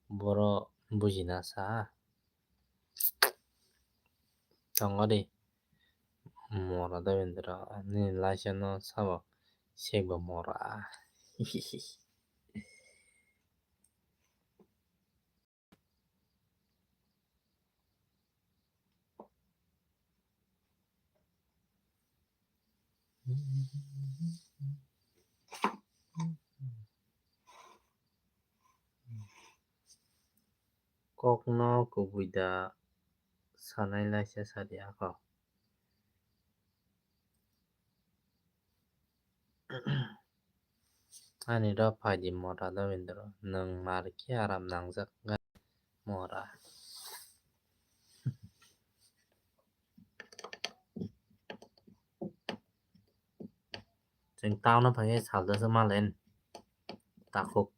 boro bujina sa. Tongo de. Mora da bendera. Nini laisa no sabo. Sek bo mora. Kokno kubui da sanai laisa sadi ako. Ani rok phaidi mora Dawendra, nwng mar khe aram nangjak mora. Chwng town o phai khe salda se malen takhuk.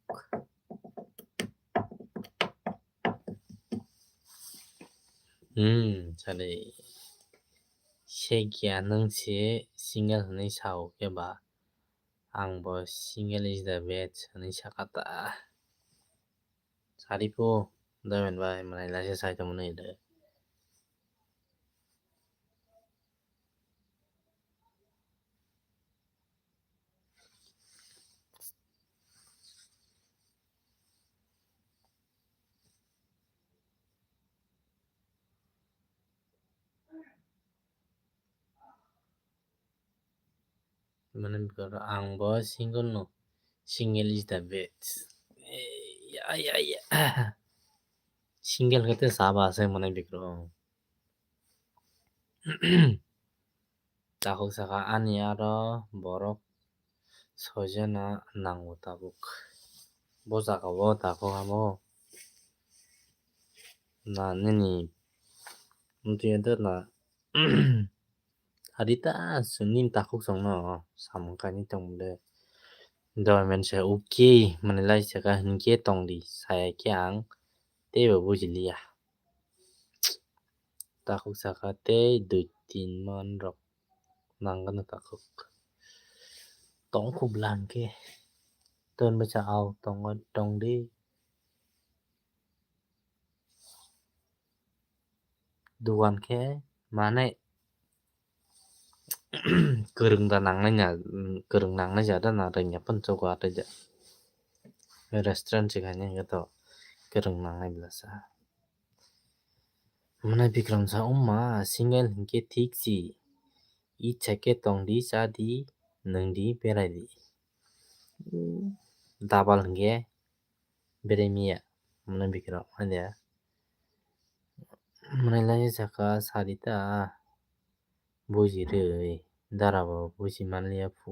Hmm, sadi. Sekya nwng se single hwnwi sao khe ba, ang bo single is the best hwnwi sakha ta. Sadi phu, Dawendra bai, mwnai laisa sai tongmani de. Mane ang bo single no, Single is the best. Eh, ya, ya, ya. Single khe te saba se mane bikro. Takhuk saka ani aro borok soijana nango tabuk. Bo jaga o takhuk amo. Na nini mtwi enter na. Harita sini takhuk songno samung kainwi tongmode. Document se okay mane lai saka hinkhe tongdi saya khe ang teibo bujiliya. Takhuk saka tei dui tin man rok nangano takhuk. Tongkhu bwla hinkhe ton bwsa au tongo tongdi. Dugan khe mane kwrwng da nangnai na, kwrwng nangnai ja da na rwngya phan chogo atai ja. Restaurant se khainai hwnkhe to kwrwng nangnai bwlasa. Mwnai Bikram sa, "Umma, single hinkhe thik si. Icha khe tongdi, chadi, nwngdi, beraidi." Double hinkhe berai miya, mwnai Bikram, hanya. Mwnai lai saka sarita, buji rwi, dara bo buji manliya phu.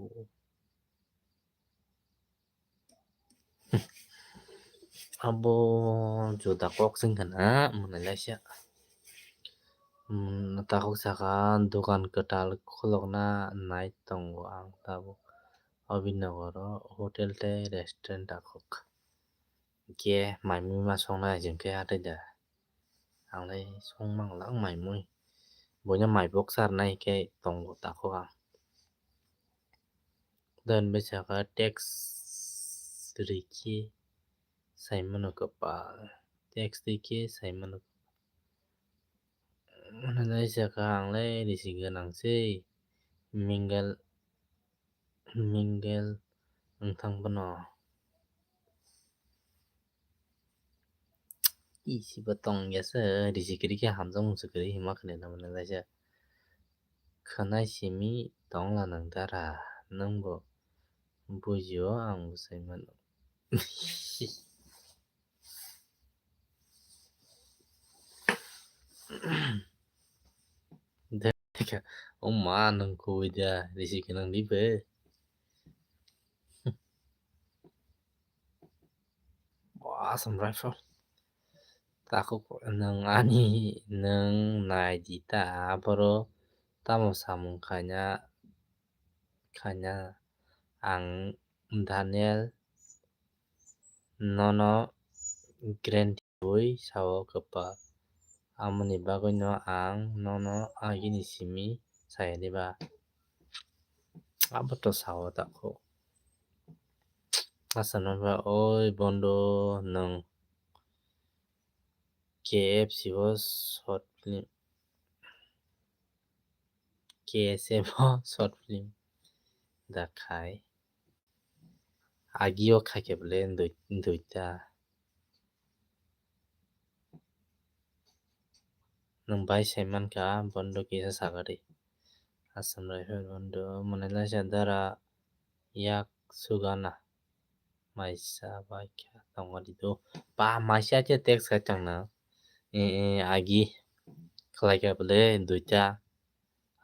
Abo juda kok sing khana, mwnai laisa. Hmm, takhuk saka dogan kwtal khulokna nai tongo ang tabuk. Abhinogoro hotel tei restaurant takhuk. Hwnkhe mai mui ma songnai hwnkhe hatai da. Ang lai song mang lang mai mui. Boino mai bok charnai khe tongo takhuk ang. Don bai saka text rikhe saimano kwpal. Text rikhe saimano kwpal. Hwnwi saka ang lai risi gwnang sei. Mingle, mingle wngthang bono. Isibo tong ya se, risi kwrwi khe hamjakmung se kwrwi hima khwlai na mwnai laisa. Khwnai simi tongla nang dara, nwng bo bujio ang bwsai mano. Oma nwng kubui da risi gwnang di be. Bo Assam rifle. Takhuk nwng ani nwng nai di ta aboro tamo samung khaina khaina ang Daniel nono guarantee wi sao kwpal. Amoni bagwino ang nono agini simi saya diba? Aboto sao takhuk. Asano ba oi bondo nwng K F C o short film, K S F o short film da khai. Agio khaikhe bole dui-, duita. Nwng bai sai mankha bondo kisa sagari. Assam rifle bondo mwnai laisa dara yak sugana. Maisa bai kha tongo di do. Ba maisa khe text khai tongna. E, e, agi khlai kha bole duita.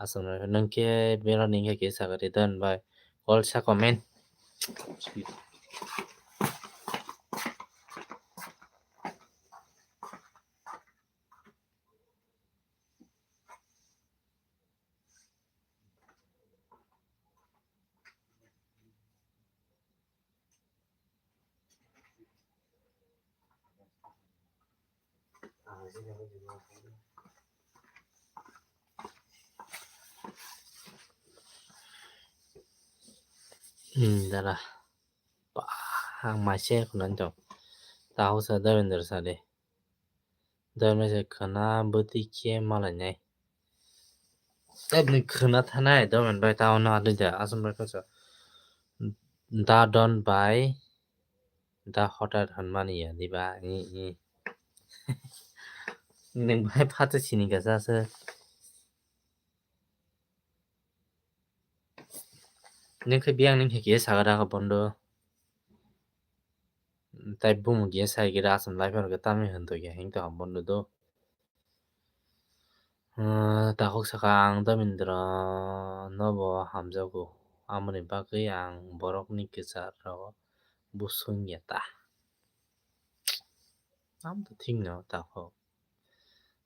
Aswkno nwng khe berani wngkha kisa kwrwi don bai. All sa comment. Hmm, dara. Ba, ang maise khwnani tong. Tahu sa Devendra sa de. Devendra se khwna bwtwi khe malainai. Ebni khwna thanai Devendra bai tahu na adui da. Aswk bai khe sa. Da don bai. Da hotar hwnmani ya diba? I, i. Nwng bai phato sini kasa se. Nwng khe biyang nwng khe kisa sagra kha bondo. Tai bumung ya sai khe aswk lai phano khe tamni hwn tongya hing tongkha bondo do. Takhuk sakha ang Dharmendra no bo hamjago, amoni bagwi ang borokni kwcharo busung ya ta. Tam to thik no takhuk.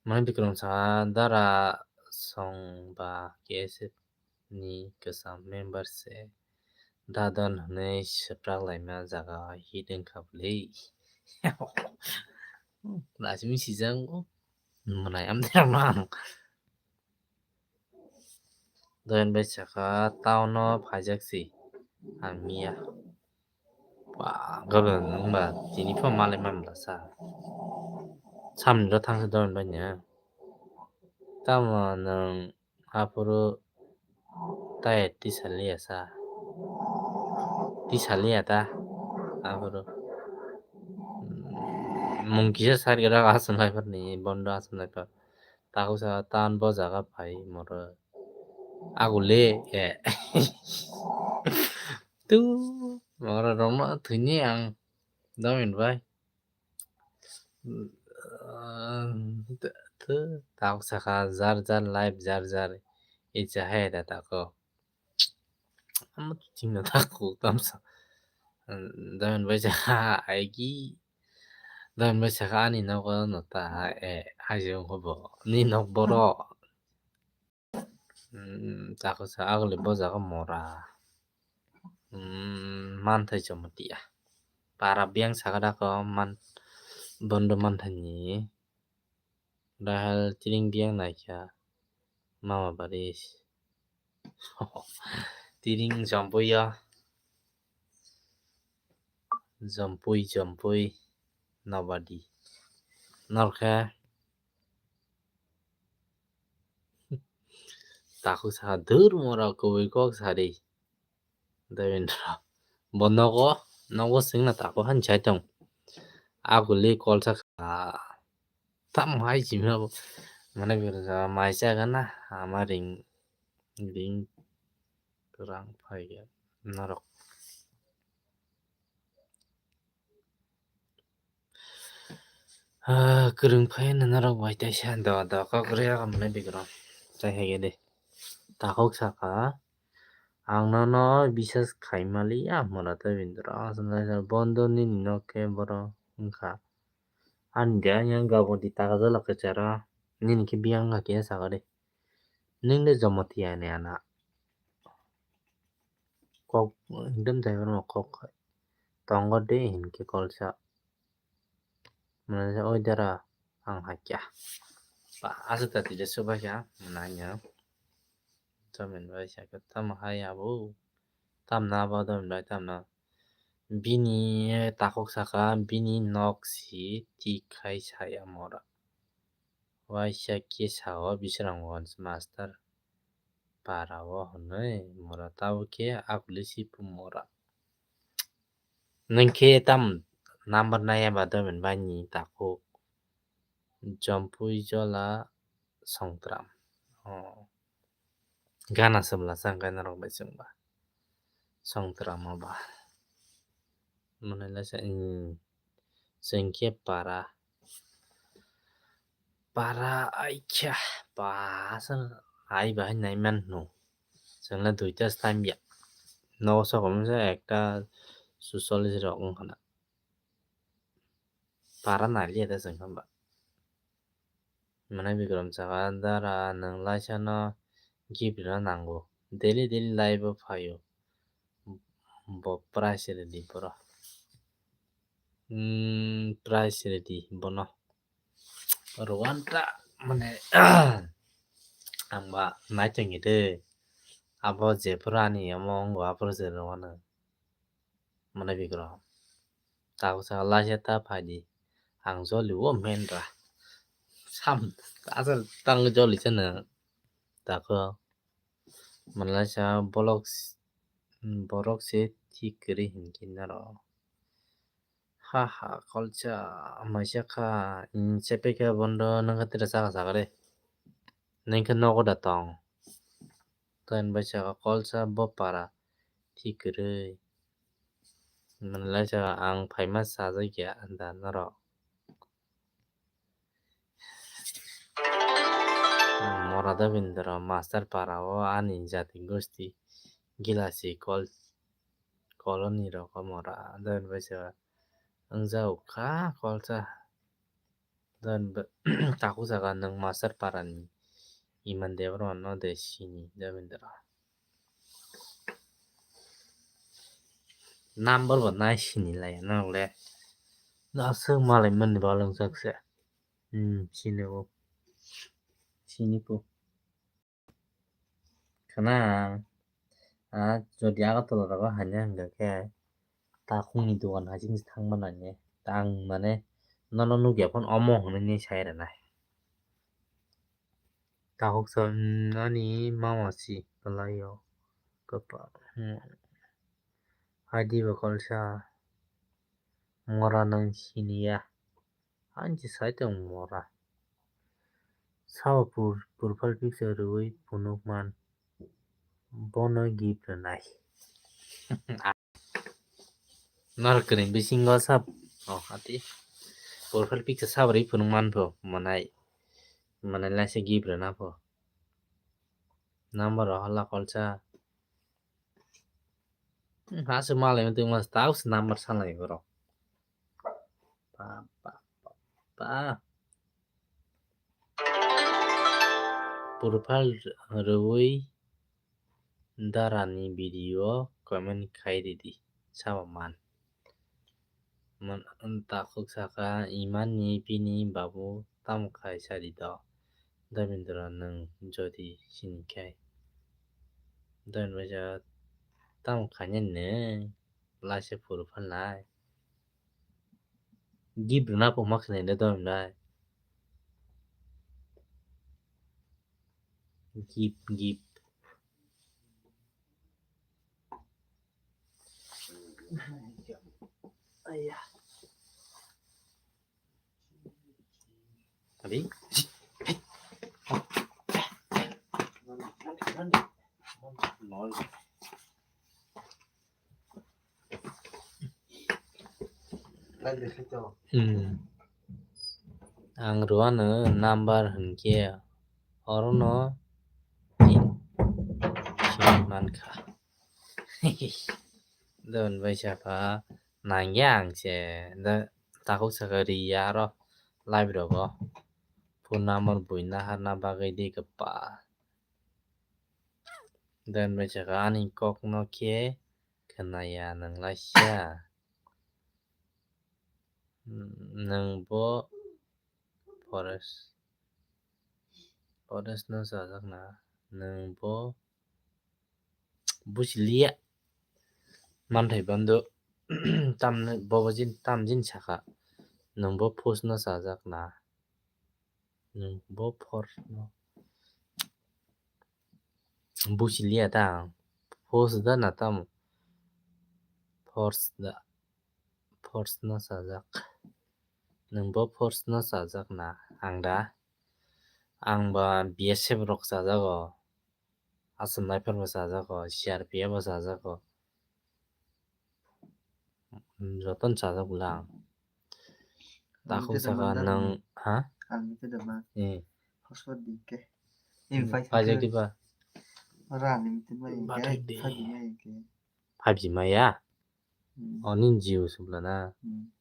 Mane Bikram sakha dara song ba K S F ni kwcham member se dadon hwnwi swprak laima jaga hit wngkha bwlwi. Lachimi sijak mwnai amtwrang no ang. Doyan bai sakha town o phaijak si ang miya. Ba gabe wngba tini pho malai man bwlasa. Samni ro thangsa Doyan bai nya. Tamo nwng aphuru taya tisa liya sa. Tisa liya ta aphuru. Mung kisa sar gira aswk lai phar ni bondo aswk lai phar. Takhuk sakha town bo jaga phai moro. Agule e. Tu moro rokno thwini ang Doyan bai. Takhuk sakha jar jar life jar jar icha hai da takhuk. Amo chingno takhuk tamsa. Doyan bai sakha aigi. Doyan bai sakha ani nogo no ta e haise wngkha bo. Ni nok borok. Takhuk sakha agule bo jaga mora. Manthai Jamatia. Para biyang sakha dako man bondo manthai ni. Rahel tiring biyang naikha mama bari. Tiring jompui ya. Jompui jompui nobadi. Norkhe. Takhuk sakha dur mora kubui kok sari. Devendra. Bo nogo, nogo singna takhuk han chai tong. Aguli kolsa kha. Tam hai jimna bo. Mane bwrwsa mai chaga na ama ring, ring kwrang phai ya norok. Ah, kwrwng phai norok bai taisa do, do kok rwya mane bikram. Tai hai de. Takhuk sakha, ang nono bisas khai maliya mora Devendra. Aswk bondo nini nok khe borok wngkha. Ani de yang gabon di taka jala kwcharo. Nini khe biyang wngkha khe sakha de. Nwng de Jamatia ni ana. Kok ekdom jaiborno kok tongo de hinkhe kolsa. Mane oi dara ang hakya. Ba aswk ta tide subaikha mane anya. Domin bai sakha tamo hai abo. Tamna abo Domin bai tamna. Bini takhuk sakha bini nok si tik khai saya mora. Waisa khe sao Bisramganj master para o hwnwi mora tabuk khe akuli si mora. Nwng khe tam number naiya ba Domin bai ni takhuk Jompui Jola Songtram. Oh. Gana se bwlasa hwnkhe norok bai chwngba. Songtrama ba. Mane laisa, hmm. Chwng khe para. Para aikha. Ba, aswk ai bahai naiman hwno. Chwngla duita time ya. Nogo sokomsa ekta suchollis rok wngkha na. Para nai liya da chwng hwnba. Mane Bikram sakha, dara nwng laisano gift rwna nango. Daily daily live o phaio. Bo price rwdi boro. Hmm, price rwdi bono. Rwanta mane ang ba nai tongya de. Abo jephuru ani omo wngo aphuru se rwano. Mane Bikram. Takhuk sakha laisa ta phaidi. Ang joli o menra. Sam asal tang joli chana. Takhuk. Mane laisa borok s-, borok se thik kwrwi hinkhe naro. Ha ha, kolsa maisa kha, hmm, chepekhe bondo nangkha tira saka saka de. Nangkhe nogo da tong. Toin bai saka kolsa bo para thik kwrwi. Manlaisa ang phaima sajak ya da norok. Mora Debendra Master para o ani jati gosti Gilasi kol-, colony rok o Mora Debendra bai se wngjak kha kolsa. Takhuk saka nwng Master para ni Iman Debbarma no de sini Debendra. Number bo nai sini lai norok le. Aswk malai mani balwng jak se. Hmm, sini bo. Sini po. Khana, ah, jodi Agartala rogo haina hwnkha khe takhukni dogan hai se thangma nangya. Ta ang mane nono nukya phano omo hwnwi sai rwnai. Takhuk sa, hmm, ani mama si kwlai o kwpal. Hmm. Hai di ba kolsa Mora nwng siniya. Ani se sai tong Mora. Sao pur-, purphal picture rwui phunuk man. Bono gift rwnai. Norok kwrwng bisingo sab. Oh, ati. Purphal picture sab rwui phunuk man pho. Manai. Manai laisa gift rwna pho. Number o hala kolsa. Hmm, aswk malai mantwi mas tau se number sanai borok. Pa, pa, pa, pa. Purphal rwui Dara ni video comment khai ridi sabo man. Man, takhuk saka, "Iman ni bini babu tamo khai sadi do?" Debendra nwng jodi sini khai. Debendra bai saka, "Tamo khainai nwng?" Laisa phuru phalnai. Gift rwna pungma khwnaina dong lai. Gift, gift. Aya. Tadi. Hmm. Ang rwano number hinkhe orono tin simi mankha. Don bai saka nangya ang se da takhuk saka riya aro live rogo phone number buina harna bagwi di kwpal. Don bai saka ani kokno khe khwnaya nwng laisa. Nwng bo forest, forest no chajakna, nwng bo buchiliya. Manthai bando tamni bobo jin tam jin saka, nwng bo forest no chajakna. Nwng bo forest no buchiliya ta ang. Forest da na tamo? Forest da. Forest no chajak. Nwng bo forest no chajak na ang da? Ang ba B S F rok chajago. Assam Rifle bo chajago, C R P F bo chajago. Jotono chajak bwla ang. Takhuk saka nwng, ha? Unlimited ba? Eh. Hotspot di ke. Paijak di ba? Ora unlimited ba? Five G maya? Hmm. Oni Jio subla na. Hmm.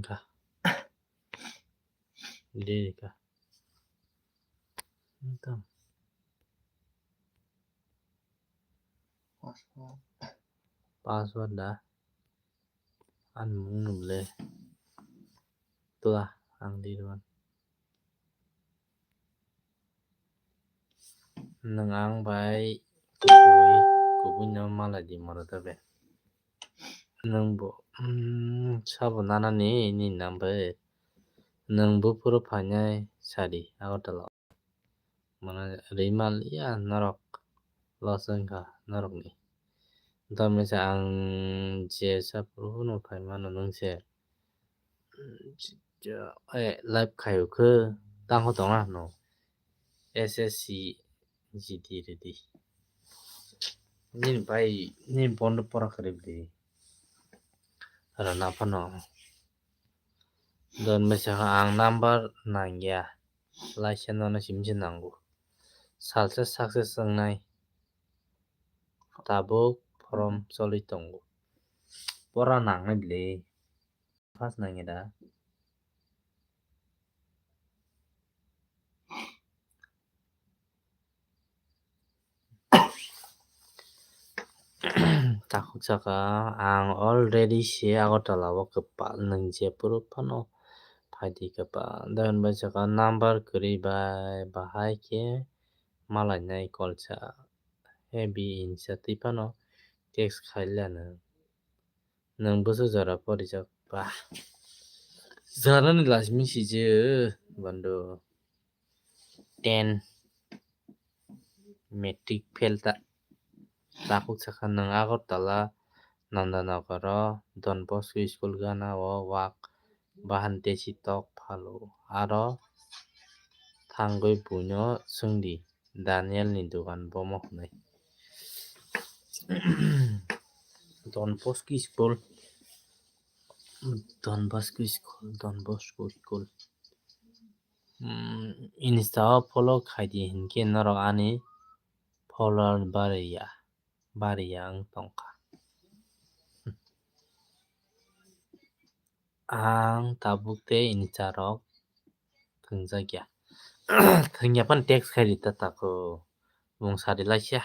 Ka. Dini ka. Entah. Password. Password da. An mung nule. Tula ang di ruan. Nwng ang bai kubui, kubui no malai di moro tabe. Nwng bo, mm, sabo nanani ni number. Nwng buphuru phainai sadi Agartala. Mane rimaliya norok loss wngkha norokni. Tamisa ang je saphuru phano phaimano nwng se. Eh, live khaio khe tangkho tongna no. S S C G D ready. Nini bai, nini bondo pora kwrwi bwlwi. Rwna phano. Don bai sakha ang number nangya. Laisa nono simi se nango. Salsa success wngnai. Tabuk form choli tongo. Pora nangnai bwlwi. First nangya da. Takhuk saka, ang already se Agartala o kwpal, nwng jephuru phano phaidi kwpal. Dayon bai saka number kwrwi bai bahai khe malainai kolsa. Heavy insa twi phano text khailano. Nwng bwswk jora porijak ba? Jora ni last message o bando. Ten. Matric fail ta. Takhuk sakha nwng Agartala Nandanagar o Don Bosco school gana o wak bahan tesi tok phalo. Aro thangwi buino swngdi, Daniel ni dogan bomo hwnwi. Don Bosco school. Don Bosco school, Don Bosco school. Hmm, Insta o follow khaidi hinkhe norok ani follower bariya, bariya wng tongkha. Ang tabuk tei Insta rok thwngjakya. Thwngya phano text khaidi ta tako. Mung sadi laisa.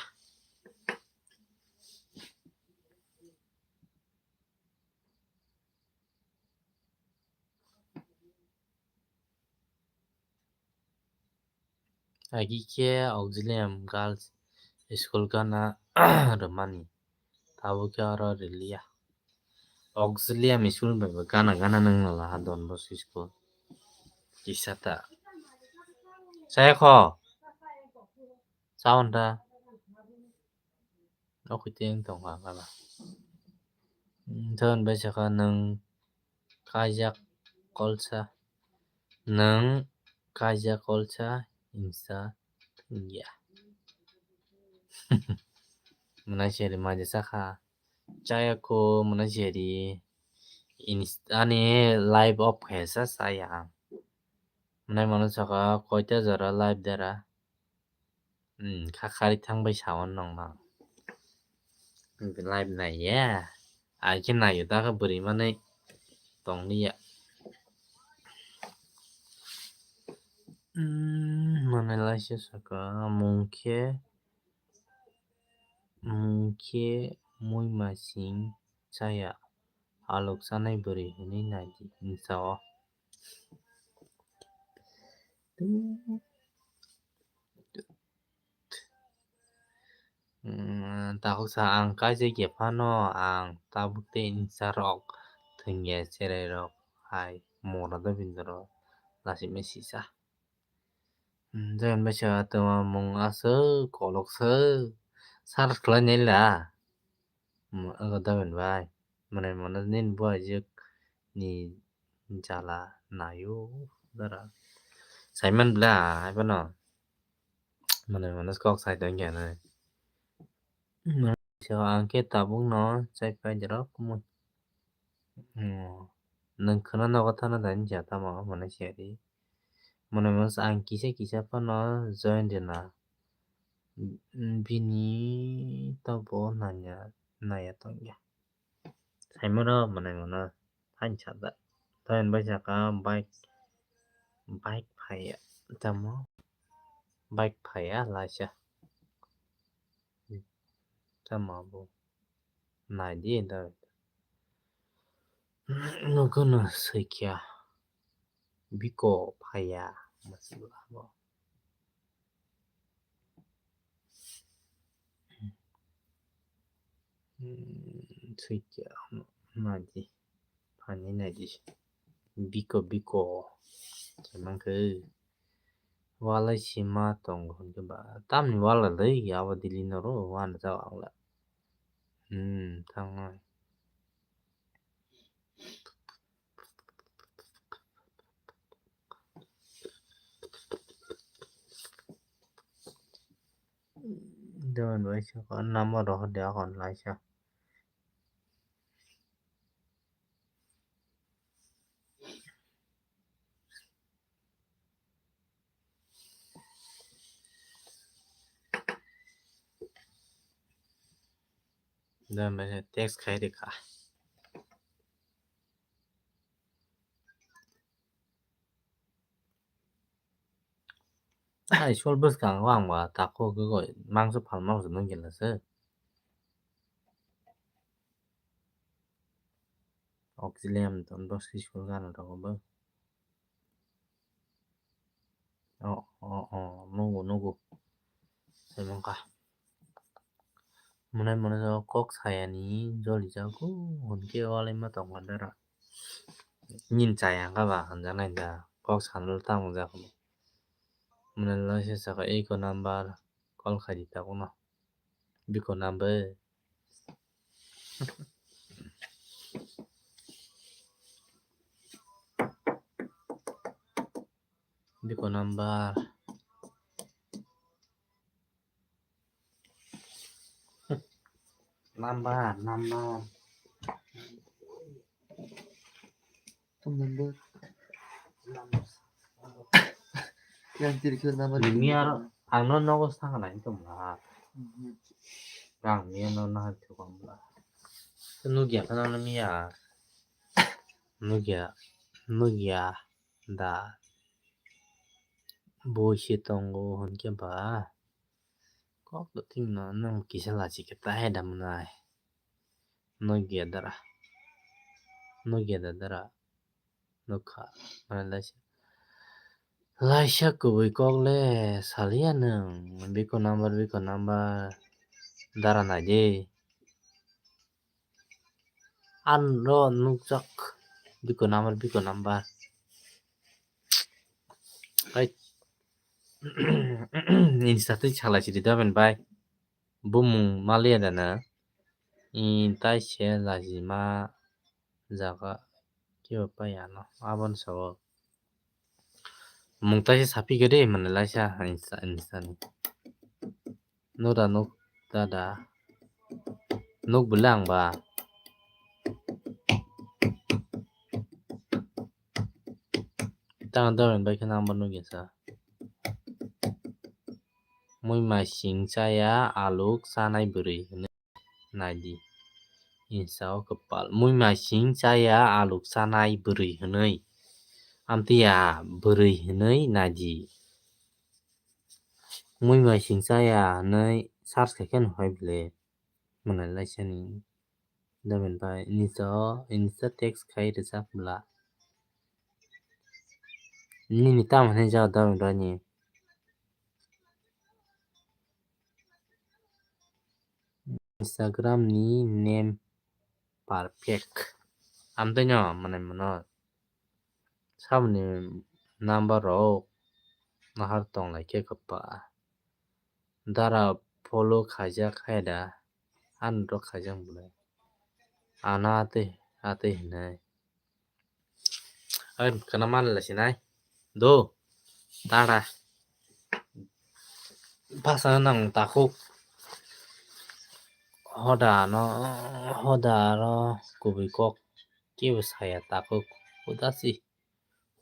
Agi khe Auxilium Girls School gana rwmani. Tabuk khe oro rwliya. Auxilium School bai bo gana gana nwng nala ha Don Bosco School. Kisa ta. Chaya kho. Sound ta. Okhwtwi wng tongkha gana. Thon bai sakha nwng kaijak kolsa. Nwng kaijak kolsa Insta thwngya. Mwnai seri maja sakha. Chaya kho mwnai seri. Insta ni live off khaisa chaya. Mwnai mano sakha koita jora live dera. Hmm, kha khari thang bai sao nong ma. Live nai ya. Ai khe nai ta kha bwrwi manwi tong li ya. Hmm, mane laisa saka mung khe, mung khe mui masing chaya. Alok chanai bwrwi hwnwi nai di, hinsa o. Hmm, takhuk sa ang kaisa khe phano ang tabuk tei insa rok thwngya cherai rok hai mora da bini rok lasima sisa. Hmm, jai bai sa tongma mung aswk kolok swk sar khlai nai la. Hmm, abo da bini bai. Mane mane nini buaijwk ni jala naio dara. Saiman bla hai bono. Mane mane kok sai tong khe nai. So ang khe tabuk no chai pai jora kumui. Hmm. Nwng khwna nogo thana dani jatama mane siyari. Mane mane ang kisa kisa phano join rwna. Bini tobo nanya naya tongya. Saimano mwnai mano hain sajak. Toyen bai saka bike, bike phaiya. Tamo bike phaiya laisa. Tamo bo nai di da. Nugo no swikia. Biko phaiya. Masih bo. Hmm, swikia naidi, phani naidi, biko biko, khe mankhe walai sima tongo hwnkhe ba, tamni wala dei abo dili noro wana jao ang la, hmm, thangnai. Down bai se kon number rohor de akon laisa. Down bai se text khai rikha. Hai, school bwskango ang ba takhuk gwi mangso phalma se nung gila se. Auxilium Don Bosco school gana rogo bo. O, o, o, nugo, nugo. Saimangkha. Mwnai mwnai o kok sayani joli jago, hwnkhe walai ma tongkha dara. Nini chaya wngkha ba, hwnjaknai da, kok sanalo tamo jak. Mwnai laisa saka eko number call khaidi tabuno. Biko number. Biko number. Number, number. Phone number. Yang tiri khe number. Nini aro ang no nogo saka nai tong la. Mhm. Ang miya no na thukam la. Nugya kana miya. Nugya, nugya da. Bo se tongo hwnkhe ba. Kok twi no nwng kisa lachi khe ta hai da mwnai. Nugya dara. Nugya da dara. Nukha. Mane laisa. Laisa kubui kok le saliya nwng. Biko number, biko number. Dara nai de. An ro nukjak. Biko number, biko number. Hai. Insta twi salai sidi doben bai. Bumung maliya dana. I tai se lajima jaga kiba pai ano. Abon sabo. Mung tai se sapi gede mane laisa Insta, Insta ni. Nura nuk dada. Nuk bwle ang ba. Tang doren bai kheno ang bo nukya sa. Muima sing chaya aluk chanai bwrwi hwnwi naidi. Insta o kwpal. Muima sing chaya aluk chanai bwrwi hwnwi. Amtwi ya bwrwi hwnwi naidi. Muima sing chaya hwnwi search khaikhe nukhai bwle. Mwnai laisani. Doben bai Insta o, Insta text khai rwjak bwla. Nini tamo hinwi jao doben bai ni. Instagram ni name perfect. Amtwi no mwnai mano. Saboni number rok nahar tong lai khe kwpha. Dara follow khaijak hai da, ano rok khaijak bwle. Ano atwi, atwi hinai. Ai, kana mal la sinai. Do. Dara. Basa nang takhuk. Hoda no, hoda ro kubui kok. Kebo saya takhuk. Hoda si.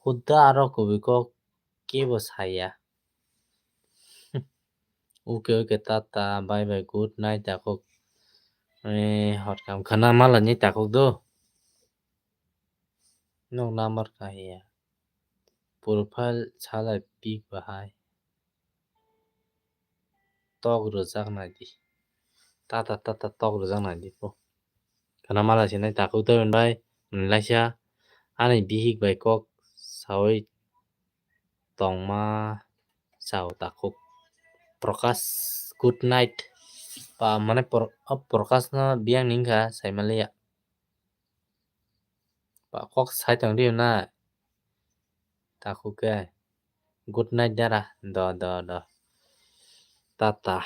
Hoda ro kubui kok. Kebo saya. Okay, okay, tata, bye bye, good night, takhuk. Eh, hot kam khana mala ni takhuk do. Nok number kahiya. Profile salai pick bahai. Tok rwjak nai di. Tata, tata, tok rwjak nai di po. Khana mala sinai takhuk tei bai. Laisa ani bihik bai kok sawi tongma chao takhuk. Prakash, good night. Pa mane Pro-, o Prakash no biyang ni wngkha saimaliya. Pa kok sai tong di na. Takhuk khe. Good night dara. Do, do, do. Tata.